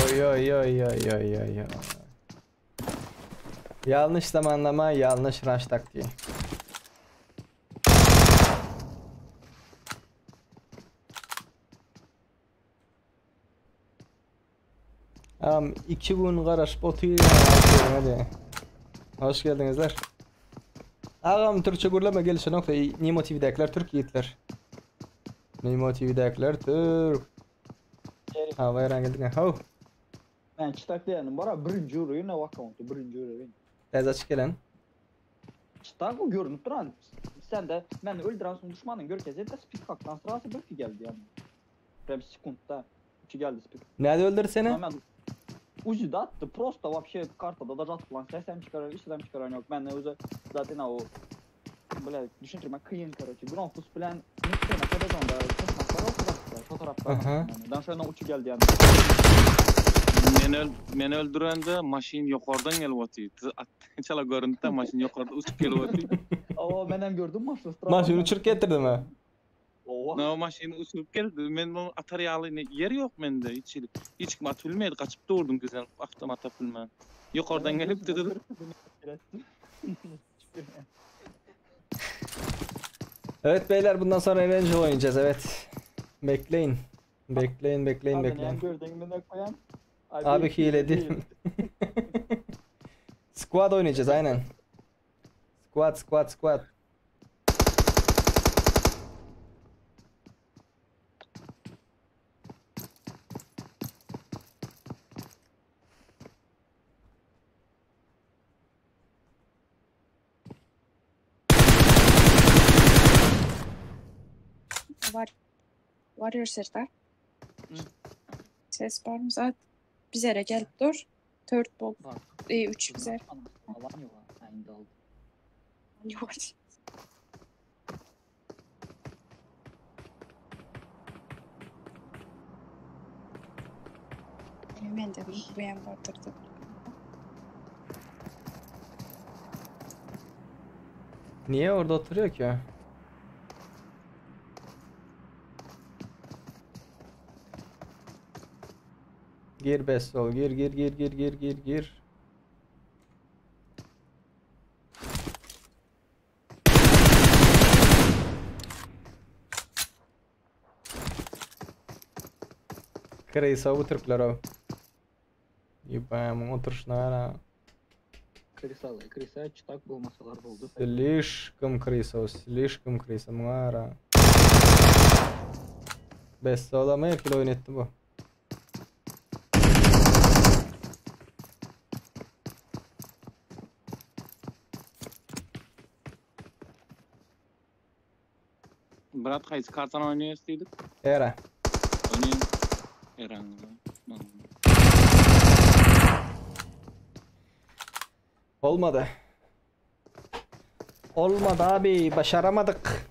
Oy oy oy oy oy oy oy. Yanlış zamanlama, yanlış rush taktiği. Tamam, 2 gün garaşyp oturýan hadi. Hoş geldinizler. Agam Türkçe gürleme gelişe nokta. Nimo TV'däkiler Türk ýigitler. Nimo TV'däkiler Türk. Ha, baýran geldik. How? Ben çıtak diyenim bara birinci uruyu ne account'u birinci uruyu. Täze açyk gelen. Çıtak o görünüp duran. Sen de men öldüren son düşmanın görkezde de speed kalktan sırası bir geldi yani. Prem sekundda. Üçü geldi speed. Näde öldür seni? Hemen Uzi de attı. Prosto вообще kartada da atılan ses hem çıkaran, hiç hem çıkaran yok. Ben de özel zaten o Бля, düşündürme kıyın короче. Gromfus bilen ne kadar onda tutmaklar o tarafta, o tarafta. Aha. Yani. Ben şöyle uçu geldi yani. Men öl men öldürende maşyn ýokardan gelip otyr. Çala görüntü maşyn ýokarda uçup gelip otyr. Oo men hem gördüm maşyny. Maşyny uçurup getirdim ha. Owa. Ne o maşyny uçurup geldi. Men onu atar ýaly ne ýer ýok mende hiç hili. Hiç kim atyp bilmedi. Gaçyp durdum gizlenip akdym atyp bilmän. Ýokardan gelipdi dedim. Evet beyler bundan sonra Erangel oynayacağız evet. Bekleyin. Bekleyin bekleyin Abi bekleyin. nem gördün ne koyan? Abi hile değil. Squad oynayacağız aynen. Squad squad squad. Var. Warrior Serdar. Ses var mı zaten? Bizere gelip dur. Third bol. Var. E, üç bize. Alan yok. Ha indi aldı. Yok. Men de bu yan batırdı. Niye orada oturuyor ki? Gir Bessol gir gir gir gir gir gir gir. Kreysa bu Türkler o. Yubamın oturuşuna ara. Krisa, Krisa çıtak bulmasalar buldu. Слишком крысов, слишком крыса, mara. Bessol ama herkül oyun etti bu. Brat haýsy kartan oýnaýas diýdik? Era. Oýnaýan Eren. Olmadı. Olmadı abi, başaramadık.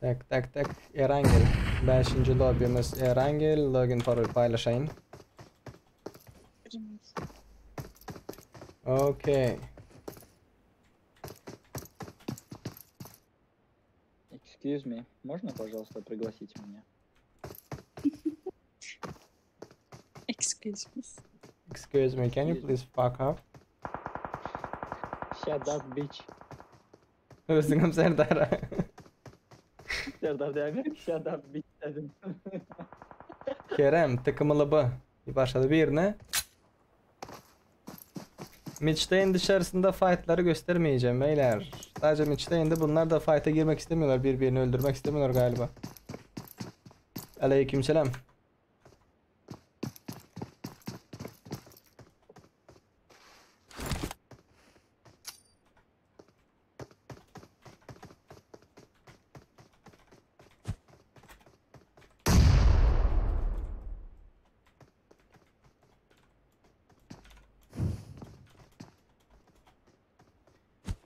Tak tak tak Erangel. Beşinci lobby'miz Erangel. Login parol paylaşayım. Okey. Excuse me, можно, пожалуйста, пригласить меня? Excuse me. Excuse me, can you please fuck up? Shut up bitch. Özgüm Serdar. Serdar Demir, shut up bitch dedim. Kerem takımlı bu. Bir başladı birine. Midstay'in dışarısında fightları göstermeyeceğim beyler. Sadece Midstay'inde bunlar da fight'a girmek istemiyorlar. Birbirini öldürmek istemiyorlar galiba. Aleykümselam.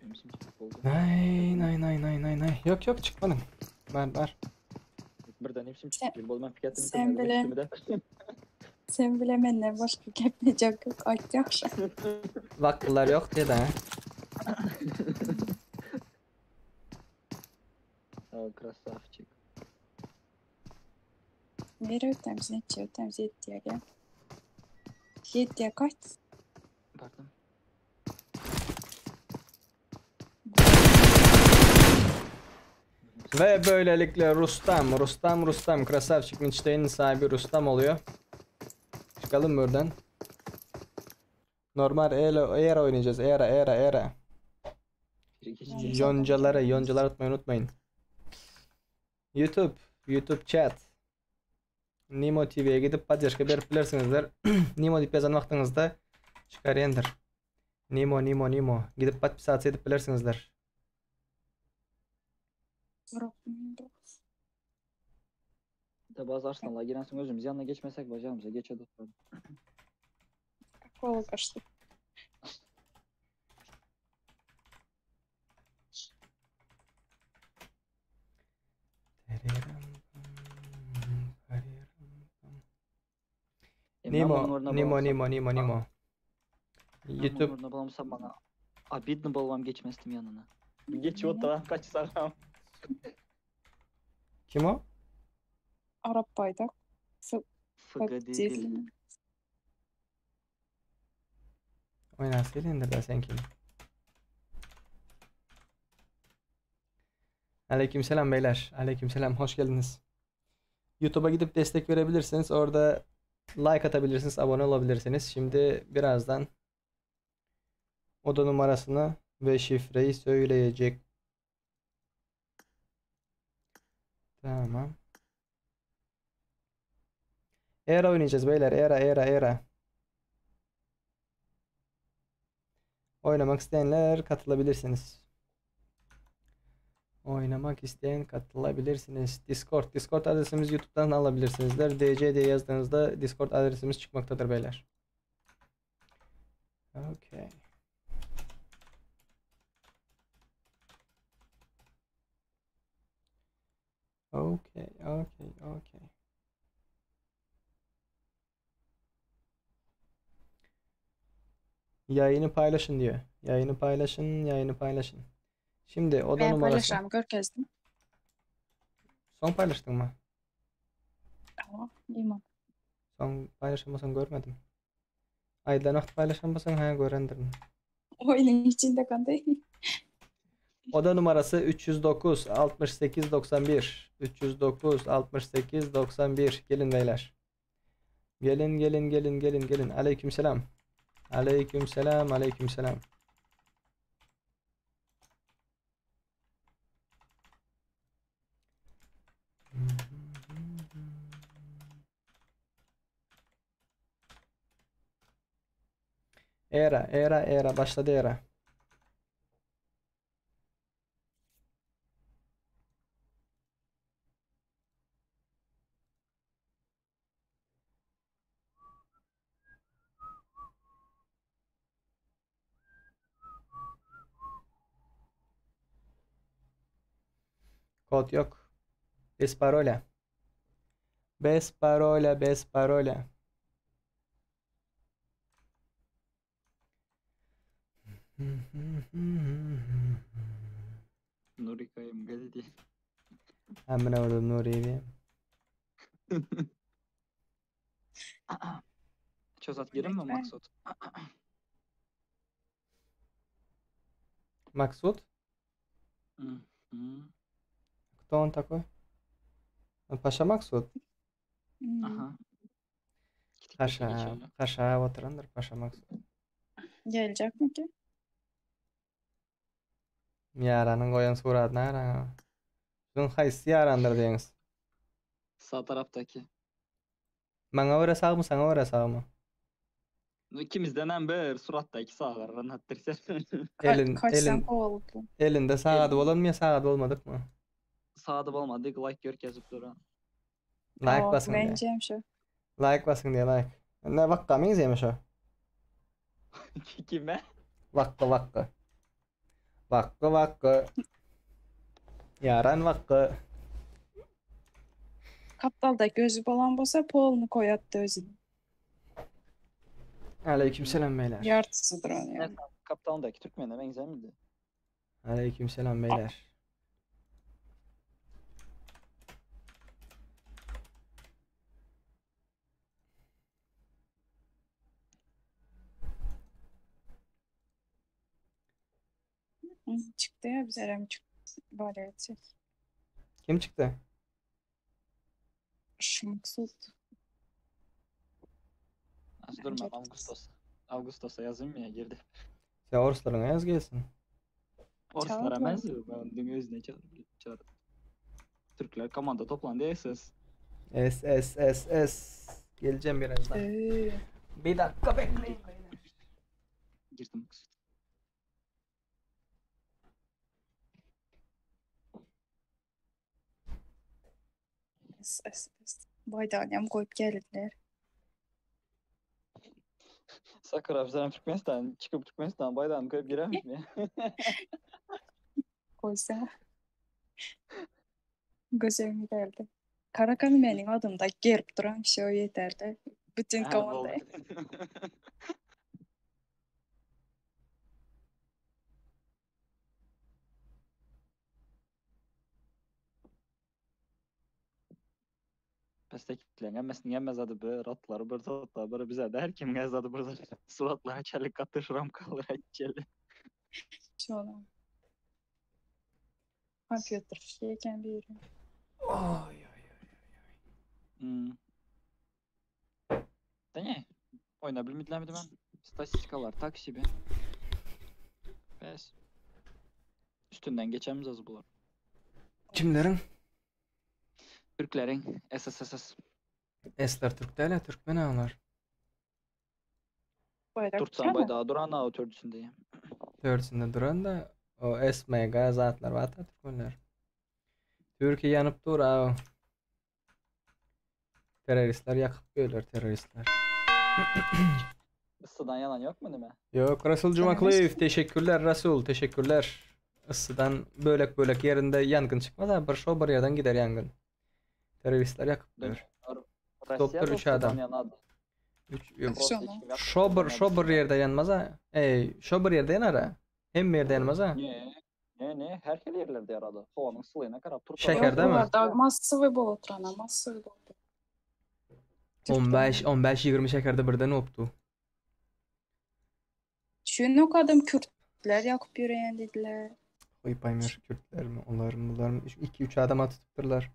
Benim şimdi çıkıp oldu. Nay nay nay nay nay nay. Yok yok çıkmadım. Var var. Birden hepsini Sen- çıktı. Bol ben fikretimi sen bile- Sen bile menden başka gepmeyecek yok. Ayt yaxşı. Vaktılar yok dedi ha. Красавчик. Nere ötemiz? Neçe ötemiz? Yettiye gel. Yettiye kaç? Pardon. Ve böylelikle Rustam, Rustam, Rustam, Krasavçik Midstay'in sahibi Rustam oluyor. Çıkalım buradan. Normal era, era oynayacağız. Era, era, era. Yoncalara, yoncalar atmayı unutmayın. YouTube, YouTube chat. Nimo TV'ye gidip поддержка berip bilersiňizler. Nimo diýip ýazan wagtyňyzda çykarýandyr. Nimo, Nimo, Nimo. Gidip podpisasiýa edip bilersiňizler. Da bazı Arslan'la girensin özümüz yanına geçmesek bacağımıza geçe dostlar. Kol kaçtı. Nimo, Nimo, Nimo, Nimo, Nimo. YouTube Umurunda bulamsam bana. Abidni bolmam geçmezdim yanına. Geç oturan kaçsam. Kim o? Arap baydak. FG değil. Oynasy gelendir-dä seňkini. Aleykümselam beyler. Aleykümselam. Hoş geldiniz. YouTube'a gidip destek verebilirsiniz. Orada like atabilirsiniz, abone olabilirsiniz. Şimdi birazdan oda numarasını ve şifreyi söyleyecek. Tamam. Era oynayacağız beyler. Era, era, era. Oynamak isteyenler katılabilirsiniz. Oynamak isteyen katılabilirsiniz. Discord. Discord adresimiz YouTube'dan alabilirsinizler. DC diye yazdığınızda Discord adresimiz çıkmaktadır beyler. Okay. Okay, okay, okay. Yayını paylaşın diyor. Yayını paylaşın, yayını paylaşın. Şimdi oda Ben numarası. paylaşacağım görkezdim. Son paylaştın mı? Tamam, iman. Son paylaşamasan görmedim. Aydan wagt paylaşamasan ha görendirin. Oyunun içinde kanday. Oda numarası 309 68 91. 309 68 91. Gelin beyler. Gelin gelin gelin gelin gelin. Aleykümselam. Aleykümselam aleykümselam. Era era era başladı era. Kod yok. Bes parola. Bes parola, bes parola. Nuri kayım geldi. Amına oğlum Nuri'yi. Çözat girin mi Maksut? Maksut? Hı. Кто он такой? Paşa Maksut. Aha. Paşa, Paşa oturandyr Paşa Maksut. Gelecek mi ki? Ýaranyň goýan suratyna garaň. Şuň haýsy ýarandyr diýeňiz? Sağ taraftaki. Maňa görä sagmy, saňa görä sagmy? İkimizden hem bir suratdaki sağ attırsa. Elin, Kaçsan elin, kovalıklı. elinde sagady bolanmy ýa sagady bolmadykmy? Sağda bolmadyk like görkezip duran. Like basyň diýe. Bence şu. Like basyň diýe like. Ne bakka meňzeýärmi şo? Kime? Bakka bakka. Bakka bakka. Ýaran bakka. Kaptalda gözü bolan bolsa polunu koyatdı özüne. Aleykümselam beyler. Yartısıdır onu yani. Kaptandaki Türkmen'e benzemedi. Aleykümselam beyler. Hı, Çıktı ya bize Rem çıktı. Bari etsek. Kim çıktı? Şu Maksut. Az durma Ağustos. Ağustos'a yazayım ya girdi. Sen orslaryňa ýaz gelsin. Orslara benziyor. Ben dün özüne çağır. çağır. Türkler komanda toplandı SS. S S S S. Geleceğim birazdan. Ee, Bir dakika bekleyin beyler. Girdim Maksut. S S S. Baydaniyam koyup geldiler. Sakura bizden Türkmenistan çıkıp Türkmenistan baydağını koyup girermiş mi? Koysa. Gözlerime geldi. Karakan benim adımda gerip duran şey o yeterli. Bütün Ha, komandayı. boldy. Pestekleň hemmesiniň hemme zady bir, atlary bir, zatlary bir, bize de her kimiň zady bir zat. Suratlara çenli gaty şramkalara çenli. Şolam. Kompýuter işleýän biri. Ay ay ay. Hmm. Da ne? Oýna bilmediler ben. Statistikalar tak себе. Pes. Üstünden geçemiz az bular. Kimlerin? Türklerin SSSS. Esler Türk değil, Türkmen ağlar. Bayrak Turtsan baydağı duran o tördüsünde. Dördüsünde duran da o SMG zatlar var da Türkmenler. Türkiye yanıp dur ha. Teröristler yakıp böyle teröristler. Isıdan yalan yok mu değil mi? Yok Rasul Cumaklıyev teşekkürler Rasul teşekkürler. Issıdan bölek bölek yerinde yangın çıkmaz ha bir şo bir yerden gider yangın. Teröristler yakıp diyor. Rossiya Doktor üç adam. yanadı. Üç, yok. Şolam. Şo bir, şo bir yerde yanmaz ha. Ey şo bir yerde yanar ha. Hem bir yerde yanmaz ha. Ne? Ne ne? Her her yerlerde yaradı. Havanın sılığına karab Turtsan. Şeker değil mi? Bularda massowy bolup oturan, massowy bolup. 15 15 20 şekerde birden optu. Şunu adam Kürtler yakıp yürüyen dediler. Oy paymir Kürtler mi onlar mı bunlar mı 2 3 adam atıptırlar.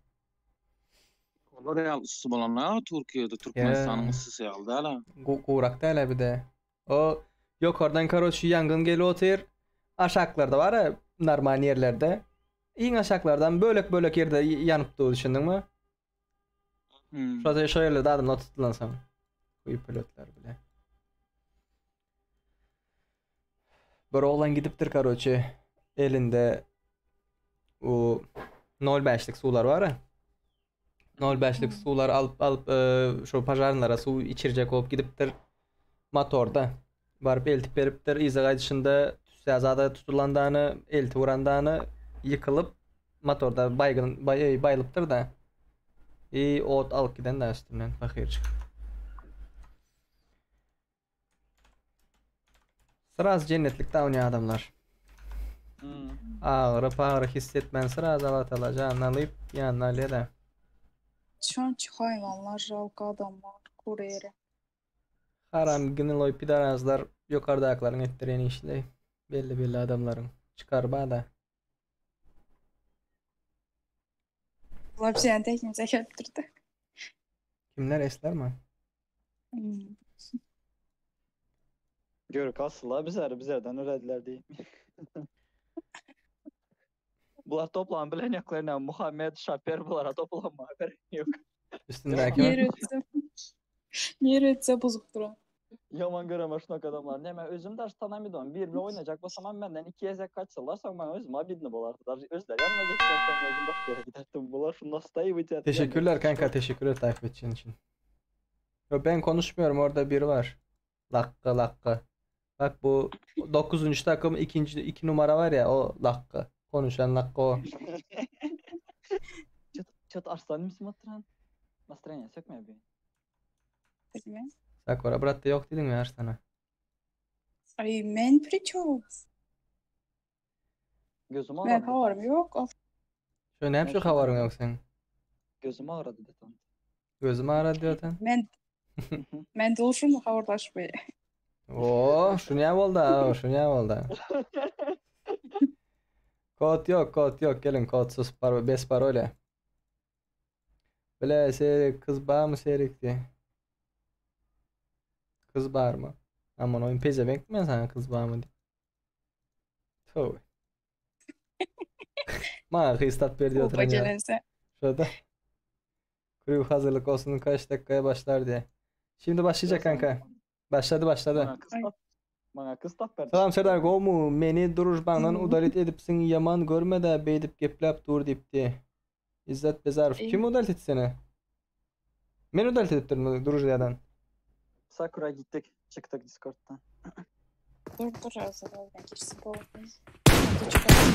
Olar ya ıssı bolanlar Türkiye'de Türkmenistan'ın ısısı aldı hala. Kurakta hele bir de. O yok oradan karoçi yangın geliyor otur. Aşaklarda var ya normal yerlerde. İn aşaklardan bölek bölek yerde yanıp durdu düşündün mü? Hmm. Şu şu yerlerde adamlar tutulan sen. Kuyu pilotlar bile. Bir oğlan gidiptir karoçi. Elinde o 0.5'lik sular var ya. 0.5'lik sular alıp alıp e, şu pajarnlara su içirecek olup gidiptir motorda. Barıp eltip beriptir. İza gaýdyşynda tüssäzada tutulandany, elti urandany ýykylyp motorda baygın bay, bayılıptır da. I ot alyp giden de üstünden bakır. Sıraz cennetlikte oynayan adamlar. Hmm. Ağrı pağrı hissetmen sıraz Allah Teala canını alıp yanına alıyor da. Çünkü hayvanlar, jalka adamlar, kurere. Haram gniloy pidarazlar yukarıdakilerin ettiren işleri. Belli belli adamların. Çıkar bana da. Bular bize tekimize gelip durdu. Kimler esler mi? Hmm. Görük asla bizler bizlerden öylediler diyeyim. Bular toplan bilen yaklarına Muhammed Şaper bulara toplanma haberi yok. Üstündeki Yer mi? ötse. Yer ötse bozuk duran. Yaman göreme şuna adamlar. Ne ben özüm de tanımıyorum. Bir bile oynayacak bolsam benden iki ezek kaçsalar sen ben özüm abidni bolardı. Özler yanıma geçsem sen özüm başka yere giderdim. Bular şu nasıl da Teşekkürler kanka teşekkürler takip ettiğin için. Yo, ben konuşmuyorum orada biri var. Lakka lakka. Bak bu 9. takım ikinci iki numara var ya o lakka. Konuşan lakka o. Çıt çıt arslan mısın atıran? Настроение sökme bir. Bilmem. Sakura brat da yok dedin mi Arslan'a? Ay men при чем? Gözüm Men ağrıdı. haberim yok. Of, Şu ne şu haberin yok senin? Gözüm ağrıdı dedi. tam. Gözüm ağrıdı diyor sen. Men men dolşum haberlaşmay. Oo, şu ne oldu ha? Şu ne oldu? Kod yok, kod yok. Gelin kodsuz paro, bes parole. Bile serik kız bağ mı serik diye. Kız bağır mı? Aman oyun pezevenk mi ben sana kız bağ mı diye. Tövbe. Ma hıstat bir diyor Opa oturan ya. gelense. Şurada. Crew hazırlık olsun kaç dakikaya başlar diye. Şimdi başlayacak kanka. Başladı başladı. Bana kız tat. Bana kız tat verdi. Salam Serdar gomu meni duruşbandan udalit edipsin yaman görme de beydip geplap dur dipti. İzzet Bezarov. Ey. Kim udalit etti seni? Men udalit ediptir Drujyadan. Sakura gittik. Çıktık Discord'dan. Dur dur hazır ol. Ben girsin bu. Hadi çıkalım.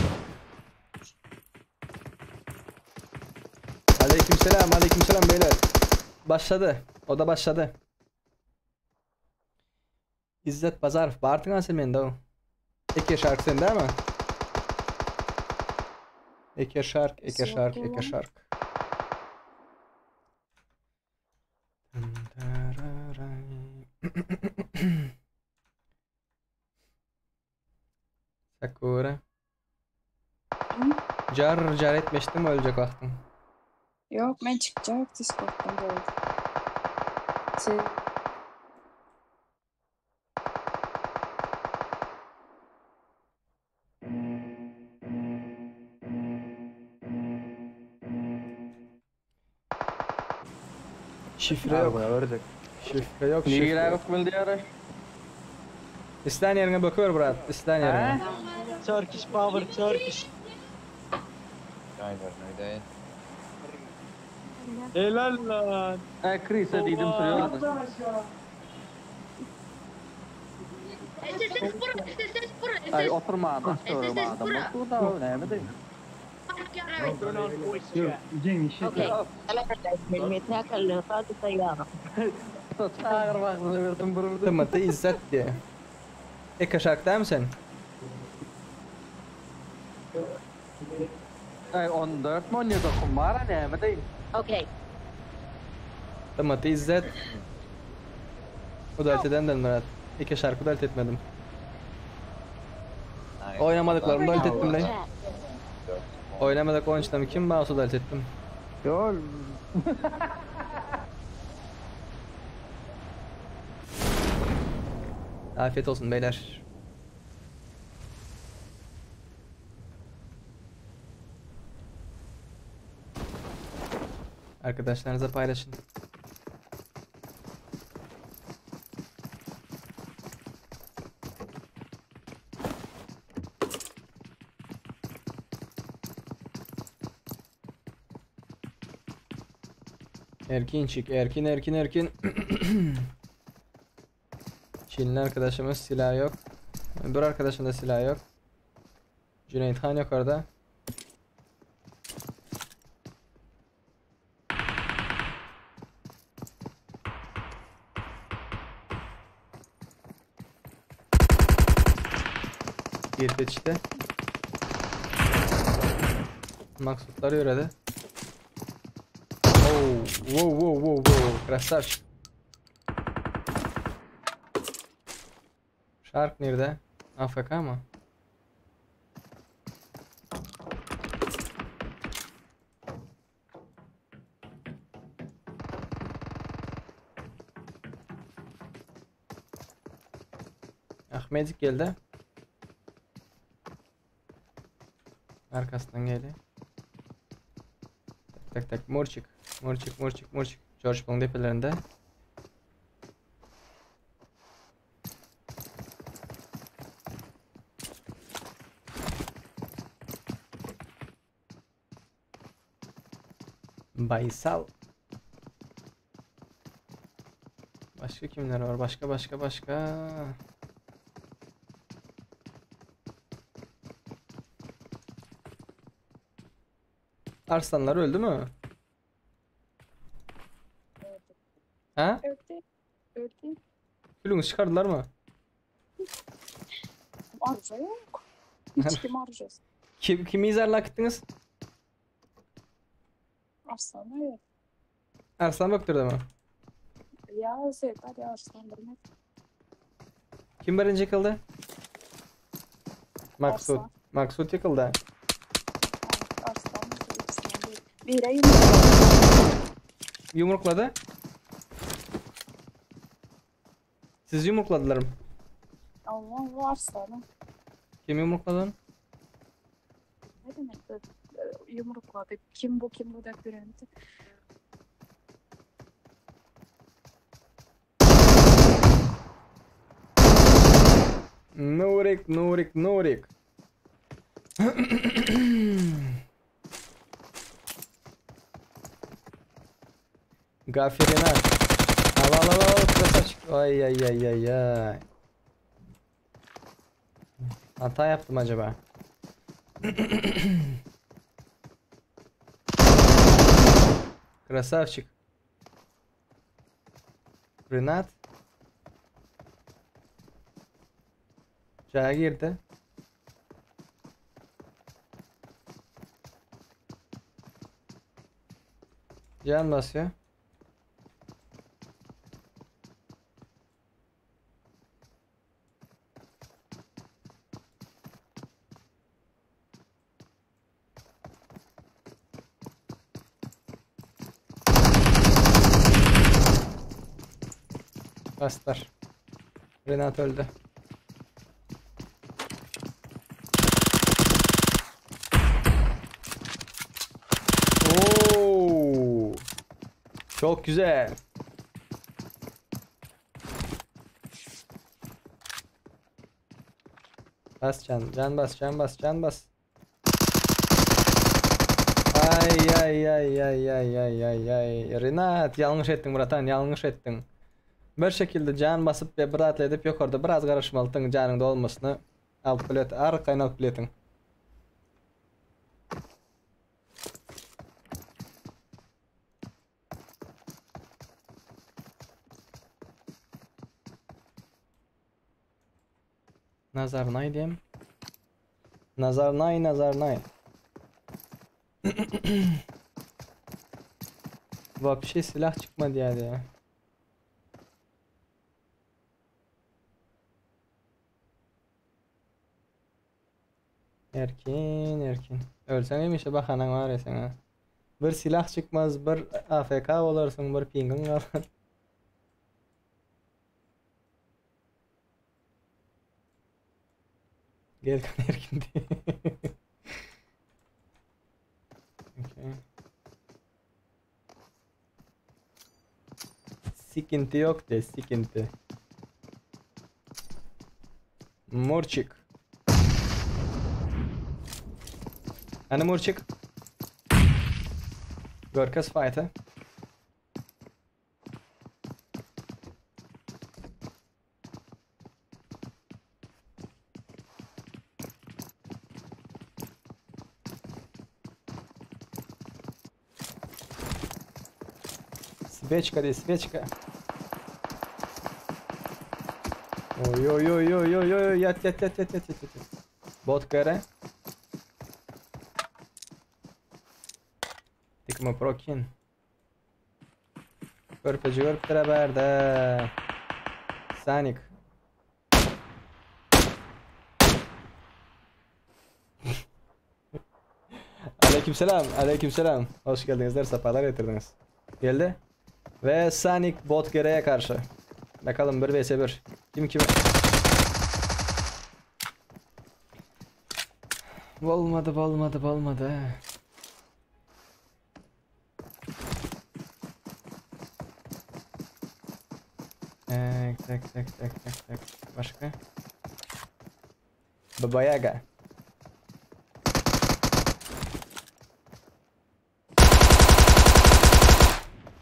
Aleykümselam aleykümselam beyler. Başladı. O da başladı. İzzet Bazarov. Bartın sen mende o. Eke şarkı sen değil mi? Eke şark, eke şark, eke şark. Sakura. Jar jar etmişdim ölecek wagtyň. Yok men çıkacak Discord'dan böyle. Sen Şifre yok. Şifre yok. Şifre Nirä yok. gitmeli diýär? İstän ýeriňe bakıyor brat. İstän ýeriňe. Turkish power, Turkish. Helal lan. He Chris'e diýdim sürüyor. SSS bura, SSS bura, Ay SS oturma adam SSS adam. bura. Bu da näme diýim? Okay. Çagyr wagtyny berdim bir. Tımıtı İzzet diye. Eke şarkta mısın? Ay 14 mi 17 kumara näme diýim? Okay. Tımıtı İzzet. Udalt edenden Murat. Eke şarkı udalt etmedim. Oynamadıklarımı da ettim lan. Oynamadık oyuncularımı kim mouse udalt ettim. Ýol. Afiyet olsun beyler. Arkadaşlarınıza paylaşın. Erkin çık, erkin erkin erkin. Çinli arkadaşımız silah yok. Öbür arkadaşın da silah yok. Cüneyt Han yok orada. Bir işte. Maksutlar yürüdü. Oh, wow, wow, wow, wow. Красавчик. Şark nerede? AFK mı? Ahmetcik geldi. Arkasından geldi. Tak tak tak Murçik. Murçik Murçik Murçik. George Bond tepelerinde. Baysal. Başka kimler var? Başka başka başka. Arslanlar öldü mü? Ha? öldü. Öldü. Külünüzü çıkardılar mı? Arıza yok. Hiç kim arızası? Kim, kimi izarla gittiniz? Arslan evet. Arslan baktırdı mı? Ya Serdar ya Arslan demek. Kim birinci yıkıldı? Maksut. Arslan. Maksut yıkıldı. Evet, Arslan Arslan değil. Bire yumruk. Yumrukladı. Siz yumrukladılar mı? Allah bu Arslan'ı. Kim yumrukladı? onu? Ne demek bu? Yumrukladı. Kim bu kim bu da görüntü. Nurik, Nurik, Nurik. Gafirina. Al al al al krasavçik. Ay ay ay ay ay. Hata yaptım acaba? Красавчик. Renat. Çaya girdi. Can basıyor. Baslar. Renat öldü. Oo! Çok güzel. Bas can, can bas, can bas, can bas. Ay ay ay ay ay ay ay ay. Renat yanlış ettin bratan, yanlış ettin. Bir şekilde can basıp ve bir atla edip yukarıda biraz karışmalıdın canın da olmasını. Alt bilet, arkayn alıp biletin. Nazar nay diyeyim. Nazar nay, nazar nay. Вообще silah çıkmadı yani ya. Erkin erkin. Ölsen imiş bak anan var ya sana. Bir silah çıkmaz, bir AFK olursun, bir pingin kalır. Gel kan erkin diye. Okay. Sikinti yok de sikinti. Murçik. Hani Murçik? Görkez fight'ı. Свечка değil, свечка. Oy oy oy oy oy oy yat yat yat yat yat yat. Bot kere. Tikma prokin. Körpeci görüp berde. Sanik. Aleykümselam, aleykümselam. Hoş geldiniz, sefalar getirdiniz. Geldi. Ve Sonic bot gereğe karşı. Bakalım 1 vs 1. Kim kime? Olmadı, olmadı, olmadı. Tek tek tek tek tek tek. Başka? Baba Yaga.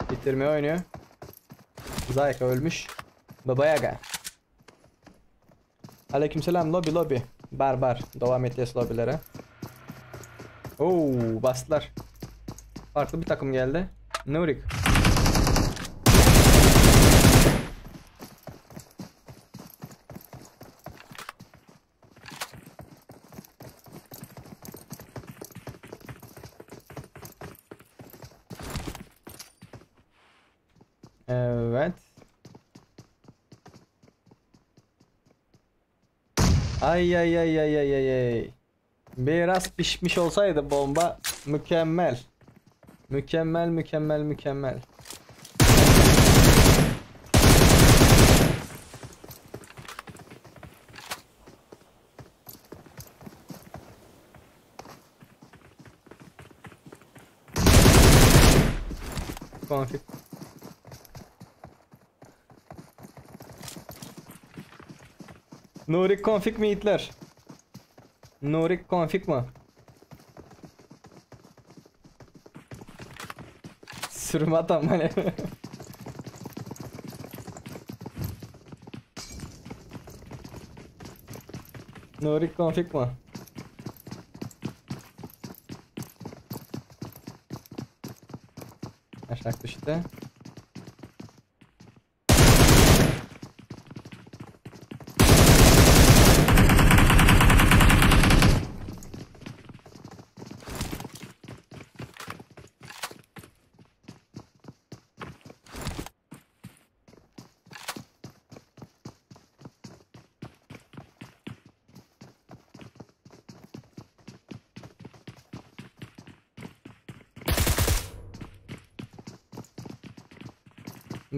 Bitirme oynuyor. Zayka ölmüş. Baba Yaga. Aleykümselam lobby lobby. Bar bar. Devam et lobilere. Oo, bastılar. Farklı bir takım geldi. Nurik. Evet. Ay ay ay ay ay ay ay. Biraz pişmiş olsaydı bomba mükemmel. Mükemmel mükemmel mükemmel. Konfig. Nurik konfig mi yiğitler? Nurik konfig mı? Sürüm atam hani. Nurik konfig mı? Aşağı düştü.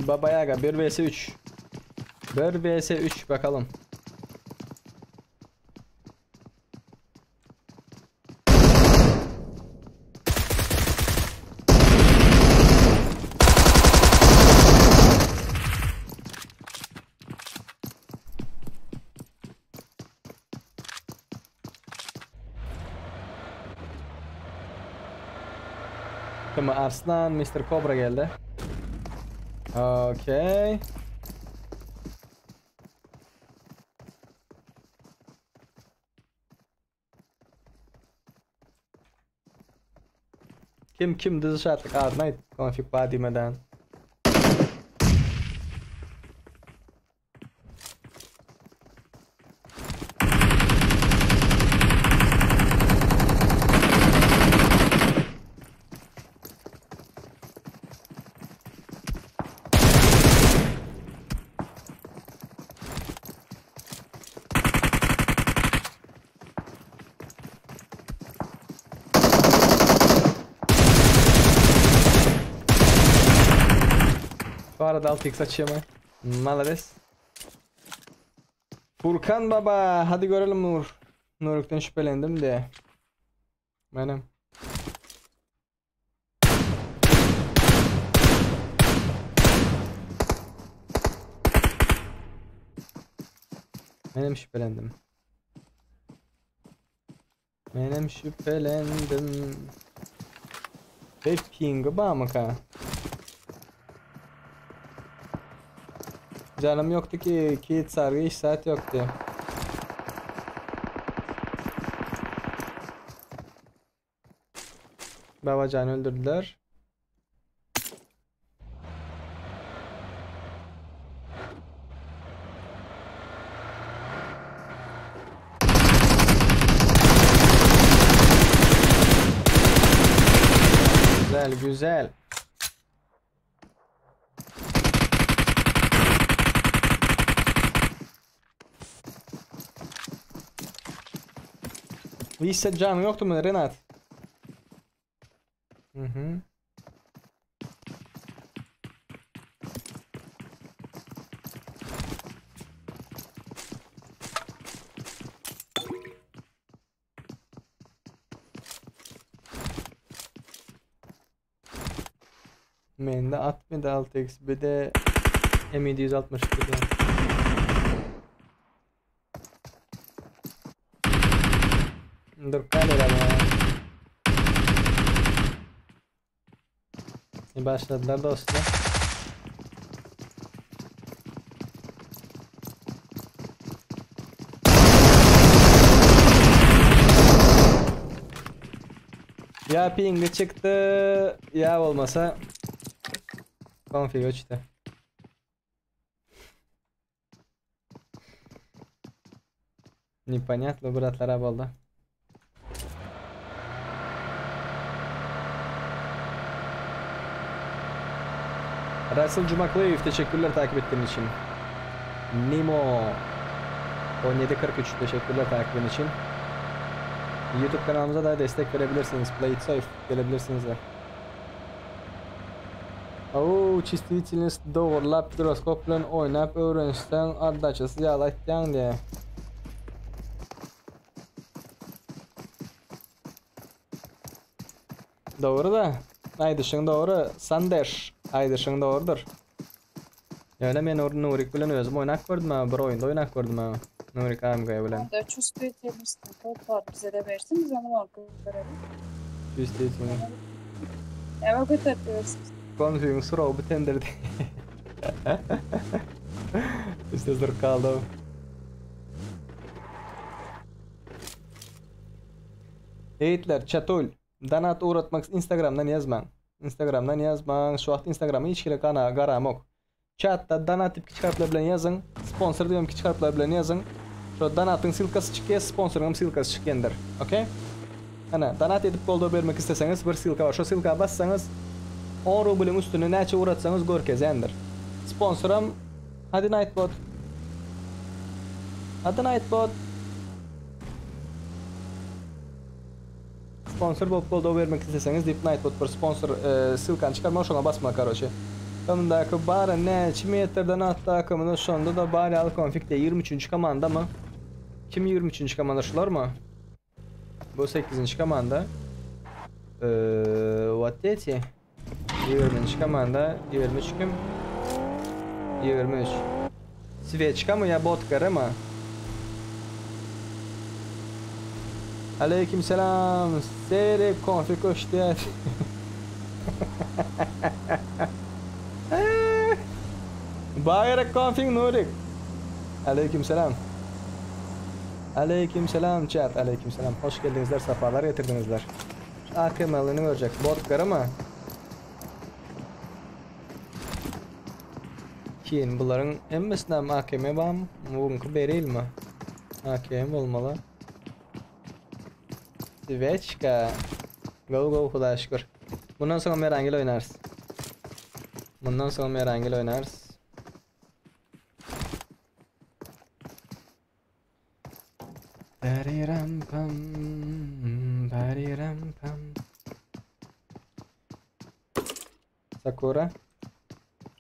Baba Yaga 1 vs 3. 1 vs 3 bakalım. Kim Arslan, Mr. Cobra geldi. Okey. Kim kim düz şatlyk adyny aýt konfig bar diýmeden. Bu arada 6x açıyor mu? Malades. Furkan baba hadi görelim Nur. Nurluk'tan şüphelendim de. Benim. Benim şüphelendim. Menem şüphelendim. Ve pingi bamyka? Canım yoktu ki, ki sargı hiç saat yoktu. Babacanı öldürdüler. Güzel güzel. Lise canı yoktu mu Renat? Hı hı. Mende 66x bir de M762 Dur Başladılar dostlar. Ya pingi çıktı ya olmasa konfig uçtu. Непонятно bratlara boldy. Rasul Cumaklıyev teşekkürler takip ettiğin için. Nemo 1743 teşekkürler takibin için. YouTube kanalımıza da destek verebilirsiniz. Play it safe gelebilirsiniz de. Oo, çizdiğiniz doğrulap giroskop bilen oynap öğrenişten addaçası yalatyan diye. Doğru da. Aýdyşyň doğru. Sander. Aýdyşyň doğrudur. Ýöne men Nurik bilen özüm oýnap gördüm ha, bir oýunda oýnap gördüm ha. Nurik AMG bilen. Da чувствительность kod var bize de versin biz onu görelim. Чувствительность. Evet götürüyoruz. Konfigün surawy bitendirdi. İşte zırk kaldı. Eýitler, çatul. Danat uğratmak Instagramdan yazmaň. Instagramdan yazmaň. Şu wagt Instagramy hiç kile gana garamok. Chatda danat diýip kiçik harplar bilen ýazyň. Sponsor diýip kiçik harplar bilen ýazyň. Şu danatyň ssylkasy çykýar, sponsoryň ssylkasy çykýandyr. Okey? Ana, danat edip goldaw bermek isleseňiz bir ssylka bar. Şu ssylka bassaňyz 10 rublyň üstüne näçe uğratsaňyz görkezýändir. Sponsoram Hadi Nightbot. Hadi Nightbot. Sponsor bolup goldaw bermek isleseňiz diýip Nightbot bir sponsor e, ssylkany çykarmak şoňa basma karoçe. Öňdäki bara näçe metrden atdy akymyny şonda da bar ýaly konflikte 23-nji komanda mı? Kim 23-nji komanda şular mı? Bu 8-nji komanda. Eee, what эти? 20-nji komanda 23 kim? 23. Sveçka mı ya bot karı mı? Aleyküm selam. Seri konfig öçdi. Bayrak konfig Nurik. Aleyküm selam. Aleyküm selam chat. Aleyküm selam. Hoş geldinizler. Safalar getirdinizler. AKM'lini görecek. Bot karı mı? Keyin bunların hemmesinden AKM var mı? Bugünkü beril mi? AKM olmalı. Sveçka. Go go Hudaýa şükür. Bundan sonra Merangil oynarız. Bundan sonra Merangil oynarız. Bariram pam, bariram pam. Sakura.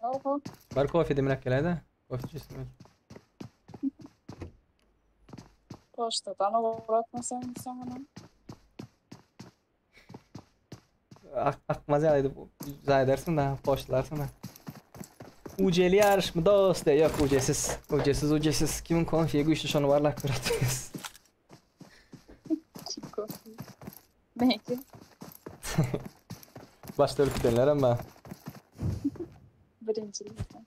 Oho. Bar kofe demlek geläýdä. Kofe içesim. Poçtadan uğratmasan sana. Ak akmaz ýaly edip zaý edersin da, poçtalarsyn da. UC'li yarış mı dost? Yok UC'siz. UC'siz UC'siz. Kimin konfiye güçlü şonu varlak bırakıyoruz. Çiko. Belki. Başta ülkedenler ama. Birinci ligden.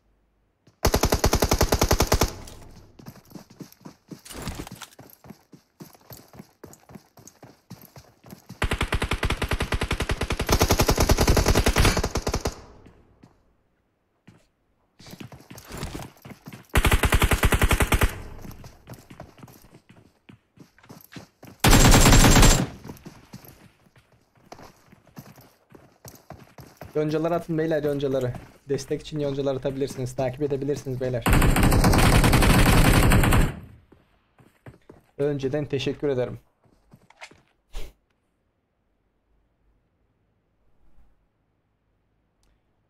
Yoncaları atın beyler yoncaları. Destek için yoncaları atabilirsiniz. Takip edebilirsiniz beyler. Önceden teşekkür ederim.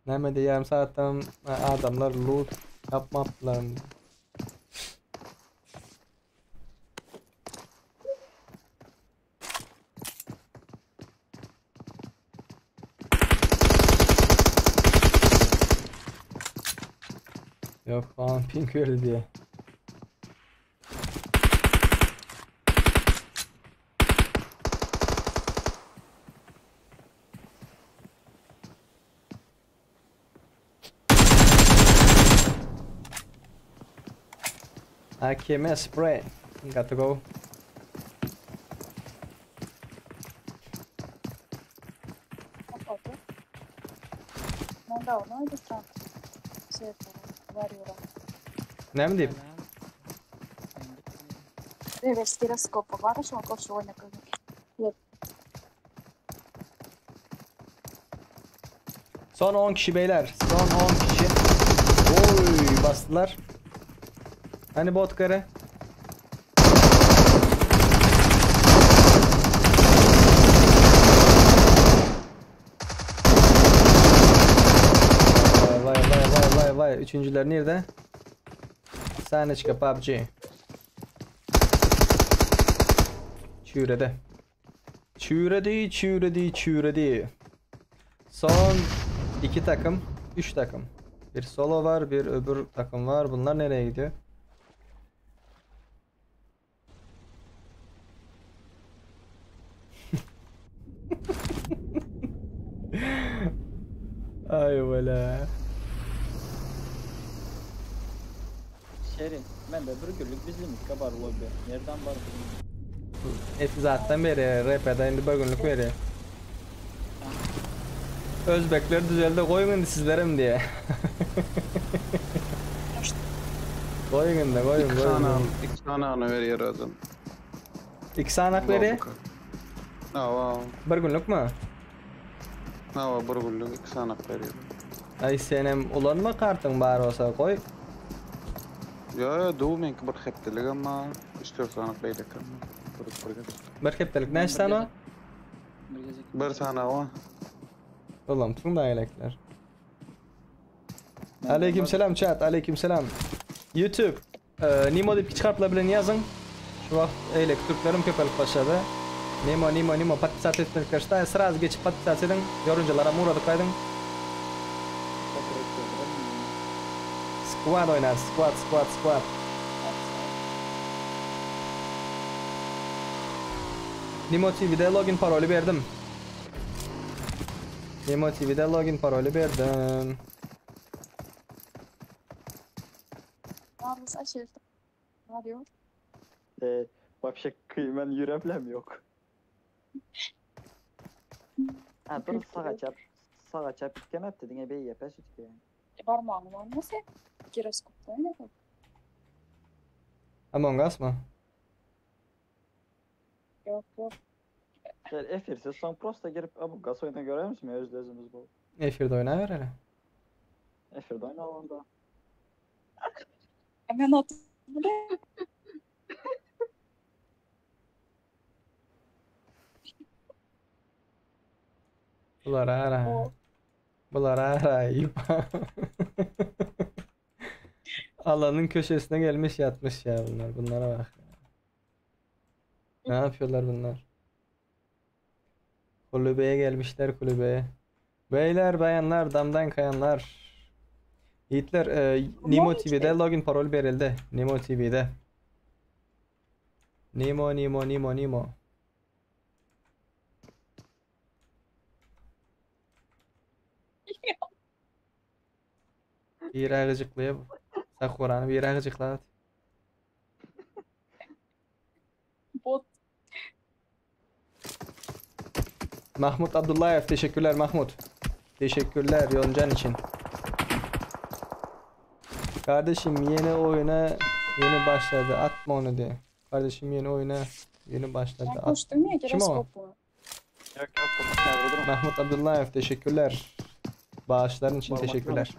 Nämede yarım saatten adamlar loot yapmaplar. Yok falan pink verdi diye. AKM spray. Got to go. Otur. Ben de onu öyle Şey yapıyorum. Varıyorum. Ne mi diyeyim? Reverse giroskopu var. Şu an koşu oynakıyor. Son 10 kişi beyler. Son 10 kişi. Oy bastılar. Hani bot karı? Vay vay vay vay vay vay. Üçüncüler nerede? Saneçka PUBG. Çüredi. Çüredi, çüredi, çüredi. Son iki takım, üç takım. Bir solo var, bir öbür takım var. Bunlar nereye gidiyor? Ay vela. Şeri, ben de bir günlük biz limit kabar lobby. Nereden var bu? F zaten beri RP'den indi bir günlük veri. Özbekler düzeldi koyun indi sizlerim diye. koyun indi koyun İki koyun. tane, iki tane anı veriyor adam. İki sanak veri. Ava, Bir günlük mü? ava bir günlük iki sanak veriyor. Ay senem ulanma kartın bari olsa koy. Ya ya doğum bir heptelik ama 3-4 sanak beylek ama. Bir, bir, Bir heptelik ne tane o? Bir gece. bir tane ava. Ulan tüm da aylaklar. Aleyküm selam chat, aleyküm selam. YouTube, e, Nimo diýip kiçi harplar bilen ýazyň. Şu wagt eýleki türklerim köpelip başlady. Nimo, Nimo, Nimo podpisat etmedikler ştaý sraz geçip podpisat ediň. Ýorunjalaram ugradyp gaýdyň. Squad oýnar, squad, squad, squad. Nimo TV'de login paroly berdim. Nimo TV'de login paroly berdim. Yalnız aşırdı. Ne diyor? E, вообще kıymen yüreblem yok. Ha dur sağa çap. Sağa çap itkemep dedin ebe yepes itke. Barmağın var mı sen? Giroskopta oynadın. Among Us mı? Yok yok. Gel F1 son prosta girip Among Us oyuna görer misin? Özlezimiz bu. Efirde oýnaber hele. F1'de oyna onda. Hemen attım. Bular ara. O Bular ara. Ayıp. Alanın köşesine gelmiş yatmış ya bunlar. Bunlara bak. Ne yapıyorlar bunlar? Kulübeye gelmişler kulübeye. Beyler bayanlar damdan kayanlar. Yiğitler e, Nimo TV'de login parol verildi. Nimo TV'de. Nimo Nimo Nimo Nimo. Bir gıcıklaya Sakura'nı bir gıcıkladı. bot. Mahmut Abdullayev teşekkürler Mahmut. Teşekkürler Yoncan için. Kardeşim yeni oyuna yeni başladı. Atma onu diye. Kardeşim yeni oyuna yeni başladı. Ben At. koştum ya Kim o? giroskopla. Yok yok. Mahmut Abdullayev teşekkürler. Bağışların için teşekkürler.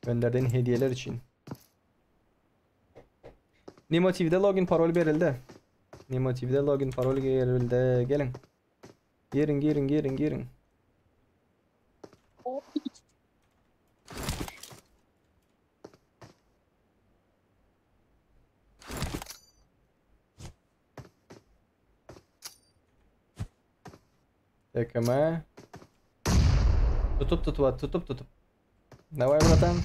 Gönderdiğin hediyeler için. Nimo TV'de login parol verildi. Nimo TV'de login parol verildi. Gelin. Girin girin girin girin. O TKM. Tutup tutup tutup tutup. Давай, братан.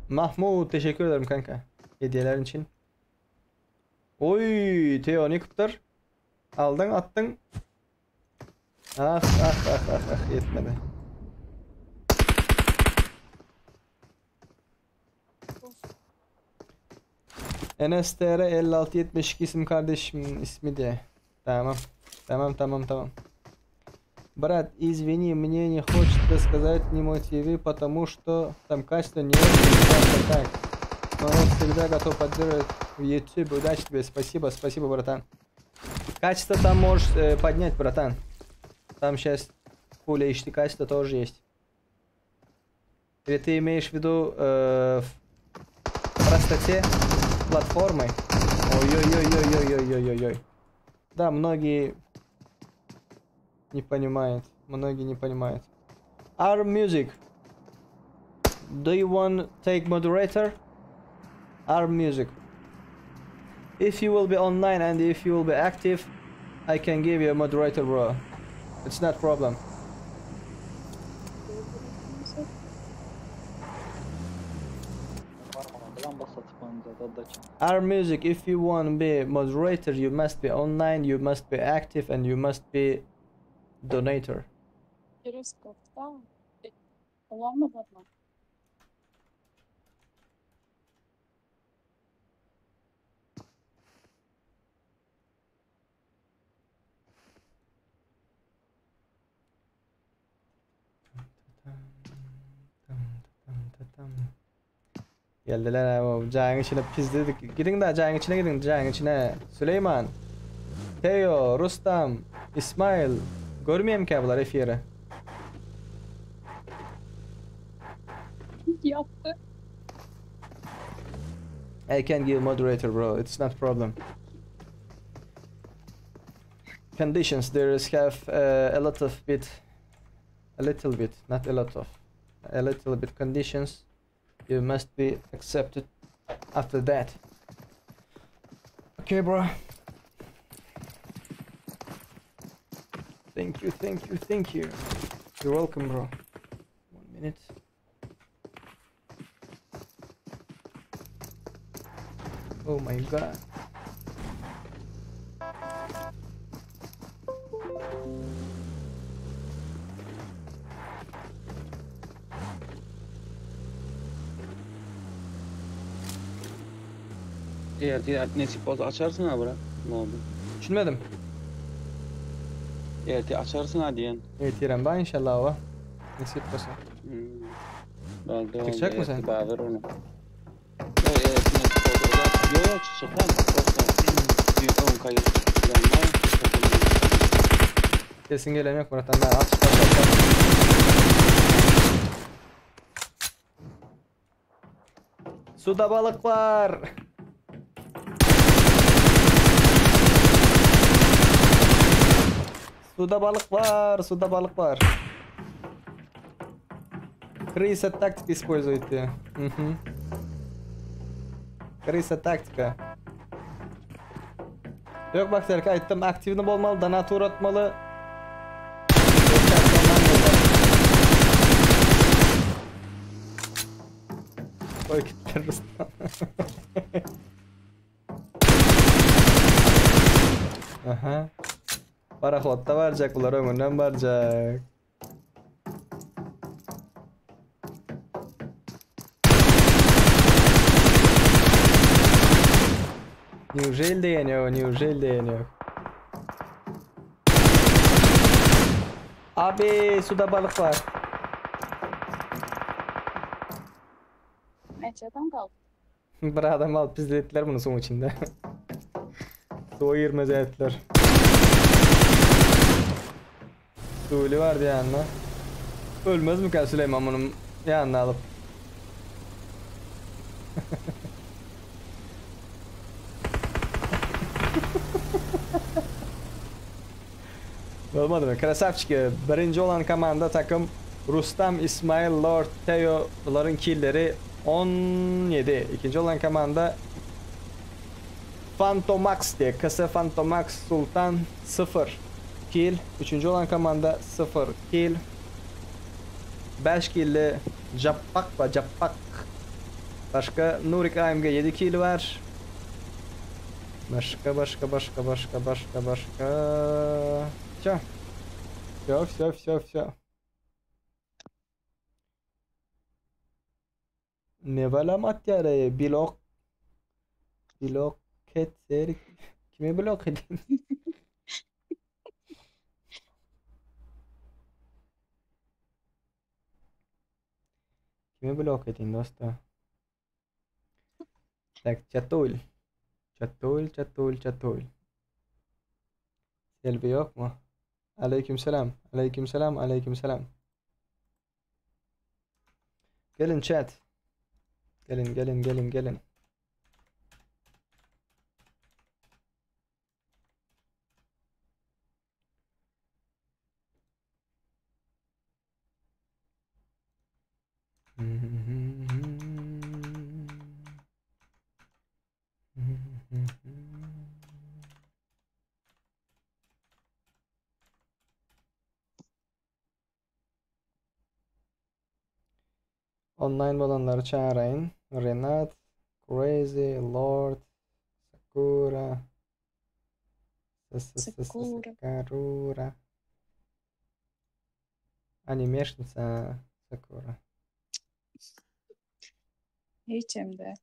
Mahmut teşekkür ederim kanka. Hediyelerin için. Oy, Teo ne kıptır? Aldın, attın. Ah ah ah ah ah yetmedi. NSTR 5672 isim kardeşimin ismi diye. Tamam. Tamam tamam tamam. Брат, извини, мне не хочется сказать Nimo TV, потому что там качество не очень, просто так. Но я всегда готов поддерживать в YouTube. Удачи тебе, спасибо, спасибо, братан. Качество там можешь э, поднять, братан. Там сейчас Full HD качество тоже есть. Или ты имеешь в виду э, в простоте платформы? Ой-ой-ой-ой-ой-ой-ой-ой. Да, многие не понимают. Многие не понимают. Our music. Do you want take moderator? Our music. If you will be online and if you will be active, I can give you a moderator, bro. It's not problem. Our music, if you want to be moderator, you must be online, you must be active, and you must be donator. Giroskopta. Olan mı barmak? Geldiler abi. Cayın içine pizledik. Gidin de cayın içine gidin. Cayın içine. Süleyman. Teo, Rustam, İsmail. Görmeyeyim ki bular F yeri. Yaptı. I can give moderator bro. It's not problem. Conditions there is have uh, a lot of bit. A little bit, not a lot of. A little bit conditions you must be accepted after that. Okay, bro. Thank you, thank you, thank you. You're welcome, bro. One minute. Oh my god. Ertir nesip bolsa açarsyň ha bura. Ne oldu? Düşünmedim. Ertir açarsyň ha diýen. Ertirem bar inşallah o. Nesip bolsa. Hmm. Boldy, boldy. Çykjak mı sen? Ertir bazar onu. Yo, ertir nesip bolsa. Yo, yo, çykam. Prosta. Düýn öň kaýyp. Sesin gelen yok Murat ben aç aç aç aç. Suda balık var. Suda balık var, suda balık var. Крыса тактика используете. Угу. Крыса taktika. Yok bak Serkan aýtdym aktiwny bolmaly, donat ugratmaly. Koy gitler Rustam. Aha. Paraxodda barjak bular öňünden barjak. Neujeli diýen ýok, neujeli diýen ýok. Abi suda balyk bar. Näçe adam galdy? Bir adam alyp pizletdiler muny suwuň içinde. Suwa girmez etdiler. Suli bardy ýanynda. Ölmezmikä Süleýman muny ýanyna alyp? Bolmadymy? Krasavçiki birinji bolan komanda takym Rustam, Ismail, Lord, Teo bularyň killeri 17. Ikinji bolan komanda Fantomax diýe KS Fantomax Sultan 0 kill. Üçünji bolan komanda 0 kill. 5 killi Jappak we Jappak. Başga Nurik AMG 7 killi bar. Başga başga başga başga başga başga. Vsyo. Vsyo vsyo vsyo vsyo. Ne balam atýar eý blok blok ketser kime blok edeyim? Kime blok edeyim dosta? Tak çatul. Çatul çatul çatul. Selbi yok mu? Aleykümselam. Aleykümselam. Aleykümselam. Gelin chat. Gelin gelin gelin gelin. Online bolanlary çagyrayyn. Renat, Crazy, Lord, Sakura. Sakura. Sakura. Animeşnica Sakura. Hiç hem däl.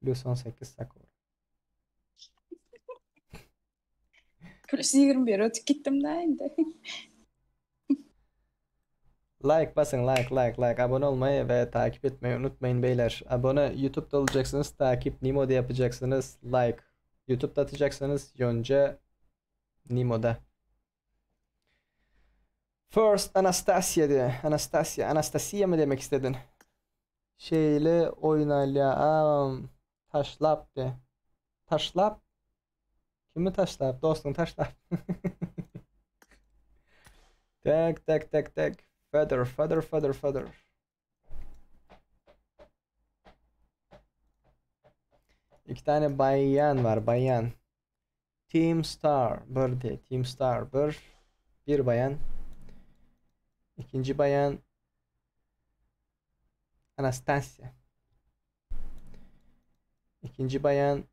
Plus 18 Sakura. Plus 21 ötüp gitdim-dä indi. Like basın like like like abone olmayı ve takip etmeyi unutmayın beyler. Abone YouTube'da olacaksınız takip Nimo'da yapacaksınız like. YouTube'da atacaksınız Yonca Nimo'da. First Anastasia diye. Anastasia. Anastasia mı demek istedin? Şeýle oýnalýa agam. Taşlap de. Taşlap? Kimi taşlap? Dostuny taşlap. Tak tak tak tak. Feather feather feather feather. İki tane bayan var bayan. Team Star bir de Team Star bir. Bir bayan. İkinci bayan Anastasia. İkinci bayan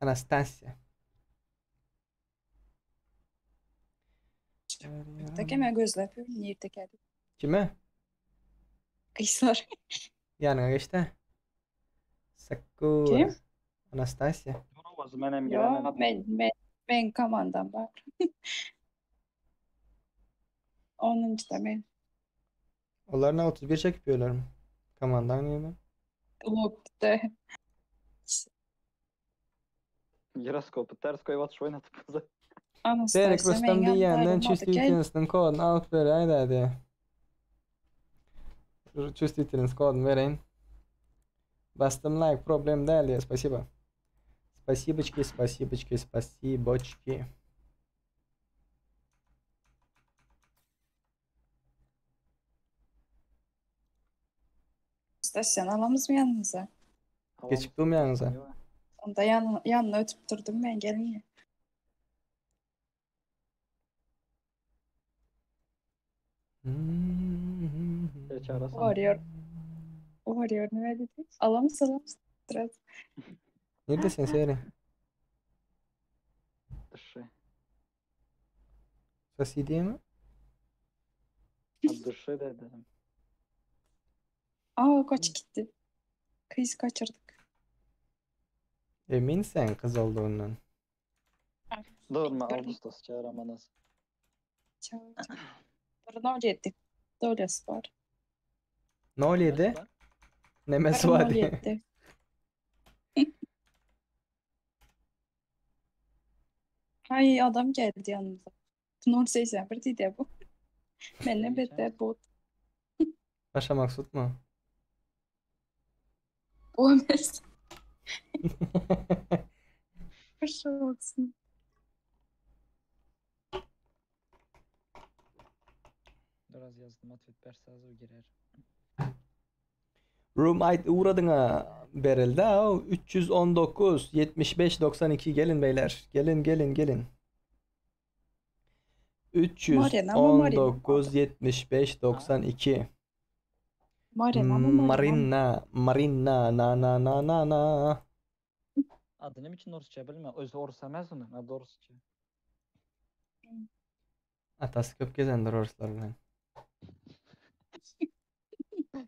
Anastasia. Kime gözläp ýörün nirde gelip. Kime? Gyzlar. Ýanyňa geçdi. Sakura. Kim? Anastasia. Menem Ýok, gelemem. men men men komandam bar. Onuncu da men. Onlar ne 31 çekip yiyorlar mı? Komandan neydi? Lobda. Giroskopy ters koyup atış oynatıp bize. Derek Anastasia Rüstem men ýanynda diýenden aýrylmadyk. Gel. Çüstütinins'in kodunu alyp beräý dedi. Çüstütinins kodunu bereýin. Bastım like problem däl diýe. Spasibo. Spasiboçki, spasiboçki, spasiboçki. Anastasiýany alamyzmy ýanymyza? Geçip durmaýaňyza. Onda ýan, ýanyna ötüp durdum men gelin. Geç arasana. Warrior. Warrior ne dedi? Alamız alamız. Biraz. Neredesin Seri? Dışı. Sasi diye mi? Dışı dedim. Aa kaç gitti. Kız kaçırdık. Emin sen kız olduğundan. Durma Ağustos çağıramanas. Çağır. Dur 07. Dolyası var. Ne oluyordu? Nemesi var diye. 07. Ay adam geldi yanımıza. 081 dedi bu. Benden beter bot. Paşa Maksut mu? O emez. Hoş olsun. Biraz yazdım atvet berse girer. Room ID uğradığına berildi. ha. 319 75 92 gelin beyler. Gelin gelin gelin. Marina mı, Marina mı? 319 75 92 Marina mı Marina mı? Marina Marina na na na na na Adı ne biçim Rusça bilme. Özü Orus emez onun. Adı Rusça. Atası köp gezendir oruslar bilen.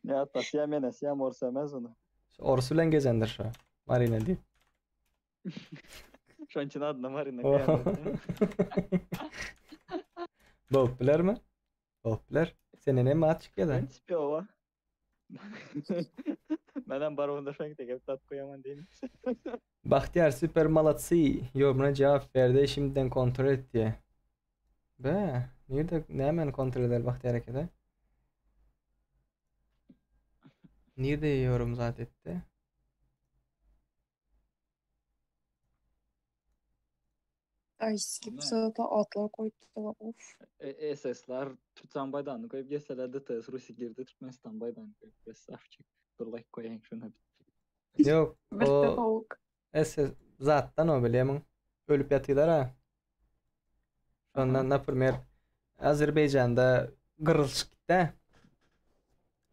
Ne atası ya menesi ya Orus emez onu. Şu Orus bilen gezendir şu. Marina deyip. Şu an için adına Marina Oh. koyarlar. Bolup biler mi? Bolup biler. Senin hem at çıkıyor da. Tipi o va. Menen baronda şenk de gelip tat koyaman değil mi? Bahtiyar süper malatsi yorumuna cevap verdi. Şimdiden kontrol et diye. Be, nerede ne hemen kontrol eder Bahtiyar harekete? Nerede yorum zaten etti? Ay skip sırada atlar koydular. Of. E, SS'ler Türkmen baydağını koyup geçseler de TS Rusya girdi Türkmenistan baydağını koyup geçse afçık. Dur like koyayım şuna bir. Yok Bir de o tavuk. SS zatdan o bilemiň. Ölüp ýatylar ha. Şondan naprimер Azerbayjanda gyrylşyk gitdi.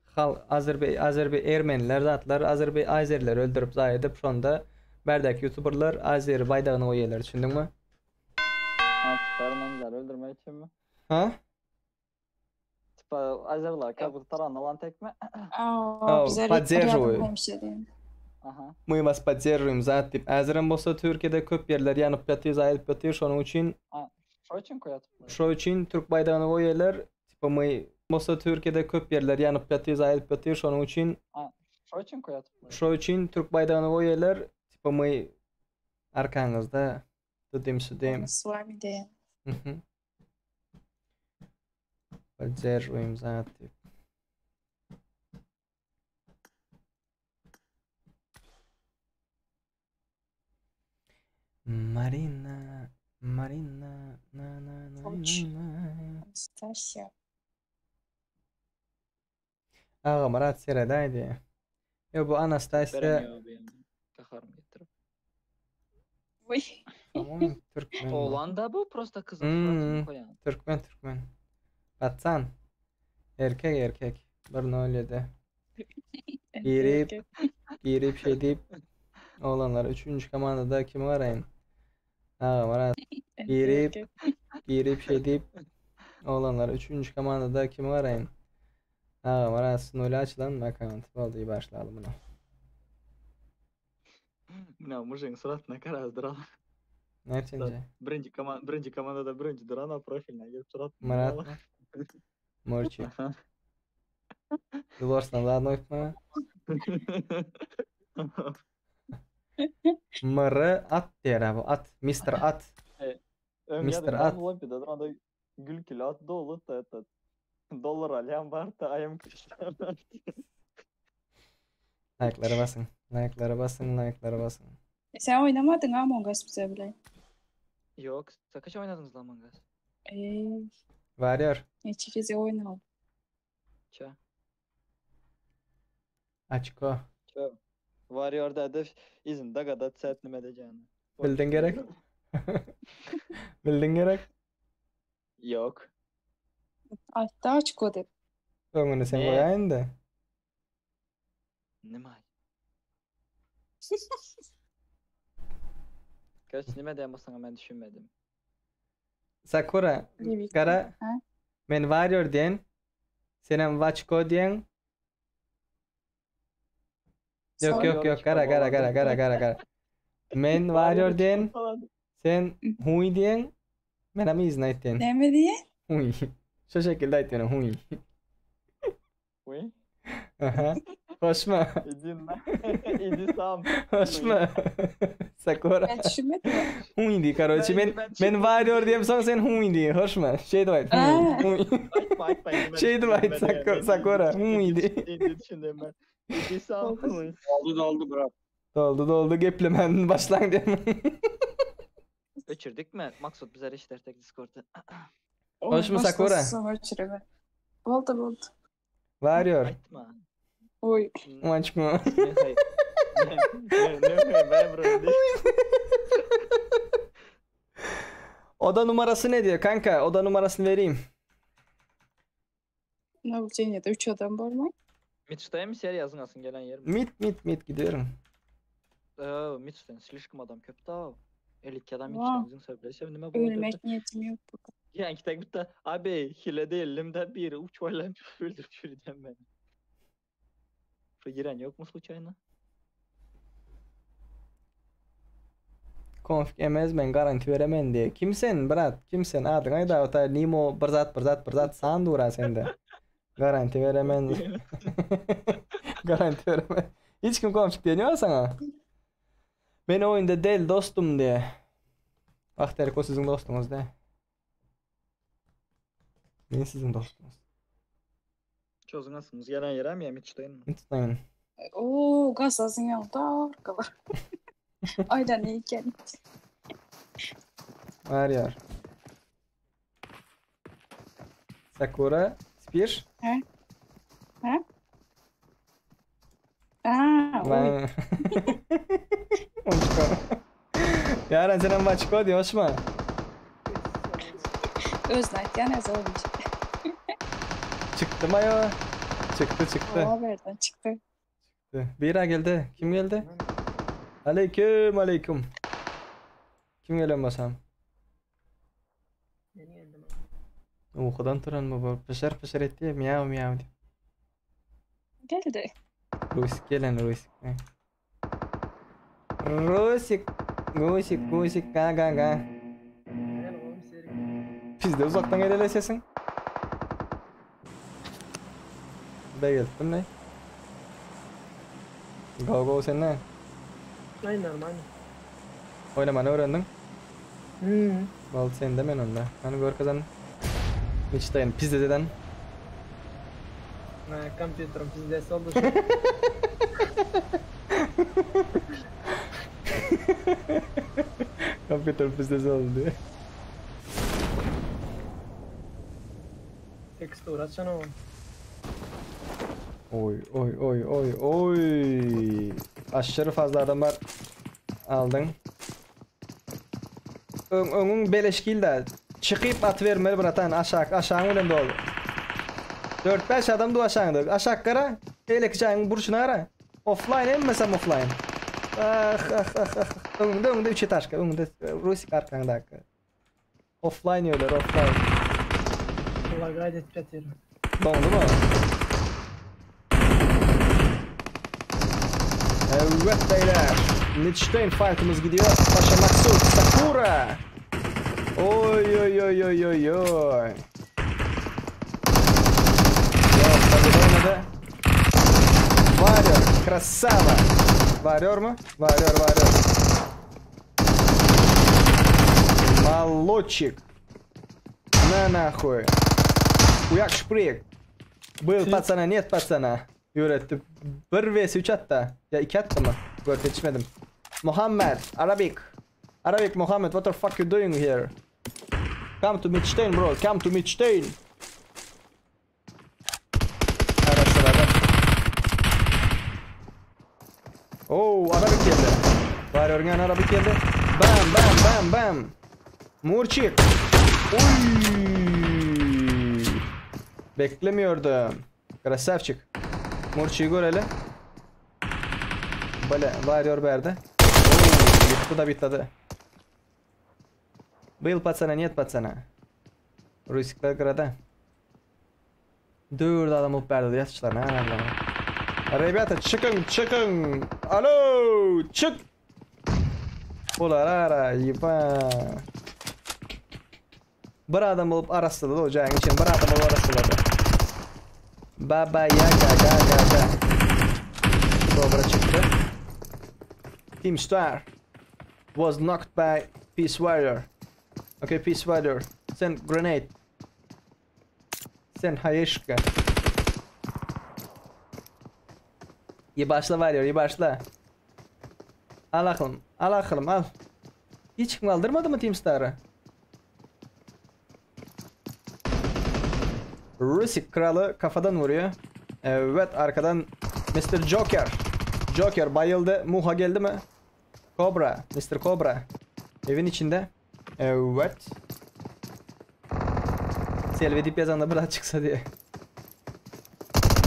Hal Azerbay Azerbay Ermeniler zatlar Azerbay Azeriler öldürüp zaýa edip şonda bärdäki youtuberlar Azeri baýdagyny goýýarlar düşündiňmi? Ha Ermeniler öldürmek için mi? Ha? Tipa Azerler kabul taran alan tekme. Aa, Oh, bize поддерживаю. yardım hemşeri. Aha. Мы вас поддерживаем zat diýip Azerem bolsa Türkiýede köp ýerler ýanyp ýatyr, zaýa edip ýatyr. Şonuň üçin Ha, şu için koyatıplar. şo üçin Türk baýdagyny goýýarlar. Tipa мы bolsa Türkiýede köp ýerler ýanyp ýatyr, zaýa edip ýatyr. Şonuň üçin Ha, şu için koyatıplar. Şo üçin Türk baýdagyny goýýarlar. Tipa мы arkaňyzda düdüm südüm. S wami diýen. Mhm. Поддерживаем zat diýip. Marina. Marina na na na Koç. na na. Anastasia. Aga Myrat seredäýdi. Ýo bu Anastasia Beren ýok ýa. Gaharym getirip. Oý. Tamam türkmen. bu. Oğlan da bu prosta kızın Hmm. suratını koyan. Türkmen türkmen. Patsan. Erkek erkek. 1.07. Girip girip şey deyip oğlanlar 3. komandada kimi arayın? Aga Myrat girip girip şey deyip oğlanlar 3. komandada kimi arayın? Aga Myrat nol açılan account. Vallahi başlayalım bunu. Mına mujyň suratına karazdyr al. Näçenji? Birinji komanda birinji komandada birinji duran o profiline girip suratına Myrat mı? Murçik. Ýolbarsdan zadyny goýupmy? Mr at diýer bu at. Mr at. Öň Mr. ýadyňda At. Lobbyda duranda gülküli at dolu da этот dollar alýan bardy aýam küştär. Like'lara basyň. Like'lara basyň, like'lara basyň. E sen oýnamadyn Among Us bize bile. Ýok, sen kaç oýnadyňyz Among Us? Eee, Warrior. neçe gezek oýnaldy. Çe. Açko. Çe. Warrior da izin da gada set nime edeceğini. Bildin gerek. Bildin gerek. Yok. Aýtdy açko diýip. Öňüni sen Ne? goýaýyn da. Nime? Kaç nime diýen bolsaň men düşünmedim. Sakura, Ne gara Ha? men Warrior diýen, senem Vaçko diýen. Yok yok yok gara gara gara gara gara gara. Men Warrior diýen, sen Huy diýen, menem Iznite diýen. Näme diýen? Huy. Şu şekilde aýtýan Huy. Huy. Aha. Hoşma. Edin Edi sam. Hoşma. Sakura. Ben düşünmedim. Huy diý, karoçi men Ben- men Warrior diýem soň sen Huy diý. Hoşma. Şey diýip aýt. Aa. Huy. Aýtma aýtma. Şey diýip aýt Sakura, Sakura. Huy diý. Indi düşündim ben. Edi sam. Huy. Doldu doldu bırak. Doldu doldu geplemen başlan diýem. Öçürdük mi? Maksut bize reştertek Discord'u. Hoşmu Sakura? Başlasın Boldy boldy. Warrior. Aýtma. Oý. Vaçko. Ne hay? Ne ne ne ben bro. Oda numarası ne diyor kanka? Oda numarasını vereyim. Ne boljagyny da 3 adam barmy? Mitch'tayım mı seri yazın asın gelen yer mi? Mit mit mit gidiyorum. Ee, Mitch'ten slişkim adam köpte o. 52 adam Wow. Mitch'ten bizim söylese nime bu Ölmek niýetim ýok bu. Yani kitap bitti. Abi hile değil de bir uç oyla öldürüp yürüdüm beni. Şu giren yok mu sluçayna? Konfig emez men garanti veremen diye. Kimsen brat? Kimsen? Adyň aýda ota Nimo bir zat bir zat bir zat san dura sende. Garanti veremen. Garanti veremen. Hiç kim konfig diýen sana. Men oyunda del dostum diye. Bak Terko sizin dostunuz de. Men sizin dostunuz. Çözün asımız gelen yere mi ya Mitch'tayın mı? Lütfen. Oo, gazasyň ýa darkalar. Aýdan eken. Warrior. Sakura, Spear. Ha? Ha? Aa, oý. Ben... Oçko. Yaren senem Vaçko diyor, hoşma. Özüne aýtýan ez olmuş. Çıktı mı ya? Çıktı çıktı. Haberden çıktı. Bira geldi. Kim geldi? Aleyküm aleyküm. Kim gelen basam? Ben geldim. Uykudan turan mı bu? Pışır pışır etti ya, miyav miyav diye. Geldi. Rusik gelen Rusik. Rusik. Rusik Rusik ga ga ga. Gel oğlum seri. Biz de uzaktan gel sesin. Da geldim ne? Go go sen ne? Aynen aynen. Oynamanı öğrendin. Hmm. Vallahi sen de men onda. Hani gör kazan. Hiç dayan pis dededen. Ha, kompýuterim pizdes oldu. Kompýuter pizdez oldu diye. Tekstura açan o. Oy oy oy oy oy. Aşırı fazla adam var. Aldın. Öň öňüň beleşkil de. Çykyp atybermeli bratan aşak aşagyň bilen dol. 4-5 adam du aşagyňda. Aşak gara. Beýleki jaýyň burçuna gara. Offline hemmesem offline. Ah ah ah ah. Öňünde öňünde 3 etaşka. Öňünde Rusik arkaňdaky. Offline ýöler offline. Lagayt edip ýatyr. Doňdy mı? Evet beyler. Nitstein fight'ımız gidiyor. Paşa Maksut, Sakura. Oy oy oy oy oy oy. Yok tabii olmadı. Warrior, krasava. Warrior mu? Warrior, warrior. Молодчик. На нахуй. Uyak şprik. Был пацана, нет пацана. Ýöretdi. 1 vs 3 atda. Ya 2 atdy mı? Görüp yetişmedim. Muhammed, Arabic. Arabic Muhammed, what the fuck you doing here? Come to Midstein bro, come to Midstein. Ara sırada. Oo, Arabik geldi. Var örgen Arabik geldi. Bam bam bam bam. Murçik. Oy. Beklemiyordum. Krasavçik. Murçik'i görelim. Böyle varıyor berde. Oo, bu da bitladı. Был пацана, нет пацана. Rusikler grada. Dört adam olup berdi ýatyşlar näme Ребята, çıkın, çıkın. Alo, çık. Ular ara, yiba. Bir adam olup arasıladı o jaýyň içinde bir adam olup arasıladı. Baba yaga ga ga ga. Cobra çıktı. Team Star was knocked by Peace Warrior. Okay, Peace Warrior. Send grenade. Sen hayışka. İyi başla Warrior, iyi başla. Al aklım, al aklım, al. Hiç kim kaldırmadı mı Team Star'ı? Rusik kralı kafadan vuruyor. Evet arkadan Mr. Joker. Joker bayıldı. Muha geldi mi? Cobra. Mr. Cobra. Evin içinde. Evet. Selvi dip yazanda biraz çıksa diye.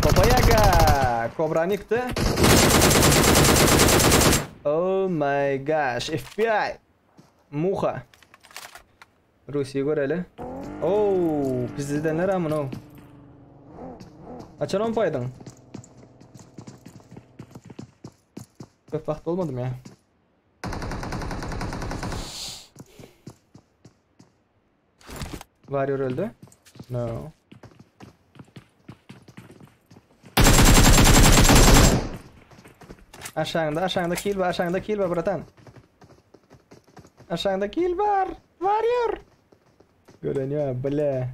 Baba Yaga. Cobra yıktı. Oh my gosh. FBI. Muha. Rusiýa göreli. Oh, bizden amına o. Açan on paydın. Köp wagt olmadym ya. Warrior öldü. No. Aşağında, aşağında kill var, aşağında kill var bratan. Aşağında kill var. Warrior. Görünüyor bile.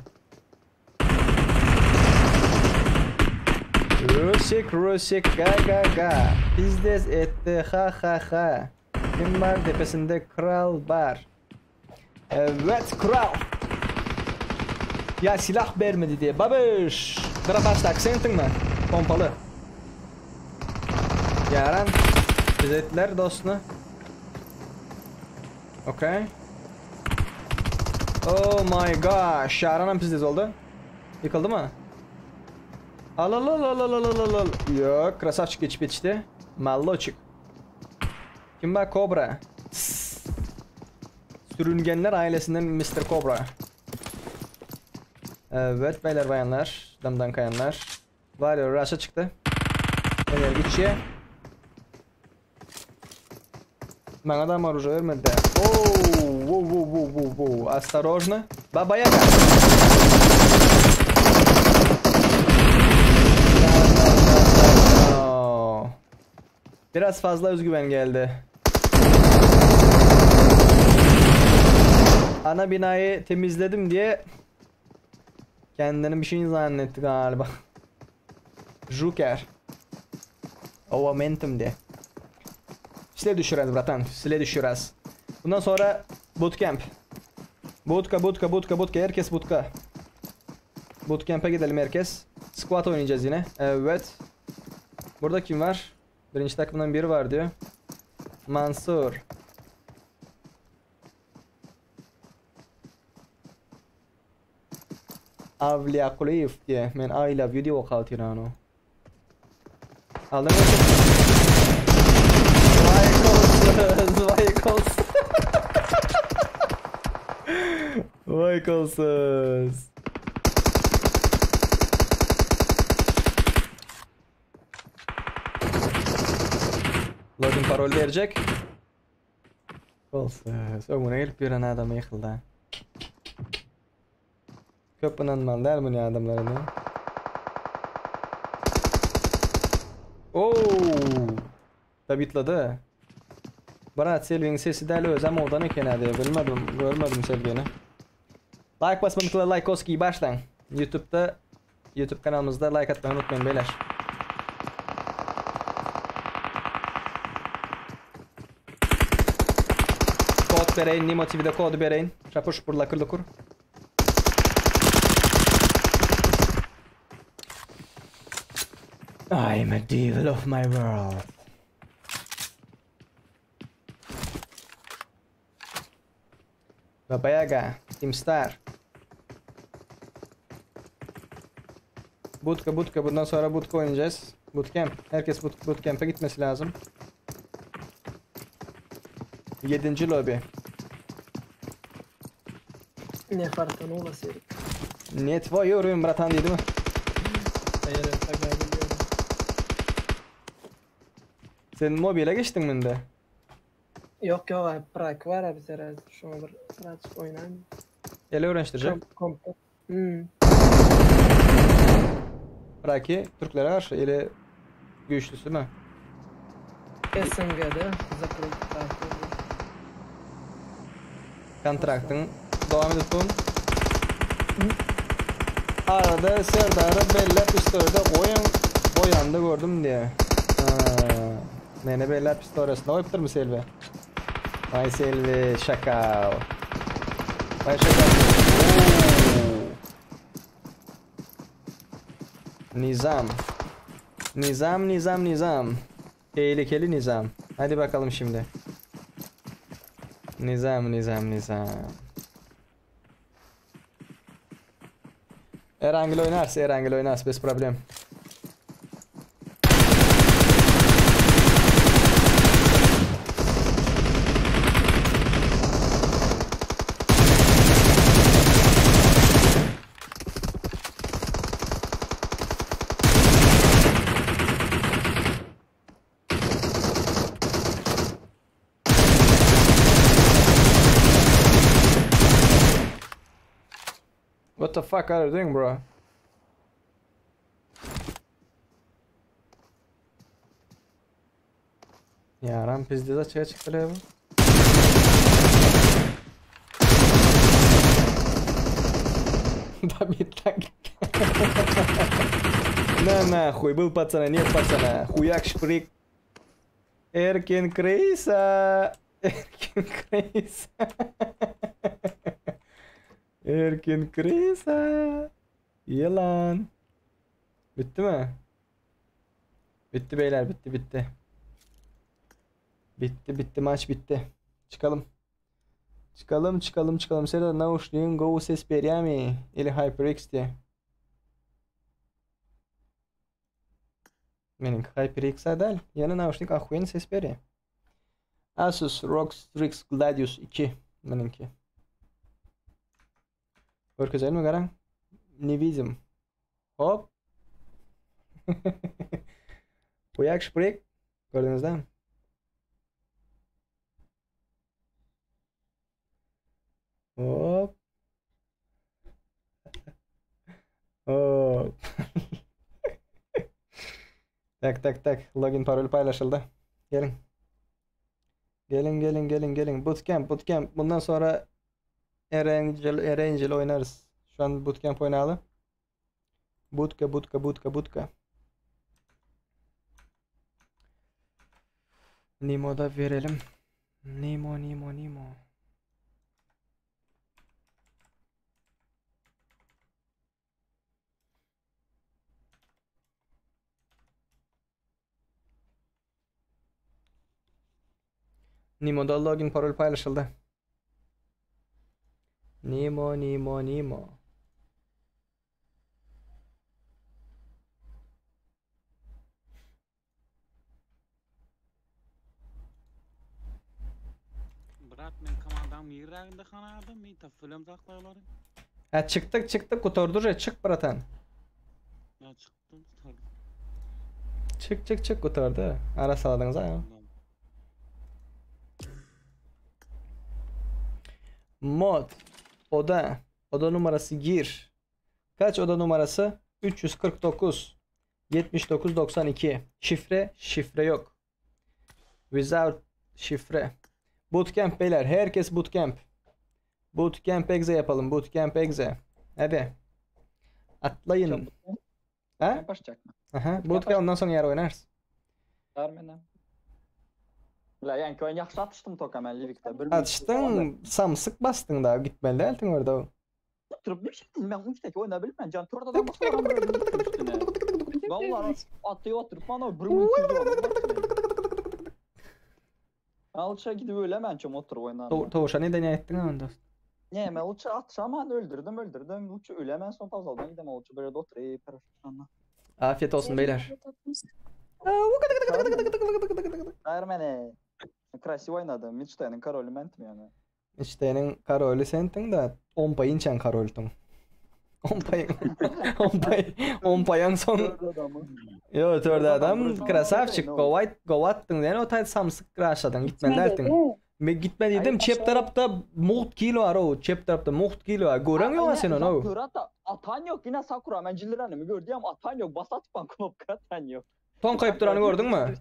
Rusik Rusik ga ga ga. Pizdes etti ha ha ha. Kim var tepesinde kral var. Evet kral. Ya silah vermedi diye. Babiş. Kara aksentin mi? Pompalı. Yaran. Bizetler dostunu. Okay. Oh my gosh. Yaranam pizdes oldu. Yıkıldı mı? Al al al al al al al al. Yok, krasavçik geçip yetişti. Malloçik. Kim var? Cobra. Sürüngenler ailesinden Mr. Cobra. Evet beyler bayanlar, damdan kayanlar. Warrior rush'a çıktı. Enerjiçi. Bana da orужие vermedi. Oh, wow, wow, wow, wow, wow. Осторожно. Baba Yaga. No. Biraz fazla özgüven geldi. Ana binayı temizledim diye kendini bir şey zannetti galiba. Joker. Momentum diye. Sile düşürez bratan. Sile düşürez. Bundan sonra bootcamp. Bootka bootka bootka bootka herkes bootka. Bootcamp'e gidelim herkes. Squat oynayacağız yine. Evet. Burada kim var? Birinci takımdan biri var diyor. Mansur. Avliya Kuliyev diye. Men I love you diye okaw tirano. Aldım. Vay kolsuz, vay kolsuz. Vay kolsuz. Login parol berjek. Kolsuz. Öňüne gelip ýören adamy ýykyldy. Köp ynanmaly däl muny adamlara ne? Oo! Tabitlady. Brat Selviň sesi däl özem odan eken hadi bilmedim görmedim Selvini. Like basmadyk like koski başlaň. YouTube'da YouTube kanalymyzda like atmayı unutmayın beyler. Kod bereyin, Nimo TV'de kodu bereyin. Şapur şupur lakır lukur. I'm a devil of my world. Baba Yaga, Team Star. Butka butka bundan sonra butka oynayacağız. Bootcamp. Herkes boot, bootcamp'e gitmesi lazım. 7. lobby. Ne farkını ola serik. Net var yorum bratan değil mi? Eğer biliyorum. Sen mobile geçtin mi de? Yok yok abi Prag var abi herhalde. Şu an bir birazcık oynayayım. Ele öğreniştirecek. Komp. Hmm. Raki Türklere karşı ele güçlüsü mü? SNG'de zakryt Kontraktın devam edip bun. Arada Serdar'ı bellep story'de koyun boyandı gördüm diye. Ha, Meni bellep storiesine koyupdyr mı Selvi? Vay Selvi şakal. Vay şakal. Oo. Nizam. Nizam, nizam, nizam. Tehlikeli nizam. Hadi bakalım şimdi. Nizam, nizam, nizam. Erangel oynarsa, Erangel oynarsa bez problem. What the fuck are you doing bro? Yaram pizde açığa çıktı bu. Tabii так. На нахуй, был пацана, нет пацана. Хуяк шприк. Эркин крыса. Эркин крыса. Erkin крыса. Yılan. Bitti mi? Bitti beyler bitti bitti. Bitti bitti maç bitti. Çıkalım. Çıkalım çıkalım çıkalım. Serdar nauşniğin go ses berýärmi? Ili HyperX diye. Meniňki HyperX däl. Ýene nauşnik ahuýen ses berýär. Asus ROG Strix Gladius 2 meniňki. Görkezelim garaň. Ne widzim. Hop. Huýak şprik. Gördüňizmi? Hop. Hop. Tak tak tak. Login parol paylaşıldı. Gelin. Gelin gelin gelin gelin. Bootcamp bootcamp. Bundan sonra Erangel Erangel oynarız. Şu an bootcamp oynayalım. Butka butka butka butka. Nimo'da verelim. Nemo Nemo Nemo. Nemo'da login parol paylaşıldı. Nemo Nemo Nemo. Brat men komandam nirräginde hanadym, men tapylym saklaýlary. Ha çykdyk çykdyk gutardy çık bratan. Ya çykdym tutardım. Çık çık çık gutardy. Ara saladyňyz ha. Mod oda oda numarası gir. Kaç oda numarası? 349 79 92. Şifre şifre yok. Without şifre. Bootcamp beyler. Herkes bootcamp. Bootcamp exe yapalım. Bootcamp exe. Hadi. Atlayın. Ha? Başlayacak mı? Aha. Bootcamp ondan sonra yer oynarız. Vermene. La yani oyun yaxşı atıştım toka ben Livik'te. Bir Atıştın, samsık bastın da gitmeli değildin orada. Oturup bir şey ben 13'teki oyna bilmem. Can torda da basmaram. Vallahi atıyor oturup bana bir Alça gidip öyle ben çok oturup oynar. Tavşa ne ne ettin ha dost? Ne ben uça atışam hani öldürdüm öldürdüm. Uça öyle ben son fazladan gidem uça böyle de oturayım. Afiyet olsun beyler. Vermene. Krasivo oynadım. Mitstein'in karolü mentim yani. Mitstein'in karolü sentin de 10 payın çen karoltun. 10 payın. 10 pay. 10 payan son. Yo törde adam krasavçik govayt govattın yani o tay samsık kraşladın gitmen dertin. Men gitme dedim çep tarafta muht kilo var o çep tarafta muht kilo var. Gören yok sen onu. Gör hatta atan yok yine Sakura ben cildirenimi gördüm atan yok basat pan knopka atan yok. Ton kayıp duranı gördün mü?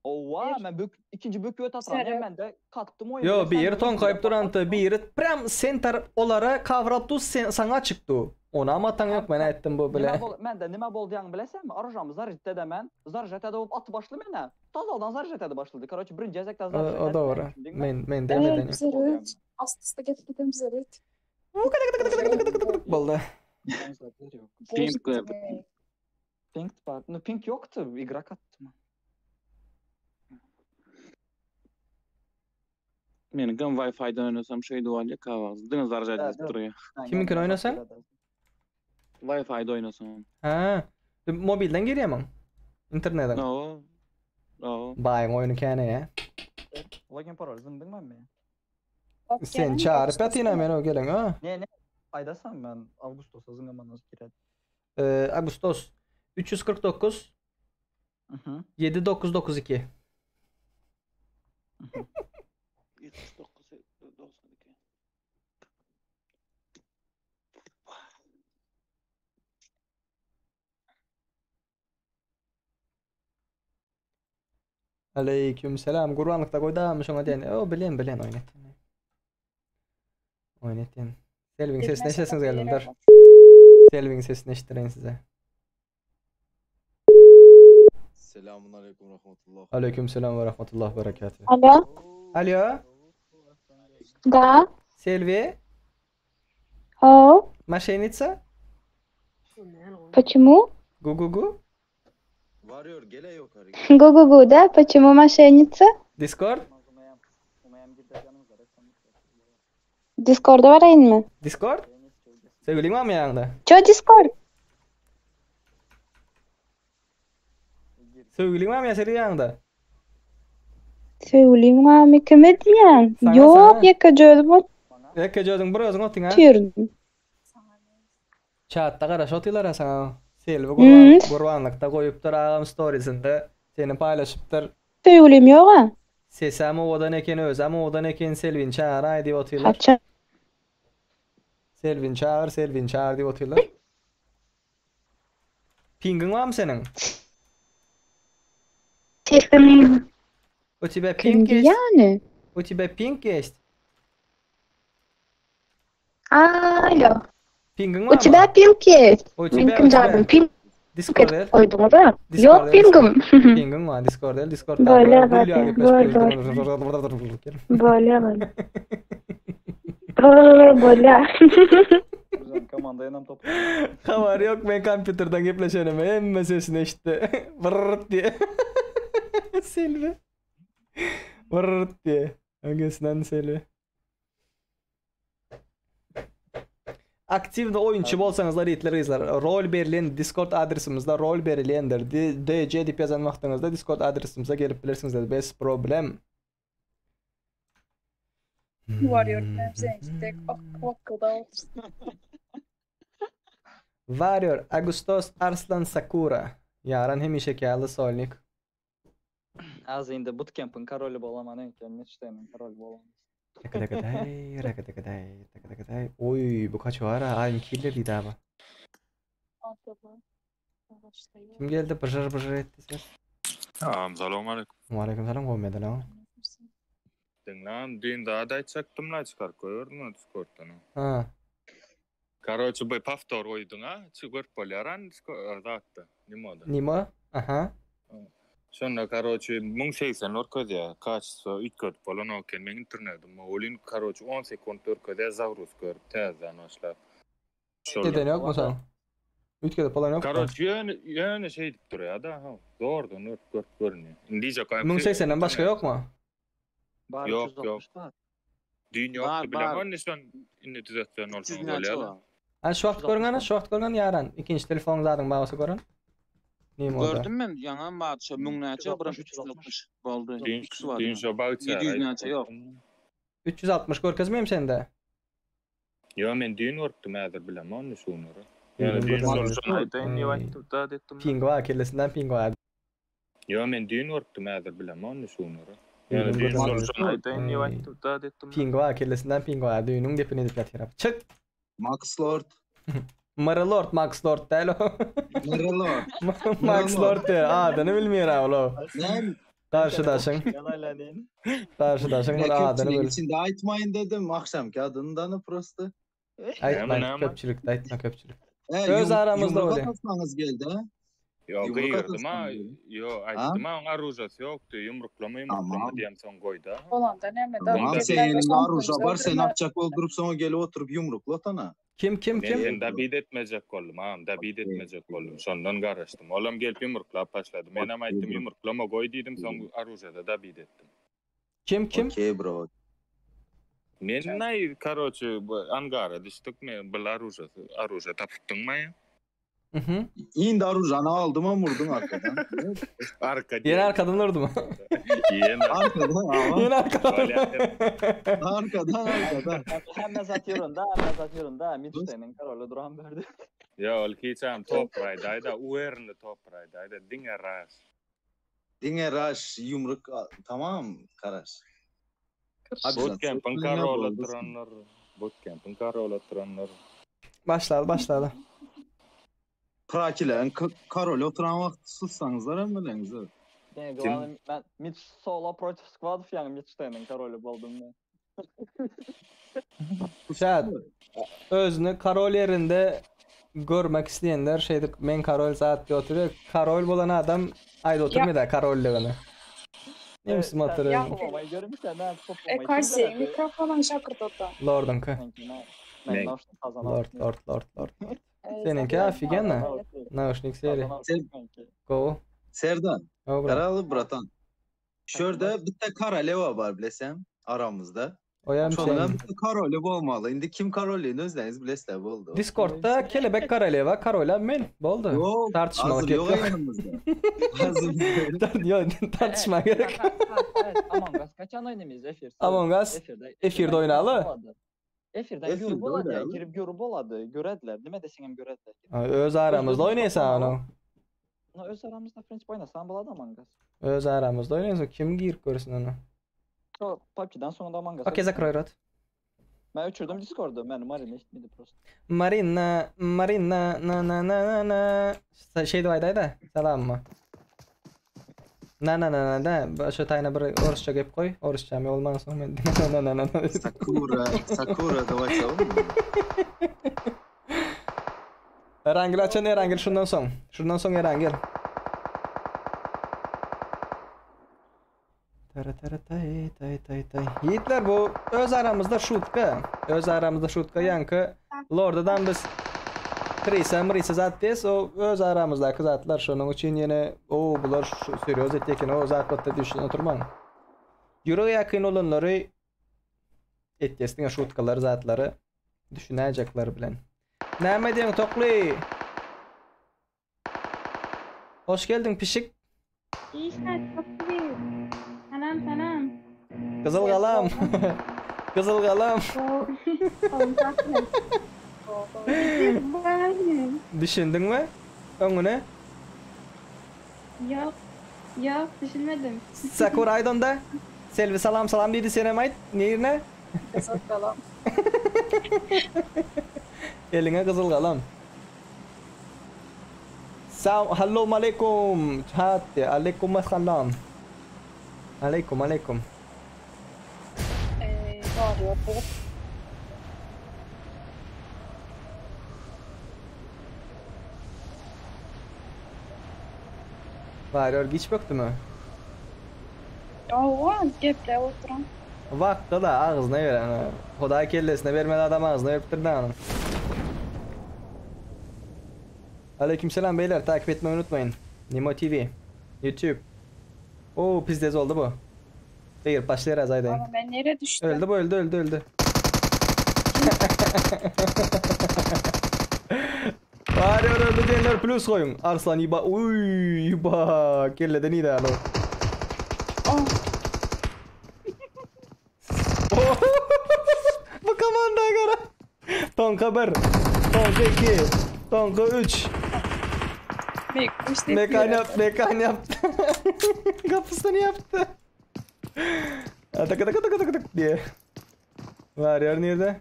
Ova ben bük ikinci büküyor tatan hemen de kattım oyunu. Yo bir ton kayıp duran bir prem center olara kavraptu sen, sana çıktı. Ona ama atan yok ben ettim bu bile. Ben de nime boldu yan bilesen mi? Arajamı zarjette de men. Zarjette de olup atı başlı mene. Tazaldan zarjette de başladı. Karoçi birinci ezekten zarjette. O doğru. Men demeden. Evet, Aslısta getirdim zeret. Boldu. Pink Pink var. No pink yoktu. Igrak attı mı? Men gam Wi-Fi'den oynasam şey duvalya kavaz. Dine zarja edip duruyor. Kimin oynasan? Wi-Fi'de oynasam. Ha. Mobilden giriyor mu? İnternetten. No. No. Bayım oyunu kene ya. Login parol zındın mı? Sen çağırıp at yine men o gelin ha. Ne ne? Aydasan ben Ağustos'a zıngaman nasıl girer? Ağustos 349 7992 79 92. Aleyküm selam. Kurbanlıkta koydu şuna diyen. O bilen bilen oynat. Oynatın. Selvin sesini eşitesiniz geldim dur. Selvin sesini eşittireyim size. Selamun aleyküm rahmetullah. Aleyküm selam ve rahmetullah berekatühü. Alo. Alo. Da. Selvi. О. Мошенница? Почему? Гу-гу-гу. Varıyor gele yok arı. Гу-гу-гу, да? Почему мошенница? Discord? Discord'a varayın mı? Discord? Sevgilim var mı yanında? Ço Discord? Sevgilim var mı ya senin yanında? Sevgilim var mı? Kime diyen? Yok, yakacıyordum. Yakacıyordun, bir özün otun ha? Tüyürdüm. Çatda garaş otylar sana. Selvi gurbanlykda goýupdyr agam storiesinde seni paýlaşypdyr. Söýgülim ýok ha. Sesem owadan eken, özem owadan eken Selvin çağır aý diýip otylar. Haça. Selvin çağır, Selvin çağır diýip otylar. Pingin barmy seniň? Sesim. У тебя пинг есть? Yani. У тебя пинг есть? Alo. Pingin var У тебя пинг есть. У тебя, Men у kim тебя. jardim? Ping. Discord el. Goýduňyz a? Ýok pingim. Pingiň bar Discord el Discord. Bolýar zaten. Bol bol. Bolýar bol. Bolýar. Bizden komanda ýenam top. Habar ýok men kompýuterden gepleşenime hemme sesini eşitdi. Wyrrt diýe. Selbi. Wyrrt diýe. Öňesinden Selbi. Aktiwny oýunçy bolsaňyzlar ýigitler gyzlar rol berilen Discord adresimizde rol berilendir. DC diýip ýazan wagtyňyzda Discord adresimize gelip bilersiňizler bez problem. Warrior sen tek okkulda otursun. Warrior Agustos Arslan Sakura. Ýaran hemişeki ýaly solnik. Az indi bootcamp'in karoly bolaman eken, Neçdeniň karoly bolaman. Takadakadaý, rakadakadaý, takadakadaý. Oý, bu kaç var ha? I'm killer diýdi abi. Kim geldi? Bıjır bıjır etdi ses. Tamam, salam aleyküm. Waleýkim salam, gowy medelan. Diňlan, düýn zat aýtjakdym la çykaryp goýberdim o Discorddan. Ha. Karoçe bu powtor goýduň ha, çy görüp bolýar an zatda, Nimoda. Nimo? Aha. Şonda karoçe 1080 görkezýär, kaçestvo üýtgedip bolanok eken meň internetim. Welin karoçe 10 sekund görkezýär zagruzka berip täzeden başlap. Şol. Eden ýokmy soň? Üýtgedip bolan ýokmy? Karoçe ýöne ýöne şeýdip durýar da, ha. Zordan görüp görüp görünýär. Indi diýjek 1080-den başga ýokmy? Bar Ýok, ýok. 360 bar. Düýn Bar, ýokdy bar. bilemok indi şon indi düzetsen bolsaň 300 näçe bolýar. bar? Ha şu wagt görüň ana, şu wagt görüň ýaran. Ikinji telefon zadyň bar bolsa görün. Nimoda. Gördüm men ýaňam bar şo 1000 näçe, biram 360 boldy. Düýn Ikisi bar. düýn şo bagçara. 700 näçe ýok. 360 görkezmeýär sende. Ýo men düýn görüpdim häzir bilemok indi şunlary. Düýn Ýöne düýn görkezmeýär. şol şony aýdaýyn diýip aýtdym da etdim. Ping bar, kellesinden ping bar. Ýo men düýn görüpdim häzir bilemok indi şunlary. Düýn Ýöne düýn şol görkezmeýär. şony aýdaýyn diýip aýtdym da etdim. Ping bar, kellesinden ping bar. Düýnüň gepini edip ýatyr. Çyk. Max Lord. Mara Lord, Max Lord däl o. Mara Lord. Max Lord diýär, adyny bilmeýär ha ol. Näme? Garşydaşyň. Garşydaşyň bir adyny Köpçüligiň bil. içinde aýtmaýyn dedim, akşamky adyny dany prosta. Aýtma, Näme, näme? köpçülikde aýtma köpçülik. He, Öz aramyzda ýumruk bolýar. atasmaňyz geldi, ha? Ýo Ýumruk gyýyrdym ha. atasmaňyz geldi. Ýo aýtdym ha oň arujasy ýokdy. Ýumruklama ýumruklama Tamam. diýem soň goýdy. Bolanda näme Tamam, da sen elinde aruja bar, sen atjak bolup durup soňa gelip oturyp ýumrukla atana. Kim kim Men kim? sen dabid etmejek boldum, agam, dabid etmejek boldum. Şondan garaşdym. Olam gelip ýumruklap başlady. Menem aýtdym ýumruklama goý diýdim, soň arujada dabid etdim. Kim kim? Okey bro. Men naý, karoçe, bu angara düşdük, men bil arujasy, aruja tapypdyňmy ýa? Mhm. Indi arujany aldym am vurdun arkadan. Arka Ýene arkadan urdumy? Ýene Arkadan ama. Ýene arkadan. Arkadan arkadan. Hemme zat ýöründe, hemme zat ýöründe. Midsteiniň karoly duran berdi. Ýo, ol hiçam top raýdaýda, uwerni top raýdaýda, diňe raş. Diňe raş ýumruk tamam karaş. Bootcamp'ın karola oturanlar, bootcamp'ın karola oturanlar. Başlady, başlady. Prakilerin karol oturan wagty sussaňyzlar hem bileňiz. Ne, главное, men mid solo против сквадов ýaňy Midsteiniň karoly boldum men. Şat. Özüni karol ýerinde görmek isleýänler şeýdip men karol zat diýip oturýar. Karol bolan adam aýda oturmaýar da karollygyny. Nemsi motory? Toplamay görmüşler, ben E toplamay. Karsi mikrofonun şakırdadı. Lordunky. Men nauşnik kazanan. Lord, lord, lord, lord. lord. Seninki afigenna. Nauşnik seri. Go. Serdar. Oh, bro. Karalı bratan. Şurada bitte karaleva var bilesem aramızda. Oýam Şondan sen. bitte karoleva olmaly. Indi kim karolini özleriniz bilesler boldy. Discordda kelebek karoleva, karola men. Boldy. Yok, Tartışmalyk hazır gerek yok yok. yanımızda. Hazır. Yok, tartışma gerek. Evet, Among Us kaçan oynamayız Efir? Among Us efirde oynaly. Efirden Efirde görüp boladı, oynaly. girip görüp boladı, görediler. Nime desen hem görediler. Öz aramyzda oýnaýsan onu. No, öz aramızda princip oynasan boladı Among Us. Öz aramyzda oýnaýsan kim girip görsün onu. Şo PUBG'den sonra da Among Us. Okey, zakroy rot. Ben uçurdum Discord'u. Ben Marina eşitmedi prosto. Marina, Marina, na na na na na. Şey aýdaý-da, salammy? Na na na na na. Şu taýna bir orsça gep goý. Orsça mi olman soň men. Na na na na. Sakura, Sakura давай çalalım mı? Erangel açan Erangel şundan soň. Şundan soň Erangel. Tara tara tay tay tay tay. Yiğitler bu öz aramızda şutka. Öz aramızda şutka yankı. Lordadan biz Krisa mrisa zat des o öz aramızdaky zatlar şonuň üçin ýene o bular serýoz etýän o zatlarda düşünip oturmaň. Ýürege ýakyn olanlary etýäs diňe şutkalar zatlary düşünäýjekler bilen. Näme diýeň tokly? Hoş geldiň pişik. Işler tokly. Salam salam. Gyzyl galam. Gyzyl galam. Düşündiňmi? Öňüne. Yok. Yok düşünmedim. Sakura aýt onda. Selbi salam salam diýdi senem aýt. Nirine? Gyzyl galam. Eliňe gyzyl galam. Sa hallo aleyküm. Hatdi aleyküm assalam. Aleyküm aleyküm. Eee, var yok. Warrior giç bökdümi? Ýa, geple oturan. Wagtda da agzyna beren. Hudaý kellesine bermedi adam agzyna beripdir da onuň. Aleykümselam beyler takip etmeyi unutmayın. Nemo TV. YouTube. Oo pizdez oldu bu. Beyir başlayar az aydayın. Ama ben nereye düştüm? Öldü bu öldü öldü öldü. Warrior öldü diyenler plus koyun. Arslan iba uy iba kelleden iyi de alo. Bu komanda gara. Tonka 1, Tonka 2, Tonka 3. Mekan yaptı, mekan yaptı. Kapısını yaptı. Tık tık tık tık tık diye. Warrior nerede?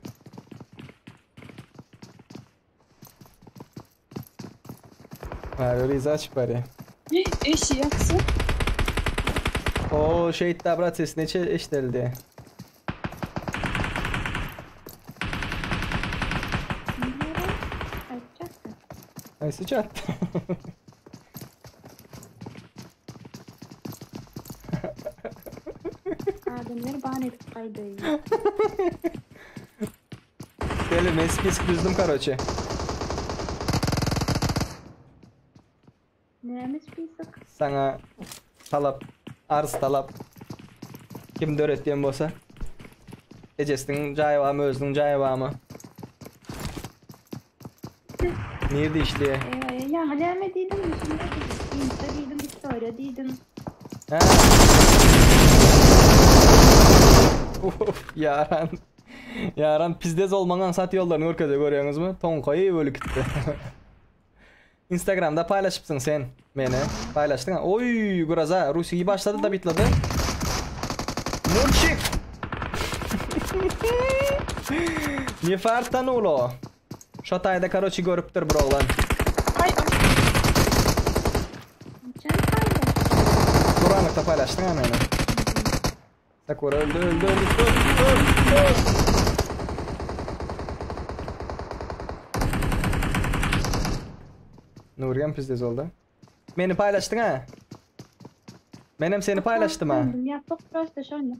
Warrior izi açıp bari. Eşi yaksın. O şey brat sesini eşiteldi. Neyse çat. Adamlar bana edip kaydıyor. Gelin ben spis düzdüm karoçe. Neymiş pisik? Sana talap, arz talap. Kim döretdiyen bolsa. Ecesinin jaýy barmy, özüniň jaýy barmy? Nirde işleýär? Ya neme dedim, düşünmedim. Insta dedim, historia dedim. Ha. Uf, yaran. Yaran pizdez olmagan sat ýollaryny görkezde görýäňizmi? Toňkaýy bölüp gitdi. Instagramda paylaşıpsın sen meni. Paylaştın ha. Oy, Guraza Rusiyi başladı da bitladı. Murçik. Ne farktan ulo? Şatayda karoçi görüptür bro lan. Ay ay. Duranlıkta paylaştın ha meni. Sakura öldü öldü öldü öldü öldü. Nuriyen pizdez oldu. Meni paylaştın ha? Menem seni paylaştım ha. Yapıp prosta şöyle.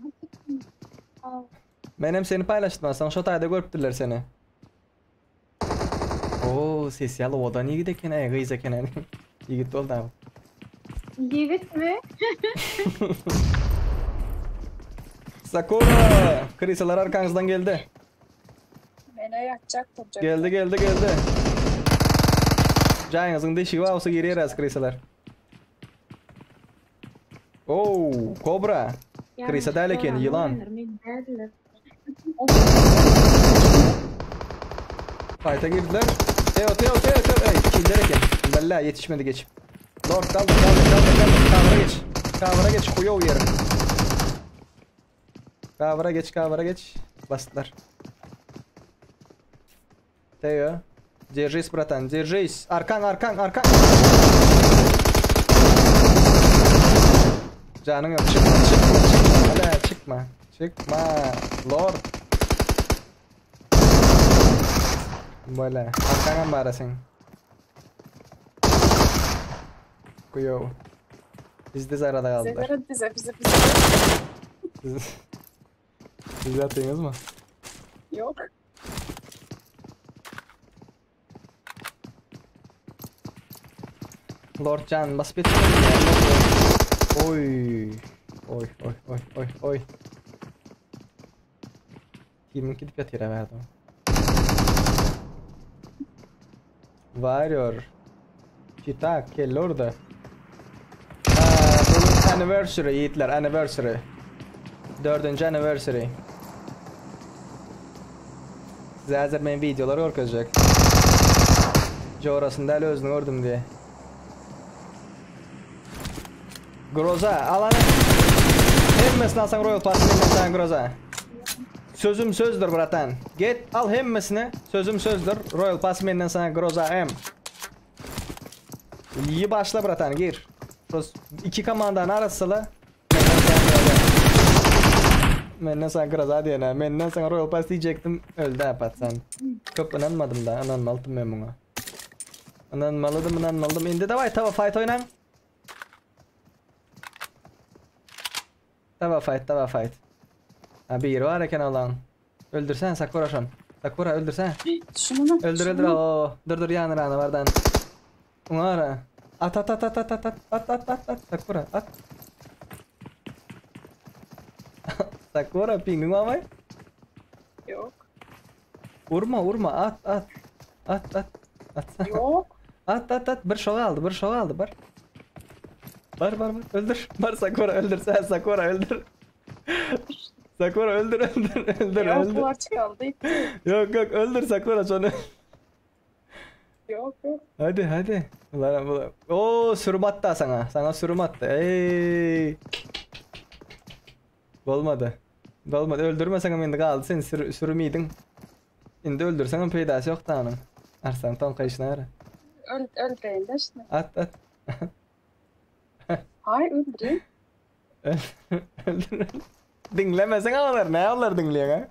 Menem seni paylaştım ha. Sen şotayda görüptürler seni. Oo ses yalı odan yigit eken ey gyz eken. Yigit oldu abi. Yigit mi? Sakura! Krisalar arkanızdan geldi. Beni yakacak tutacak. Geldi geldi geldi. Jaýyňyzyň deşigi bar bolsa girýär az krisalar. Oo, kobra. Krisa däl eken, ýylan. Fight'a girdiler. Teo, Teo, Teo, Teo. Ey, killer eken. Bella yetişmedi geçip. Lord kaldı, kaldı, kaldı, kaldı. Cover'a geç. Cover'a geç, huyo yerim. Cover'a geç, cover'a geç. Bastılar. Teo. Держись, братан, держись. Arkan, arkan, arkan. Canın yok. Çıkma, çıkma, çıkma. Hala çıkma. Çıkma. Lord. Böyle. Arkandan bağırasın. Kuýow. Bizde zarada galdylar. Bize bize bize bize. Siz, siz ýatdyňyzmy? Yok. Lord Can basyp ýetişmedi. Oy. Oy oy oy oy oy. Kimin gidip ýatyr äbädim. Warrior. Çita kelle orada. Bugün anniversary yiğitler anniversary. Dördüncü anniversary. Size hazır men videolar görkezjek. Jorasynda el özüni gördüm diye. Groza alany. Hemmesini alsaň Royal Pass menden sana Groza. Sözüm sözdür bratan. Get al hemmesini. Sözüm sözdür. Royal Pass menden sana Groza M. İyi başla bratan gir. Şos iki komandany arasala. Menden sana Groza diýene, menden sana Royal Pass diýjekdim, öldü apat sen. Köp ynanmadym da, ynanmalydym men muňa. Ynanmalydym, ynanmalydym. Indi daway tava fight oýnaň. Tava fight, tava fight. Ha biri bar eken olaň. Öldürsen Sakura şon. Sakura öldürsen. Şunu Öldür öldür o. Dur dur ýanyna bardan. Oňa ara. At at at at at at at at at at at Sakura at. Sakura pingiň barmy? Yok. Urma urma at at. At at. At. Yok. At at at bir şok aldı bir şok aldı bar. Bar bar bar öldür. Bar Sakura öldür sen Sakura öldür. Sakura öldür öldür öldür Yok öldür. bunlar çıkaldı. Yok yok öldür Sakura şunu. Yok yok. Hadi hadi. Ulan ulan. Oo sürüm attı sana. Sana sürüm attı. Ey. Bolmady. Bolmady. Öldürmeseň indi galdy sen sür sürüm iýdiň. Indi öldürseň hem peýdasy ýok da onuň. Arslan toňkaýşyna gara. Öl, öldüreyim de şunu. At at. Hay öldüreyim. Öldür. Diňlemeseň olar ne olar diňleýän ha?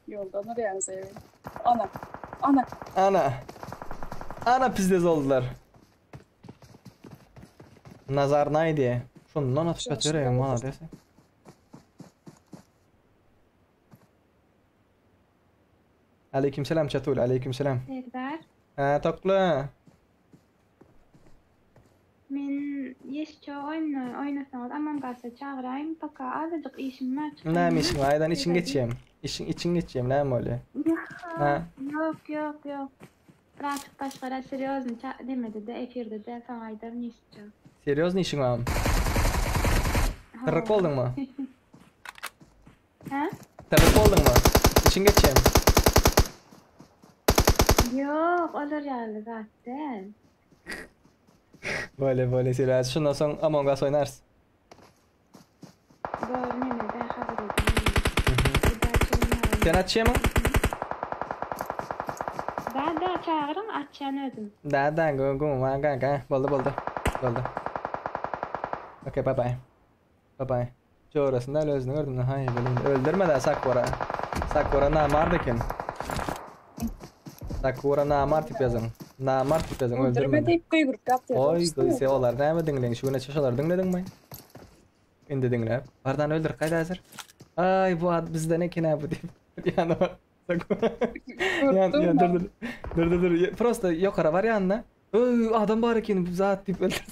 Yoldan oraya seveyim. Ana. Ana. Ana. Ana pizdez oldular. Nazar naydi. Şundan atyp ýatyr mala dese. Aleykümselam Çatul, aleykümselam. Serdar, Ha toklu. men yeşçe oyna, oynasaňyz Among Us'a çağırayım, paka azıcık işim var Näme çykaýyn. işiň var? Aydan için geçeyim. İşin için geçeyim näme bolýar? Ha. Yok yok yok. Birazcık başgara serýozny demedi de efirde de saňa aýdaryn yeşçe. Serýozny işiň barmy? Tyrryk bolduňmy? Ha? Tyrryk bolduňmy? İçin geçeyim. Yok, olar ýaly zat däl. Böyle böyle serýoz. Şundan soň Among Us oýnarys. Doğru neme de habar edeyim. Sen açýarmyň? Da da çağırın açýan özüm. Da da go go ma ga ga. Boldy boldy. Boldy. Okay bye bye. Bye bye. Jorasynda öyle özüni gördüm. Hay bilim. Öldürme de Sakura. Sakura namart eken. Sakura namart diýip ýazyň. Namart diýip ýazyň Öldürme öldürme. deyip kıygırıp yaptı. Oy göýse olar näme diňleň? Şu güne şolar diňlediňmi? Indi diňläp. Bardan öldür gaýda hazır. Ay bu ad bizden eken ha bu diýip. Ýany bar. Sakura. Ýan ýan dur dur. Dur dur dur. Prosta ýokara bar ýanyna. Öý adam bar eken bu zat diýip öldür.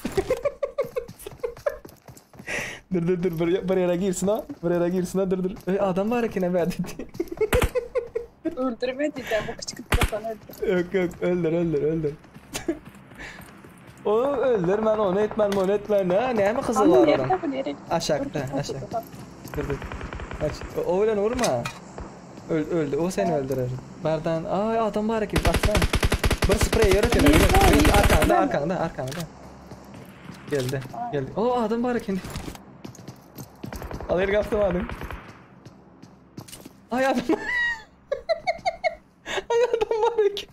Dur dur dur bir, bir yere girsin ha. Bir yere girsin ha dur dur. Öý adam bar eken ha dedi. Öldürme diyeceğim. Bu küçük yapan öldür. Yok yok öldür öldür öldür. O öldür ben onu etmem onu etmem. Ne ne mi kızı Ama var onun? nerede bu nereye? Aşağıda aşağı. Dur dur. Aç. O, o öyle vurma. Öl, öldü. O seni öldürür. Bardan. Ay adam var ki baksana. Bir sprey yürüt yürüt. Yürüt arkanda arkanda arkanda. Geldi. Geldi. O adam var ki. Al kaptım adam. Ay adam. Ay adam var ki.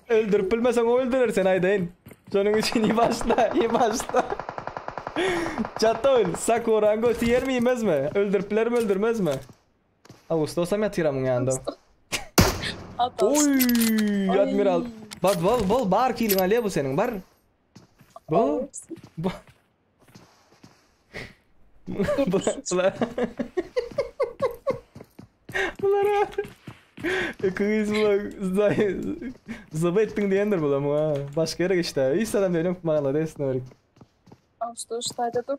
Öldürüp bilmesen o öldürür seni aydın. Şunun için iyi başla, iyi başla. Çatol, Sakura, Angoti yer mi yemez mi? Öldürüpler mi öldürmez mi? Ağustos'a mı yatıram onun yanında? Oy, Admiral. Bak bol bol bar kilin alıyor bu senin bar. Bu bu Bular Bular Kız bular Zıba ettin diyendir bular muha. Başka yere geçti. Hiç adam benim mağla desin öyle. Dur sayda dur.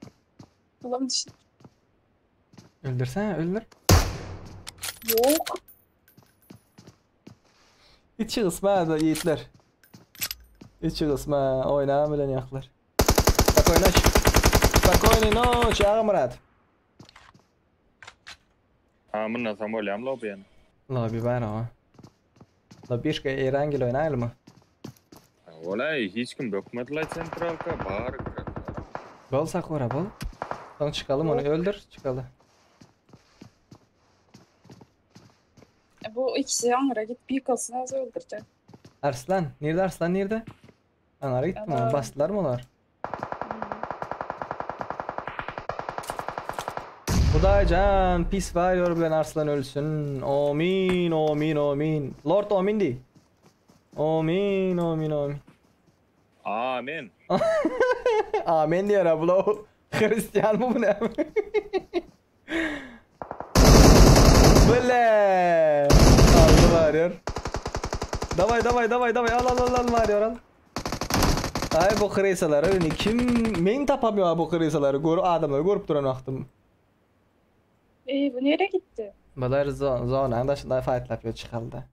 Bulam düşün. Öldürsene öldür. Yok. İçi kısma da yiğitler. İçi kısma oyna bilen yaklar. Bak oynaş. Bak oynayın o Çağı Murat. Ha bundan soň bolýamy lobbyny? Lobby bar o. Lobbyşka Erangel oýnaýly mı? Olay hiç kim bökmediler sentralka bar. Bol Sakura bol. Soň çıkalım onu öldür çıkalım. E, bu ikisi aňra git bir kalsın az öldürecek. Arslan. Nerede Arslan nerede? Anara gitti mi? Ana. Bastılar mı onlar? Hudaýjan pis warrior bilen Arslan ölsün. Amin amin amin. Lord amin di. Amin amin amin. Amin. Amin diýer abla. Hristiyan mı bu ne? Bile. Aldı warrior. Davay davay davay davay al al al al warrior al. Ay bu krisaları kim men tapamıyor bu krisaları gör adamları görüp duran wagtym. Ey bu nereye gitti? Bular zona daşynda fightlap çıkaldı.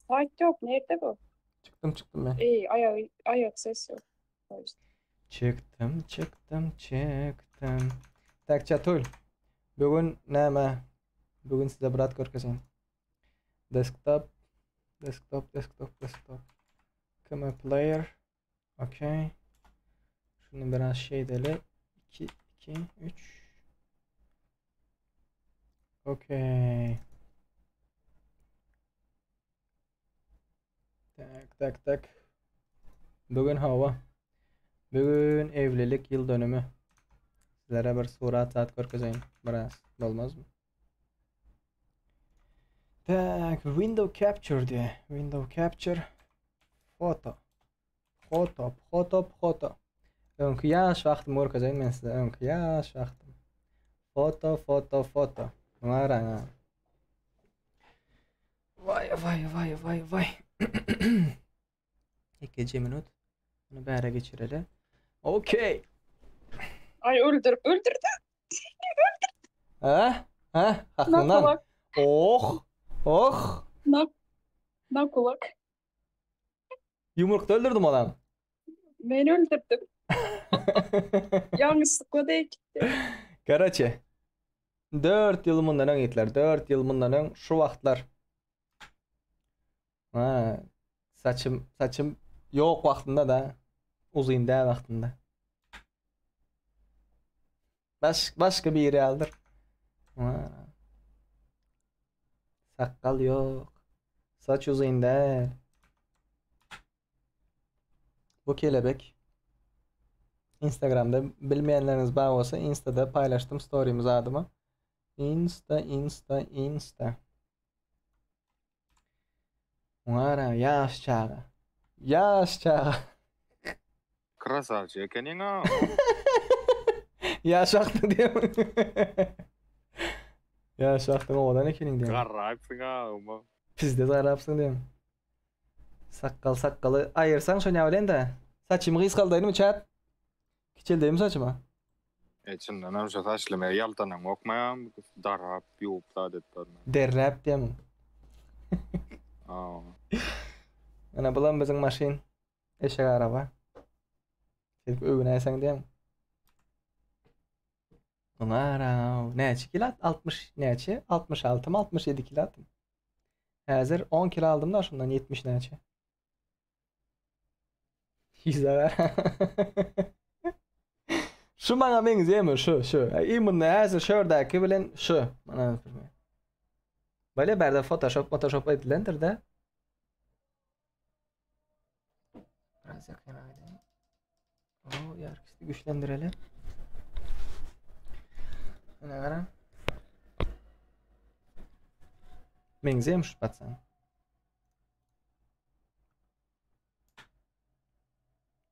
Fight yok. Nerede bu? Çıktım çıktım ben. Ey ayak ayak ses yok. O işte. Çıktım çıktım çıktım. Tak çatul. Bugün näme? Bugün size brat görkezeyim. Desktop desktop desktop desktop. Come player. Okay. Şunu biraz şey deli. 2 2 3 Okay. Tak tak tak. Bugün hava. Bugün evlilik yıl dönümü. Sizlere bir surat saat görkezeyim. Biraz olmaz mı? Tak, window capture diye. Window capture foto. Foto, foto, foto. Öňki ýaş wagtym görkezeyim men size. Öňki ýaş wagtym. Foto, foto, foto. Muňa garaň ha. Vay vay vay vay vay. Ikinji minut. Bunu bäre geçireli. Okey. Ay öldür öldürdü. Ha? Ha? Hakkından. Nakulak. Oh. Oh. Na, na kulak. Yumrukta öldürdüm adam. Ben öldürdüm. Yanlışlıkla değil gitti. Karaçe. 4 ýyl mundan öň gitler. 4 ýyl mundan öň şu wagtlar. Ha, saçım saçım yok wagtynda da uzun da wagtynda. Baş, başka bir yeri aldır. Ha. Sakal yok. Saç uzun da. Bu kelebek. Instagramda bilmeyenleriniz bar bolsa Insta'da paylaştım story'imiz adyma. Insta Insta Insta. Muňa ýaş çaga. Ýaş çaga. Krasavçı ekeniň ha. Ýaş wagty diýem. Ýaş wagtyň owadan ekeniň diýem. Garraýypsyň ha. Uma. Pizde zarapsyň diýem. Sakkal sakkaly aýyrsaň şo näme bilen de. Saçymy gysgaldaýynmy çat? Kiçeldeýinmi saçymy? E çyndan hem şu saçlymaya ýaltanaň okmaýam, darap, ýuwup zat edip görme. Derläp diýem. Aa. Ana bulam biziň maşyn. Eşek araba. Gelip öwünäýseň diýem. Oňa ara näçe kilo? 60 näçe? 66 mı 67 kilo attım. Häzir 10 kilo aldym da şundan 70 näçe. Ýüze Şu maňa meňzeýärmi şu şu. Imенно häzir şördäki bilen şu. Mana Böyle bärde Photoshop, Photoshop edilendir de. Biraz yakın edelim. Oo, yarkısını güçlendirelim. Ine gara. Meňzeýärmi şu patsan?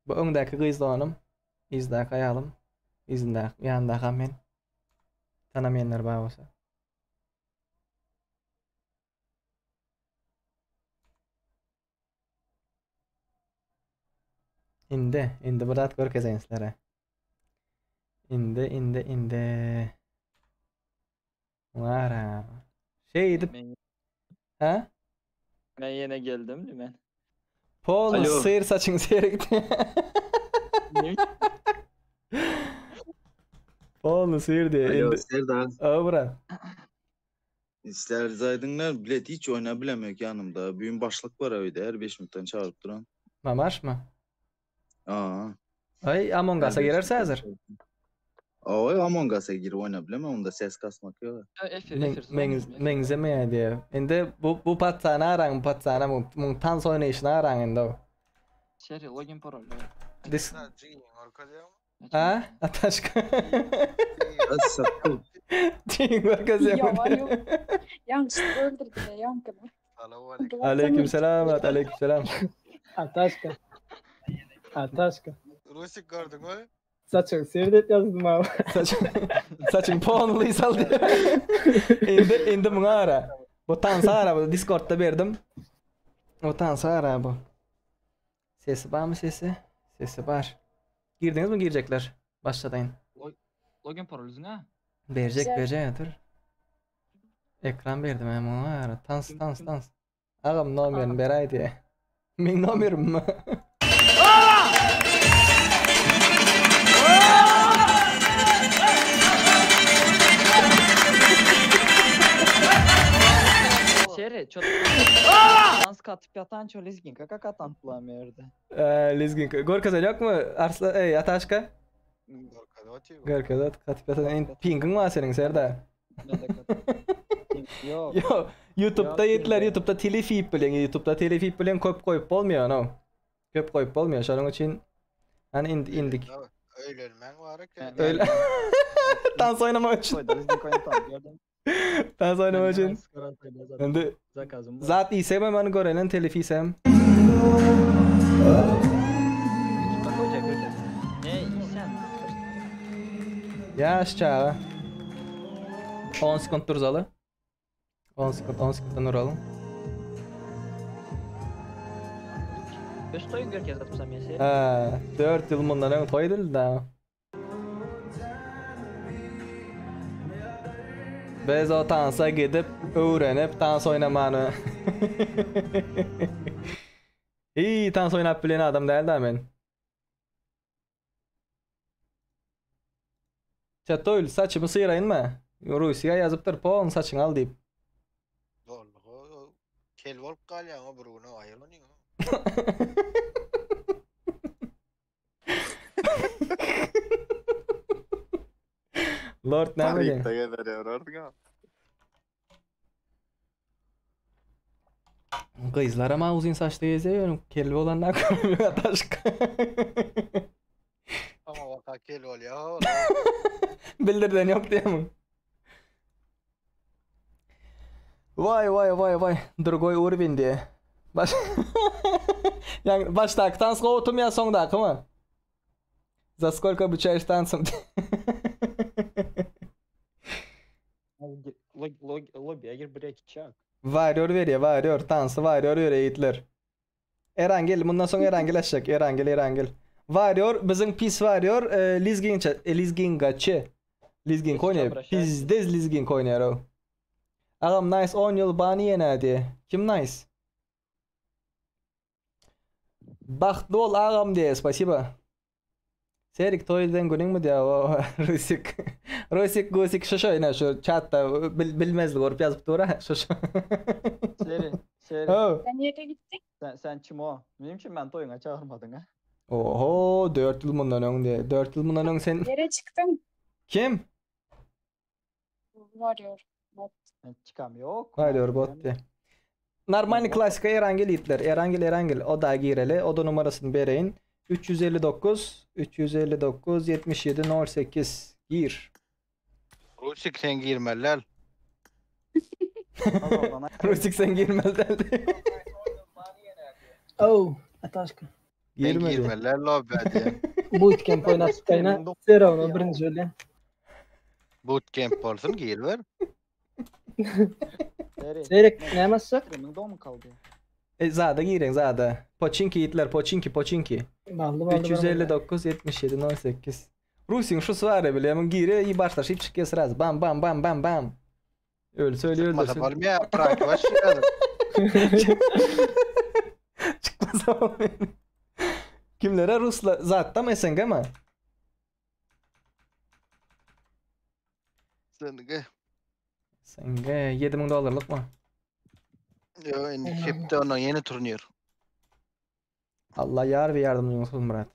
Bu öňdäki gyz doganym, yzdaky aýalym, yzyndaky, ýanyndakam men. Tanamaýanlar bar bolsa. Indi, indi bir zat görkezeýin sizlere. Indi, indi, indi. Wara. Şeýdip. Ha? Men ýene geldim men. Pol syr saçyň seýrekdi. Pol syr diýe. Alo, Serdar. Obra. İşler zaýdyňlar bilet hiç oýna bilemek ýanymda. Büyün başlyk bar öýde her 5 minutdan çagyryp duran. Mamaşmy? Aa. Ay Among Us'a girerse hazır. Oy Among Us'a girip oýna bilemem onda ses kasmak ýok. Meňzemeýär diýe. Indi bu bu patsany araň, bu patsana bu muň tans oýnaýşyny araň indi o. Seri login parol. Dis Ha? Ataşka. Çiğ görkezýär. Yanlış öldürdü yankını. Aleyküm selam, aleyküm selam. Ataşka. Ataşka. Rusik gördün mü? Saçın seyret yazdım abi. Saçın, saçın puanlı saldı. indi indi muňa ara. Bu tansa ara bu Discord'da berdim. O tansa ara bu. Sesi bar mı sesi? Sesi bar. Girdiniz mi girecekler? Başladayın. Login parol ha? Berjek berjek dur. Ekran berdim hem ona ara. Tans tans tans. Agam nomerini beray diye. Meň nomerim mi? Seri çok Dans katıp yatan ço lezgin kaka katan bulamıyordu. Eee lezgin. Görkezen yok mu? Arslan ey Ataşka. Görkez katıp yatan pingin var senin Serdar. Yok. Yo, YouTube'da yetler, YouTube'da telif yiyip bilen, YouTube'da telif yiyip bilen köp koyup bolmuyor no. Köp koyup bolmuyor. Şonuň üçin hani indi indik. Öýlenmäň bar eken. Öyle. Dans oynamak üçin. Dans oynamak üçin. Indi zat iýsem hem onu görelen telif iýsem. Ne sen? Ýaş çaga. 10 sekund durzaly. 10 sekund, 10 sekunddan duralım. Beş toyun görkez atmışam ya seri. Ha, 4 ýyl mundan öň toý edildi da. Biz o tansa gidip öwrenip tans oýnamany. Hiý, tans oýnap bilen adam däl da men. Çatoýl saçymy syraýyn mı? Russiýa ýazypdyr, pon saçyňy al diýip. Kel bolup galýaň o bir güne aýyr ony. Lord näme diýen? Tarifde gezer ýörerdiň ha. Gyzlar ama uzyn saçly geziyor. Kel bolanlar görmüyor ataşka. Ama vaka kel bolýar. Bildirden yok diye mi? Vay vay vay vay. Другой уровень diye. Baş... yani baştaki tans gowytum ya soňdaky mı? За сколько обучаешь танцам? Log log lobby'ye gir break çak. Varıyor veriyor, varıyor. Tansı varıyor veriyor yiğitler. Erangel, bundan soň Erangel açacak. Erangel, Erangel. Varıyor, bizim pis varıyor. E, Lizginça, e, Lizgingaçı. Lizgin oynayar. Pizdez Lizgin oynayar o. Agam nice 10 ýyl bany ýene diye. Kim nice? Bagtly ol agam diye, spasibo. Serik toýdan günüň mi diye o Rusik. Rusik gusik şu şu ine şu chatta bil, bilmezlik görüp ýazyp dur ha şu şu. Seri seri. Oh. Sen nereye gittin? Sen sen kim o? Benim için ben toyuna çağırmadın ha. Oho 4 ýyl mundan öň diye. 4 ýyl mundan öň sen Yere çıktım. kim? Varıyor. Bot. Ben çıkam yok. Varıyor bot diye. Normalny klasika Erangel yiğitler. Erangel Erangel o da gireli. O da numarasını bereyin. 359 359 77 08 gir. Rusik sen girmeliler. Rusik sen girmez deldi. Oh, Ataşka. Sen Girmedi. girmeliler lobby diye. Bootcamp oýnatyp daýna. Zero birinji ölýän. Bootcamp bolsun girber. Seyrek näme atsak? Kimin doğumu kaldı? E, zada girin zada. Poçinki yiğitler poçinki poçinki. Ballı ballı. 359 77 18. Rusin şu swara bile hemen gire iyi başlaşıp çıkıyor sırası. Bam bam bam bam bam. Öyle söylüyor Çıkmasa öldürsün. bolmaýar, prank başlaýar. Çıkmasa olmuyor. Kimlere Rusla zaten mı SNG mi? SNG. SNG 7000 dolarlık mı? Yo, indi hepde ondan yeni turnir. Allah yar ve yardımcın olsun Murat.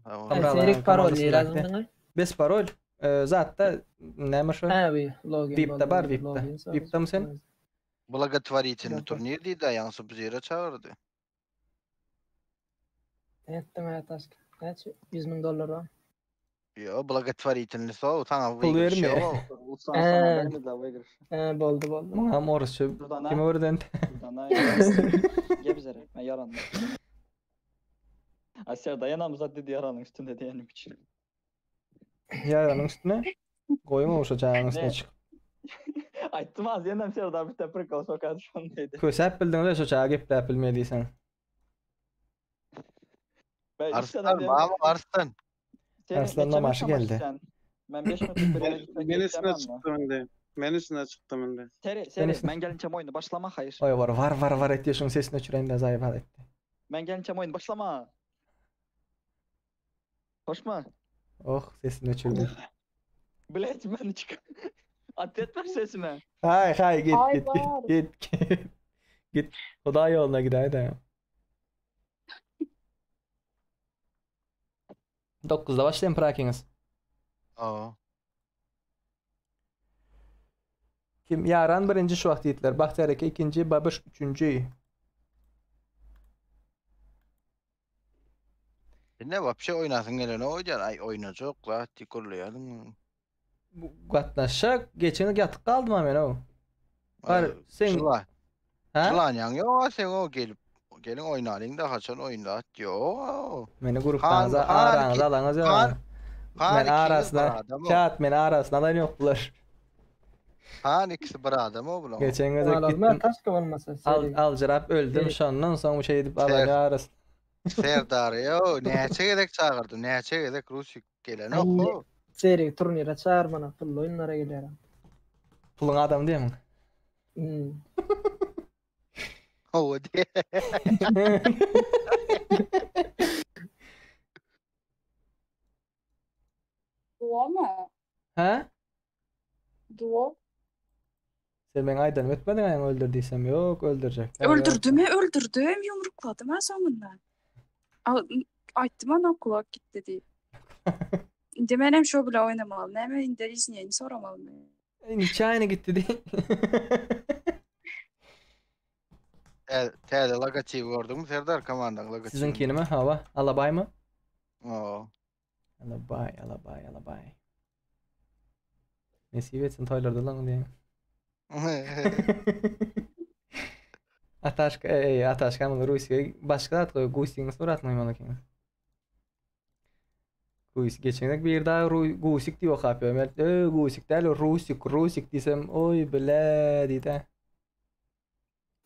Tamam. Ay, seyrek parol lazım Bes parol. E, zaten ne şu? Ha bir login. VIP'te var login, VIP'te. login sonra- VIP'te misin? Благотворительный turnir diýdi, ýaňsy bu ýere çağırdy. Ettim hayat aşkı. Kaç? 100 bin dolar var. Yo, благотворительный so, sana Pul vermeýär. Ulan sana vermedi la bu He boldu boldu. Muňa morusçu Buradan ha. kime öwreden? Buradan Gebzere. Ben yarandım. Asya dayanamız dedi yaranın üstünde diyelim için. Ýaranyň üstüne goýma oşa çagyň üstüne Ne? çyk. Aytdım az yeniden Serdar bir teprik olsa o kadar şunu dedi. Kösäp bildiňde şo çagy gepläp bilmediysen. Ben Arslan, mama Arslan. Arslan namaşı geldi. Ben 5 metre bir yere gitmek Men üstüne istemem mi? çykdym indi. Men üstüne çykdym indi. Seri, Sen seri. üstüne- Ben gelince oyunu başlama hayır. Oý var var var var etdi şuň sesini öçüren de zaýyp etdi. Ben gelince oyunu başlama. Koşma. Oh sesini öçürdü. Bilet ben çık. Atletme sesime. Hay hay git Ay git git var. git git. Git. Hudaý ýoluna gidäý de. 9-da başlaýan prakiňiz. Aa. Kim Yaran birinci şu wagt diýdiler. Bahtiyar eke ikinji, Babyş üçünji. Ne вообще oýnasyn gelene oýnar. Ay oýnajak la, tikurlaýardyň. Gatnaşak geçen ýatyp galdym ha men o. Bar sen Şula. Ha? Şulan ýaň ýok, sen o gelip gelin oýnalyň da haçan oýna ýok. Meni grupdaňyza araňyza alaňyz ýok. Men arasyna çat men arasyna alan ýokdular. Han ikisi bir adam o bulan. Geçen gezek Alalım gittim. ben taşka olmasa. Al Seyrek. aljırap öldüm Seyrek. şondan soň bu şey edip alan Ser- arasy. Serdar yo, näçe gezek çağırdım, näçe gezek Rusik gelen Ay, ok. Seyrek turnire çağır bana. Pullu oyunlara geliyorum. Puluň adam diýemi? Hmm. O diye. Duo mu? Ha? Duo. Sen beni aýdan etmediň aýaň öldür diýsem ýok öldürjek. Öldürdü mü? Öldürdüm. Yumrukladım ha sonunda. Al, aytdım ana kulak gitti diye. Indi menem şo bile oynamalı. Näme indi izniyeni soramalı. Çayına gitti diye. Täze logotipi gördüňmi Serdar komandaň logotipi? Siziňkini mi? Hava. Alabay mı? Oo. Alabay, alabay, alabay. Nesip etsin toýlarda lan diýen. Ataşka, ey, Ataşka mı Russiya başga zat goý, Gusiň suratyny goýmaly eken. Guys geçen bir daha Gusik diýip okap ýörüm. Men "Ö, Gusik däl, Rusik, Rusik diýsem, oý bile diýdi.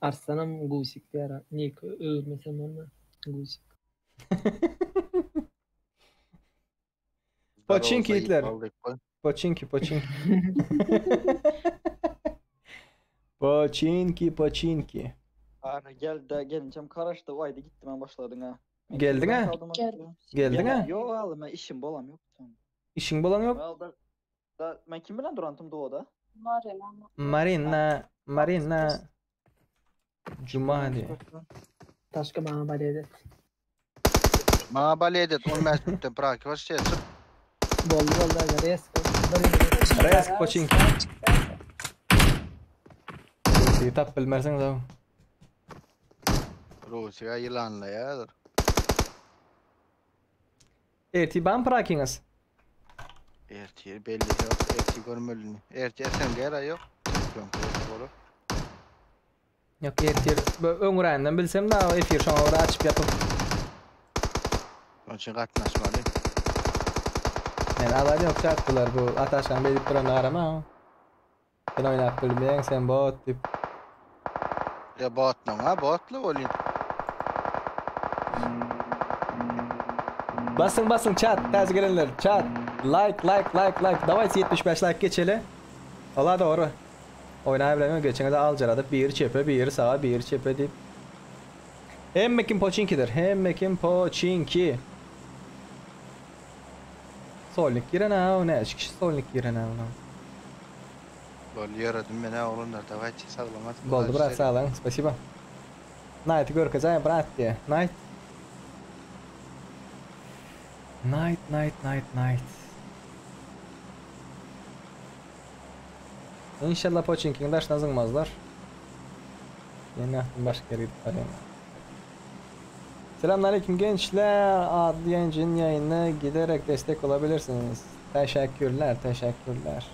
Arslanam gusik diýär. Nick ölmesem olma. Gusik. Poçinki itler. Aldyk bu. Poçinki, poçinki. Poçinki, poçinki. Ara gel de gelince karaştı. Vaydi gitti ben başladın ha. Ben Geldin kimden ha? kaldım Gel. hatırlıyorum. Geldin ha? Yok oğlum ben işim bolam yok. Işiň bolan ýok. Ben da, da, ben kim bilen durantım doğuda? Marina mı? Marina, Marina. Cuma diye. Taşka bana bari edet. Maňa bal edet 15 minutda prank başlaýar. Çık. Boldu boldu aga resk. Bir Resk poçinki. Rusiýa tap bilmersiň zaw. Russiýa ýylanlaýar. Erti ban prakiňiz. Ertir belli yok. Ertir görmeli. Ertir sen gel yok. Yok, olur. Yok ertir öňüränden bilsem da efir şoňa görä açyp ýapyp. Şonuň üçin gatnaşmaly. Men alan ýok çatdylar bu Ataşan beýdip duranyna garama. Sen oýnap bilmeýäň sen bot diýip. Ya botlaň ha botly bolýan. Basın basın chat täze gelenler chat like like like like dawayt 75 like geçeli. Ola dogry. Oýnaý bilen geçeňde aljyradyp biri çepe biri saga biri çepe diýip. Hemme kim poçinkidir. Hemme kim poçinki. Solnik giren ha ne? Kişi solnik giren ha. Bol ýöredim men ha oglanlar dawayt saglamat. Boldy brat sag boluň. Spasibo. Night görkezäý brat diýe. Night. Night night night night. İnşallah poçinkiň daşyna zyňmazlar. Ýene aklym başga ýere gidip barýar. Selamünaleyküm gençler. Adlı yayıncının yayınına giderek destek olabilirsiniz. Teşekkürler, teşekkürler.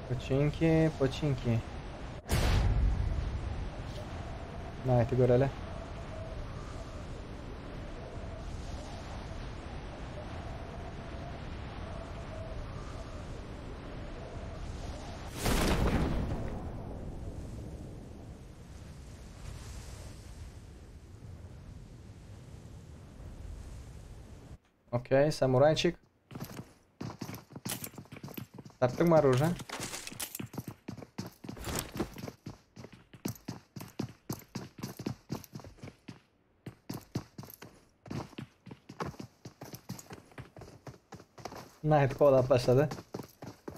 Poçinki, poçinki. Knight'ı göreli. Okey, samurayçik. Tapdyňmy orужие? Knight kovalap başlady.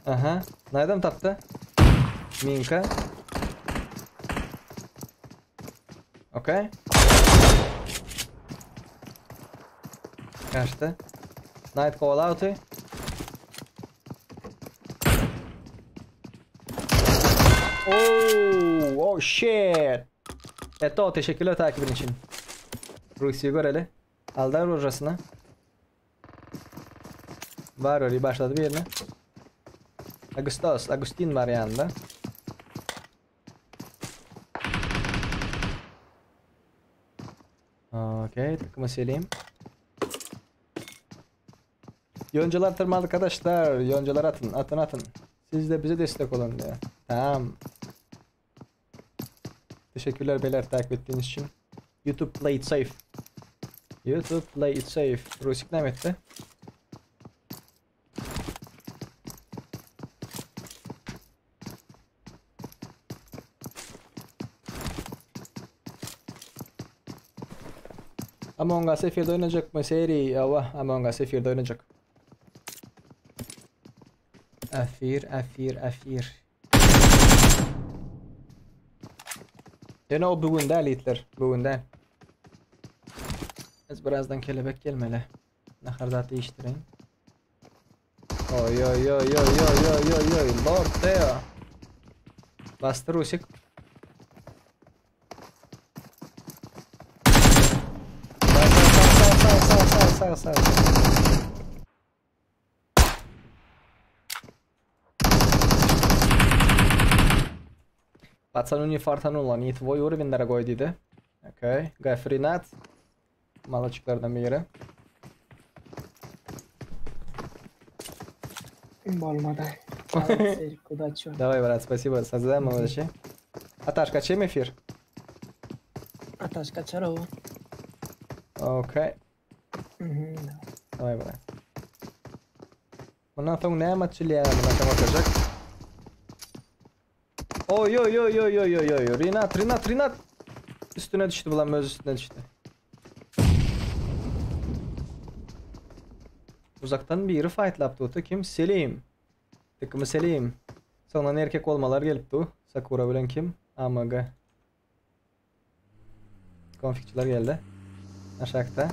Aha, Knight'am tapdy. Minka. Okey. Kaçdy. Knight kovalap oty. Oh, oh shit. Eto teşekkürler takibin için. Rusya'yı göreli. Aldar orasına. Var öyle başladı bir yerine. Agustos, Agustin var yanında. Okey, takımı sileyim. Yoncalar tırmandı arkadaşlar. Yoncalar atın, atın, atın. Siz de bize destek olun diye. Tamam. Teşekkürler beyler takip ettiğiniz için. YouTube play it safe. YouTube play it safe. Rusik ne etti? Among Us Efir'de oynayacak mı? Seri. Allah Among Us Efir'de oynayacak. Efir, Efir, Efir. Ýöne o bugün däl ýigitler, bugün däl. Ez birazdan kelebek gelmeli. Nahar zat iýişdireýin. Oý oý oý oý oý oý oý oý Lord Teo. Basdy Rusik. Sag sag sag sag sag sag sag. Пацану не фартануло, не твой уровень, дорогой diýdi. Okey. Gafrinat. Malaçyklardan biri. Bolmady. Давай, удачи. Давай, брат, спасибо. Создаем вообще. Аташка, чем эфир? Ataş kaçar o. Okey. Mhm. Давай, брат. Mundan soň näme açylýar? Mundan soň oturjak. Oý oý oý oý oý oý oý. Rinat, Rinat, Rinat. Üstüne düşdi bulan öz üstüne düşdi. Uzakdan biri fightlap durdy. Kim? Selim. Takımı Selim. Soňdan erkek bolmalar gelip du. Sakura bilen kim? AMG. Konfikçiler geldi. Aşakda.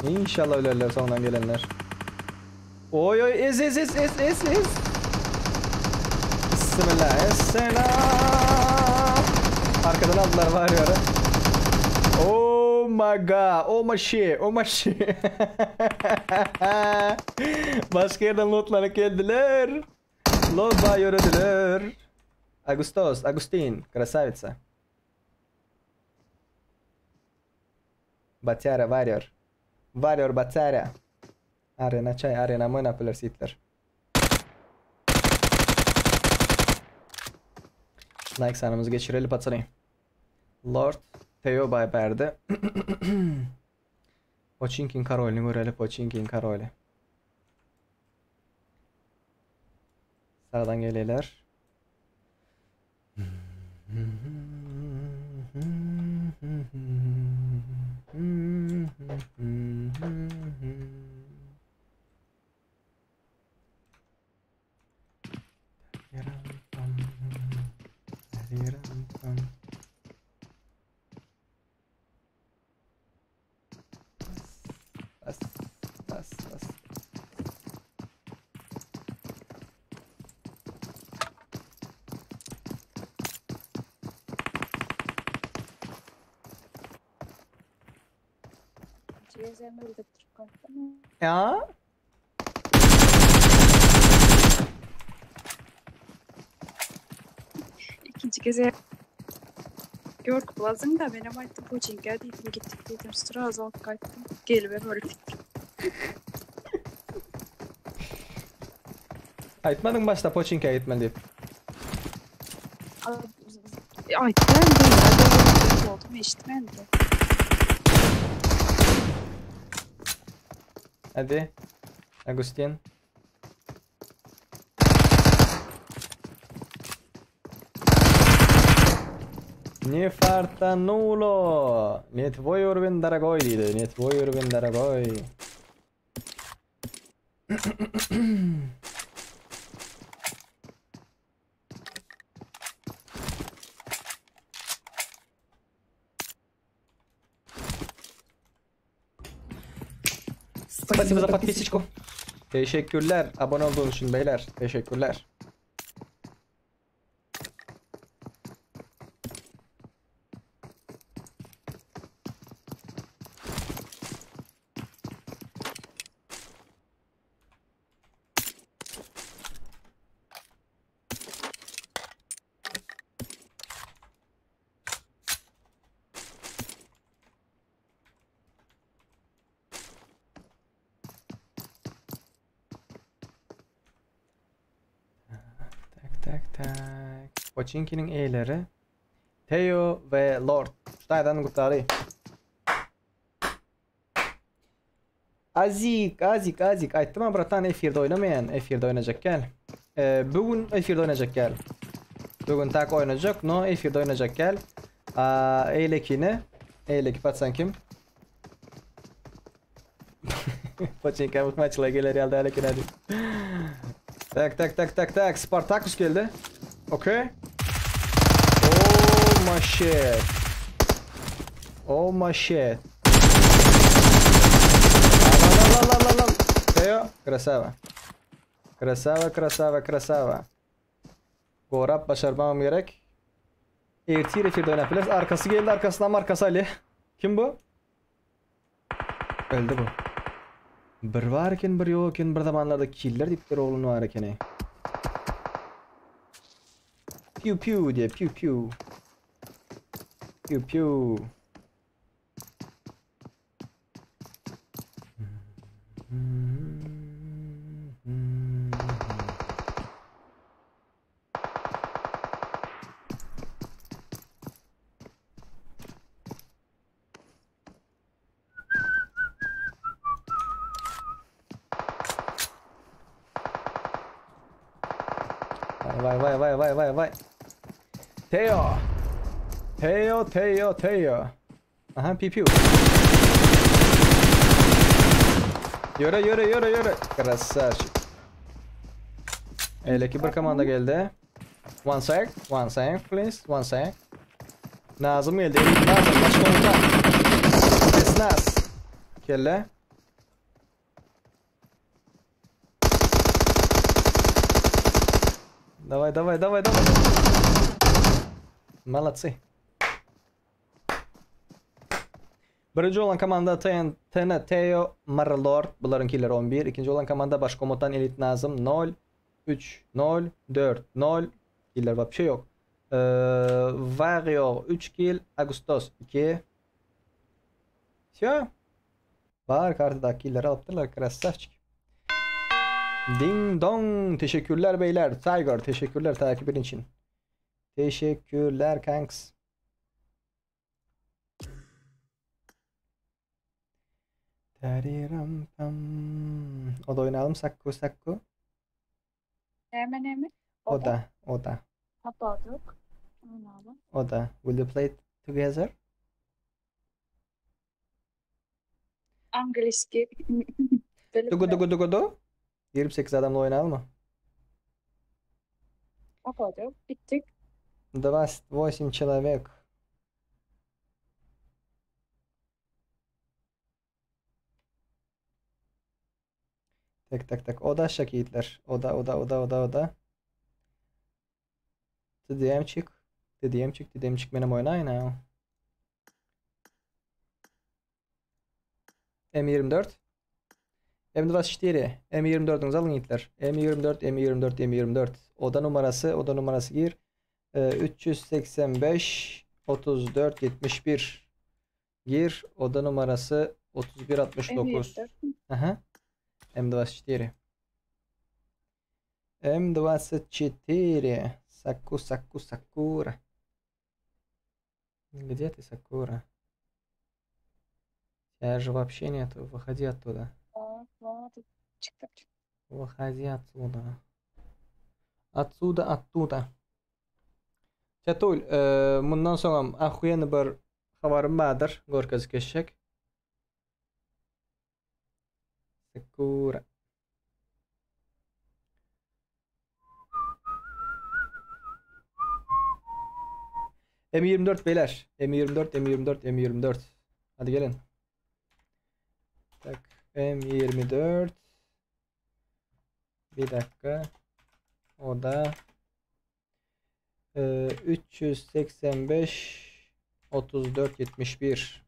İnşallah ölerler soňdan gelenler. Oy oy ez ez ez ez ez ez. Bismillah. Esselam. Arkadan aldılar var ya. Oh my god. Oh my shit. Oh my shit. Başka yerden lootlanıp geldiler. Loba ýörediler. Agustos, Agustin, krasavitsa. Batýara warrior. Warrior Batýara. Arena çaý, arena mı oýnap biler sitler. Like sanymyzy geçireli patsany. Lord Teo bay bärde. Poçinkin karolyny göreli, Poçinkin karoly. Sağdan geleler. Bas, bas, bas. Cezem öldürüp kalktım. Ya? İkinci geze Görk blazın da benim aytdım poçinka dedim gittik dedim sразу alıp kaçtım. Gelip öldük. Aýtmadyň başda poçinka gitmeli diýip. Aytdım da oldum eşitmendi. Hadi. Agustin. Ne fartanulo. Ne tvoy urvin daragoy diýdi. Ne tvoy urvin daragoy. Спасибо за подписочку. Teşekkürler abone olduğunuz için beyler. Teşekkürler. Tak tak tak. Pochinki'nin E'leri. Teo ve Lord. Şutaýdan gutary. Azik, Azik, Azik. Aýtdym ha bratan efirde oýnamaýan. Efirde oýnajak gel. Ee, bu gün efirde oýnajak gel. Bu gün tak oýnajak, no efirde oýnajak gel. Aa, eýlekini, eýleki patsan kim? Pochinka bu maçla geler ýaly däl eken hadi. Tak tak tak tak tak Spartakus geldi. Okey. Oh my shit. Oh my shit. Al al al al al al. Teo, krasava. Krasava, krasava, krasava. Gorap başarmam gerek. Ertir efirde oynap biler. Arkasy geldi, arkasyndan arkasy Ali. Kim bu? Öldi bu. Bir bar eken, bir ýok eken, bir zamanlarda killer diýip bir oglan bar ekeni. Piu piu diýe, piu piu. Piu piu. Vay vay vay vay vay vay. Teo. Teo Teo Teo. Aha piu piu. Ýöre ýöre ýöre ýöre. Krasavçik. Eýleki bir komanda geldi. One sec, one sec please, one sec. Nazym geldi. Nazym baş komutan. Esnas. Kelle. Dawaj, dawaj, dawaj, dawaj. Молодцы. Birinji bolan komanda TN, Teo, Marlord. Bularyň killeri 11. Ikinji bolan komanda baş komutan Elit Nazym 0. 3 0 4 0 Killer wapşe ýok. Warrior 3 kill, Agustos 2. Vsyo. Bar kartadaky killeri alypdyrlar, krassavçik. Ding dong. Teşekkürler beyler. Tiger teşekkürler takibin için. Teşekkürler kanks. Tariram pam. O da oynayalım sakku sakku. Näme näme? O da, o da, Hapadyk. Oynalım. o da. Will you play together? Angliski. Dugu dugu dugu du. 28 adamla oynayalım mı? Hapadyk. Bitdik. 28 человек. Tak tak tak. Oda şakitler. Oda oda oda oda oda. TDM çık. TDM çık. TDM çık benim oynayın ha. M24. M24. M24'üňizi alyň ýigitler. M24, M24, M24. Oda numarasy, oda numarasy gir. 385 34 71. Gir. Oda numarasy 31 69. M24. Aha. M24. M24. Saku, saku, sakura. Где ты, Сакура? Тебя же вообще нету. Выходи оттуда. Çıktık çıktık. Выходи отсюда. Отсюда, оттуда. Çatul, e, mundan soňam охуенный bir habarym bardyr. Görkezip geçjek. Sakura. M24 beyler. M24, M24, M24. Hadi gelin. Tak, M24. Bir dakika. O da e, 385 34 71.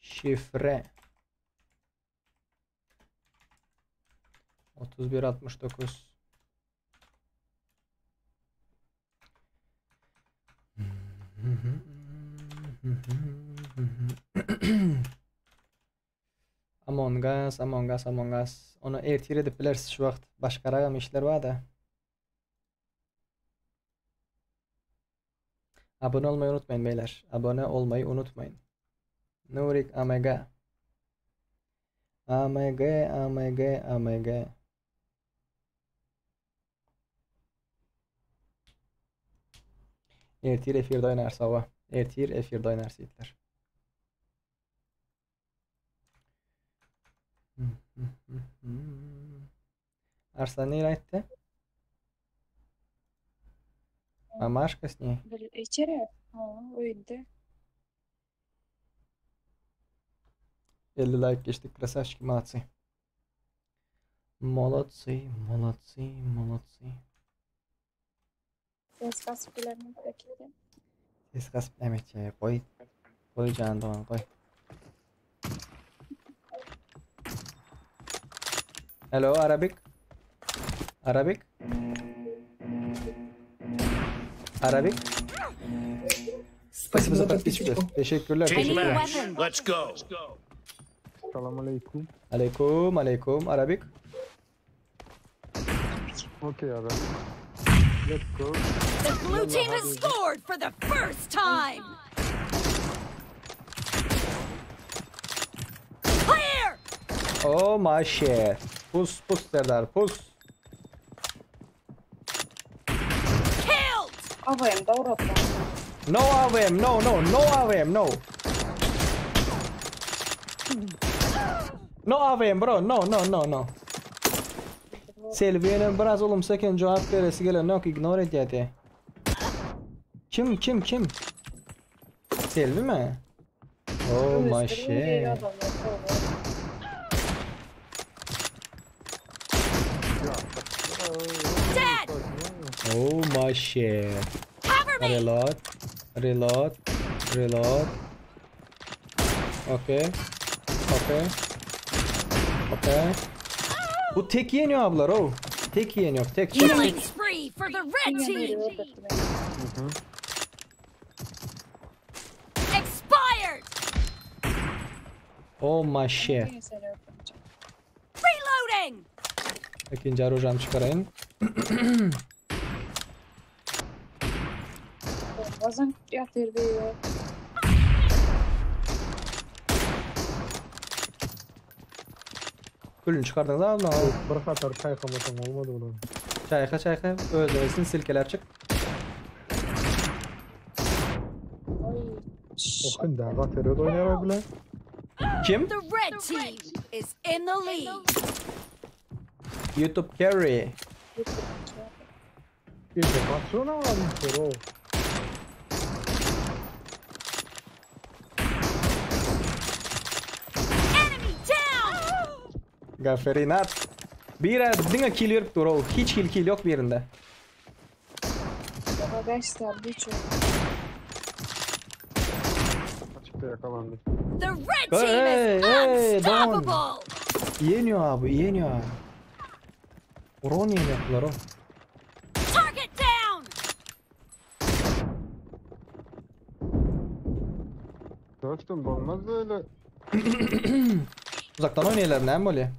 Şifre 31 69. Among Us, Among Us, Among Us. Onu ertir edip bileris şu wagt. Başgaragam işler bar da. Abone olmayı unutmayın beyler. Abone olmayı unutmayın. Nurik AMG. AMG, AMG, AMG. Ertir efirde oynarsa hawa. Ertir efirde oynarsa ýigitler. Arslan nere aýtdy? Mamaşka s ney. Bir içeri. Ha, öýünde. 50 like geçdik. Красавчики, молодцы. Молодцы, молодцы, молодцы. Ses kasıp bilen belki Ses kasyp näme etjek? Goý. Goý jan dogan, goý. Hello Arabic. Arabic. Arabic. Спасибо за подписку. Teşekkürler, Team teşekkürler. match. Let's go. Salam aleykum. Aleyküm, aleyküm. Arabic. Okey abi. Let's go. The blue team has scored for the first time. Clear! Oh my shit. Pus, pus Serdar, pus. Killed! AVM dogry No AWM, no, no, no AWM, no. No AWM bro, no, no, no, no. Selvi'nin biraz olumsuz cevap veresi gelenok ignore edýärdi. Kim, kim, kim? Selvi mi? Oh my shit. Dead! Oh my shit. Cover me! Reload, reload, reload. Okey. Okey. Okey. Bu tek ýeniyor ablar o. Tek ýeniyor tek. Tek Killing tek. spree for the red team! Expired! Oh my shit. Reloading! İkinci arujam çıkarayım. Bazen yatır bir yok. Külünü çıkardınız abla. Bir hatar çaýkamasam olmady bular. Çayka çayka özlemesin silkelep çık. Okun da gateriýa oýnar bile. Kim? The red team is in the lead. YouTube carry. Ýa patrona var o. Enemy down! Gaferinat. Bire diňe kill berip dur o. Hiç kill kill yok birinde. Baba 5 tane hiç yok. Açıkta yakalandı. The red team Hey, is hey, down. unstoppable! Yeniyor abi, yeniyor abi. Oron yeniyorlar o. Target down! Dostum olmaz böyle. Uzaktan oynuyorlar ne böyle?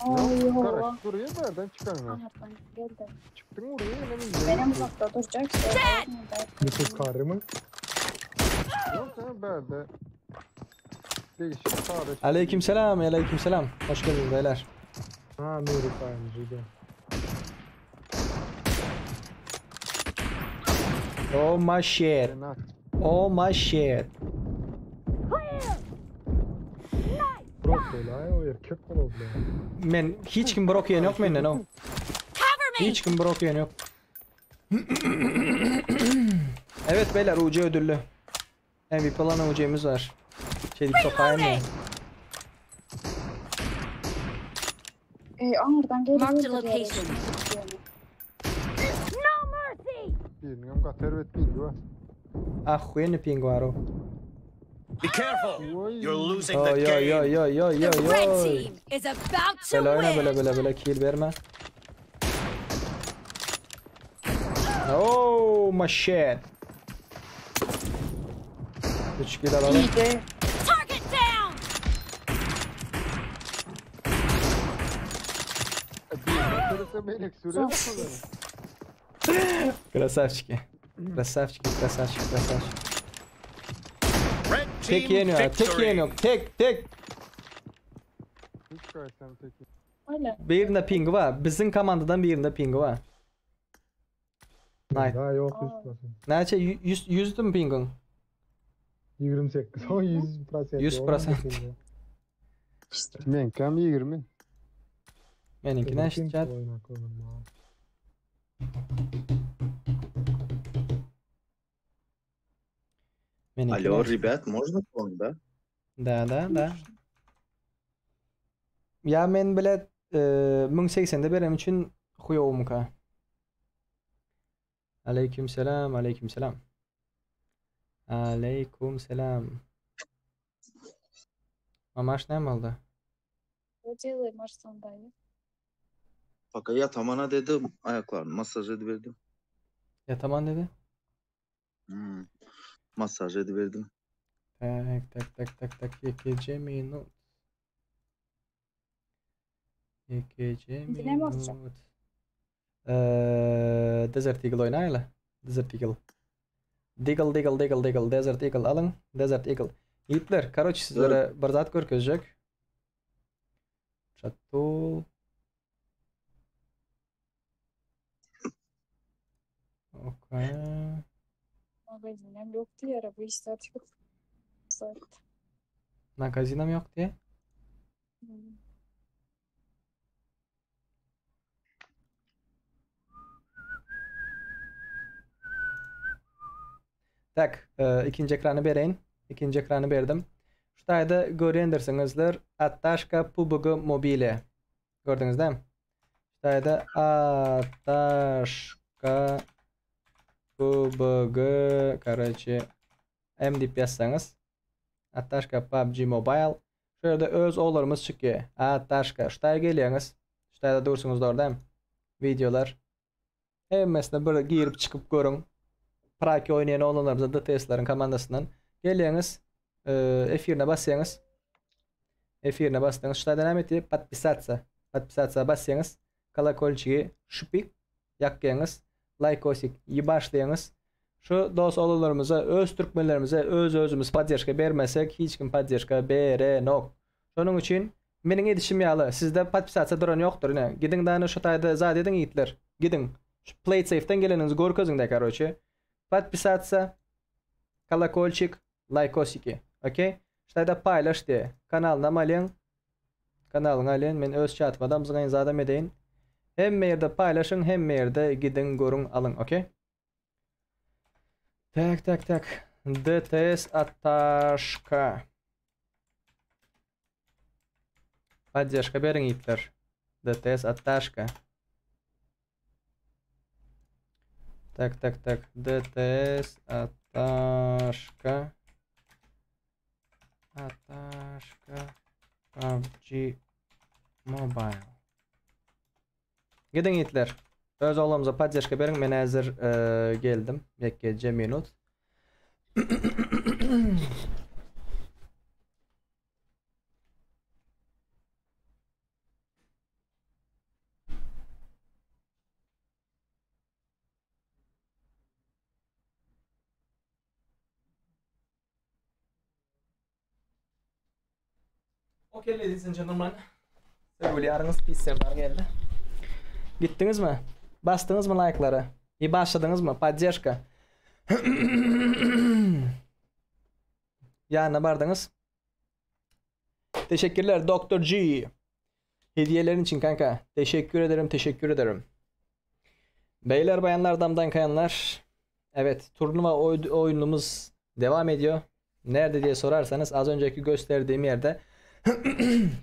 Ay Yok, hava. karış duruyor nereden çıkarmıyor. Anahtar geldi. Çıktın oraya yine mi? Benim uzakta duracak. Nüfus karı mı? Yok sen berde. Değişik tarih. Aleykümselam, aleykümselam. Hoş geldiniz beyler. Ha Nuri Kayıncıydı. Oh my shit. Oh my shit. Brok öyle o erkek oldu. Men hiç kim brok yiyen yok menden o. Hiç kim brok yiyen yok. evet beyler UC ödüllü. MVP olan UC'miz var. Çelik sokayım ya. E, anırdan geldi. Marked a location. No mercy! Bilmiyorum gater ve pingi var. Ah huyeni ping var o. Be careful. You're losing Yo the yo game. yo yo yo yo The red yo. team is about to Böyle oyna win! böyle böyle böyle kill verme. Oh my shit. 3 kill alalım. Target down! Bir melek sürüyor mu? Красавчики. Красавчики, красавчики, красавчики. Red Tek team yeniyor, tek victory. yeniyor. Tek tek. Hiç kaysam teki. Öyle. Birinde pingi var. Bizim komandadan birinde pingi var. Nice. Daha yok 100%. Neçe 100 100 mü pingin? 28 o 100%. 100%. Men kam 20. Benimki ne chat? Benimki Алло, ne? ребят, можно фон, да? Da da da. Ya men bile e, 1080'de benim için huyovumka. Aleykümselam, aleykümselam. Aleykümselam. Mamaş ne oldu? Делай, Марсандayı. Пока yatamana dedim, ayaklarını masaj ediverdim. Yataman dedi. Hmm. Masaj ediverdim. Tak tak tak tak tak yekece minut. Yekece Yine mi atacağım? minut. Ee, Desert Eagle oynayla. Desert Eagle. Deagle Deagle Deagle Deagle Desert Eagle alın. Desert Eagle. Yiğitler, karoç sizlere bir zat görkezecek. Çatul. Okey. Magazinem yoktu ya bu işler yok. Saat. Magazinam yok diye. Hmm. Tak, e, ikinci ekranı bereyin. İkinci ekranı berdim. Şu taýda görýändirsiňizler Attaşka PUBG Mobile. Gördüňiz dämi? Şu taýda Attaşka PUBG короче M diýip ýazsaňyz. Attaşka PUBG Mobile. Şu ýerde öz oglarymyz çykýar. Attaşka. Şu taýa gelýäňiz. Şu taýda dursuňyz dogry Wideolar. Hemmesine bir girip çykyp görüň. Praki oýnaýan oglanlarymyza DTS-leriň komandasyndan. Gelýäňiz. Efirine basýaňyz. Efirine basdyňyz. Şu taýda näme etdi? Podpisatsa. Podpisatsa basýaňyz. Kolokolçigi şupik ýakýaňyz. Laýkosik ýybaşlaýaňyz. Şu dos oglanlarymyza, öz türkmenlerimize öz özümiz podderžka bermesek, hiç kim podderžka berenok. Şonuň üçin meniň edişim ýaly sizde podpisatsa duran ýokdur ine. Gidiň dany şu taýda zat ediň ýigitler. Gidiň. Şu PlaySafe'den geleniňizi görkeziňdä karoçe. Podpisatsa, kolokolçik, laýkosiki. Okey? Şu taýda paýlaş diýe. Kanalynam alýaň. Kanalyňy alýan. Men öz çatyma damzgaýyn zadam edeýin. Hemme ýerde paýlaşyň, hemme ýerde gidiň, görüň, alyň. Okey? Tak, tak, tak. DTS Ataşka. Поддержка beriň ýigitler. DTS Ataşka. Tak, tak, tak. DTS Ataşka. Ataşka PUBG Mobile. Gidiň ýigitler. Öz oglanymyza poddežka beriň. Men häzir geldim. Ýekgeje minut. Okay ladies and gentlemen. Sevgili ýaryňyz Pissendar geldi. Gitdiňizmi? Basdyňyzmy laýklara? I başladyňyzmy? Poddežka. Ýanyna bardyňyz. Teşekkürler Dr. G. Hediyelerin için kanka. Teşekkür ederim, teşekkür ederim. Beyler bayanlar damdan kayanlar. Evet turnuva oyunumuz devam ediyor. Nerede diye sorarsanız az önceki gösterdiğim yerde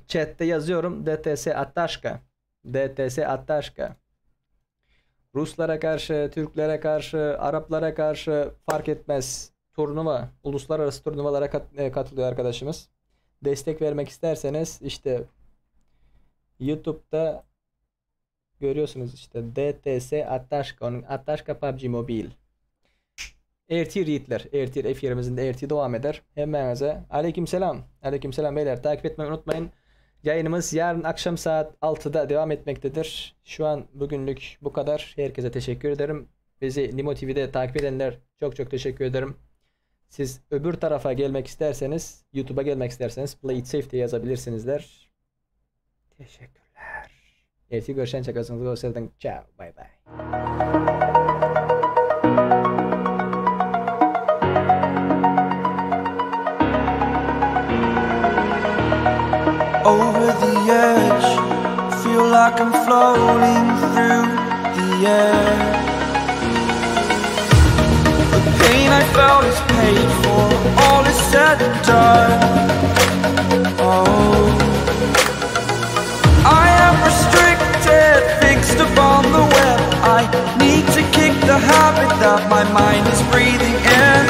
chatte yazıyorum DTS Ataşka. DTS Ataşka. Ruslara karşı, Türklere karşı, Araplara karşı fark etmez. Turnuva, uluslararası turnuvalara katılıyor arkadaşımız. Destek vermek isterseniz işte YouTube'da görüyorsunuz işte DTS Ataşka, onun Ataşka PUBG Mobile. Ertir yiğitler, Ertir F de Ertir devam eder. Hemmäňize aleykümselam. Aleykümselam beyler. Takip etmeyi unutmayın. Yayınımız yarın akşam saat 6'da devam etmektedir. Şu an bugünlük bu kadar. Herkese teşekkür ederim. Bizi Nimo TV'de takip edenler çok çok teşekkür ederim. Siz öbür tarafa gelmek isterseniz, YouTube'a gelmek isterseniz Play It Safe diye yazabilirsinizler. Teşekkürler. Ertir görüşen çakasınızı gösterdim. Ciao. Bye bye. Over the edge, feel like I'm floating through the air. The pain I felt is paid for, all is said and done. Oh, I am restricted, fixed upon the web. I need to kick the habit that my mind is breathing in.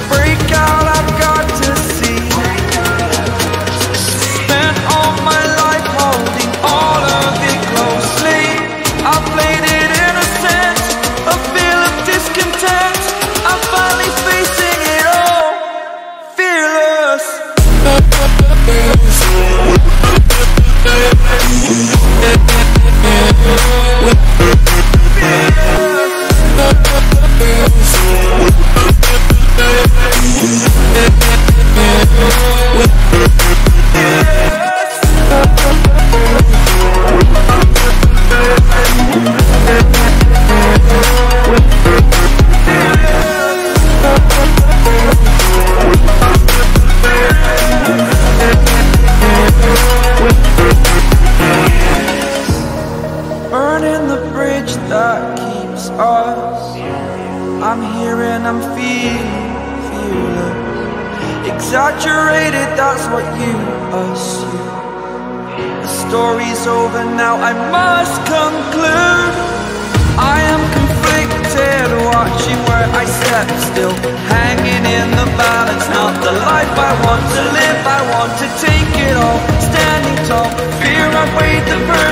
Break out, I've got to see. Spent all my life holding all of it closely. I played it innocent, a feel of discontent. I'm finally facing it all, fearless. Burning the bridge that keeps us. I'm here and I'm feeling fearless. Exaggerated, that's what you assume. The story's over now, I must conclude. I am conflicted, watching where I step still, hanging in the balance, not the light. life I want to live, I want to take it all. Standing tall, fear I weighed the burden.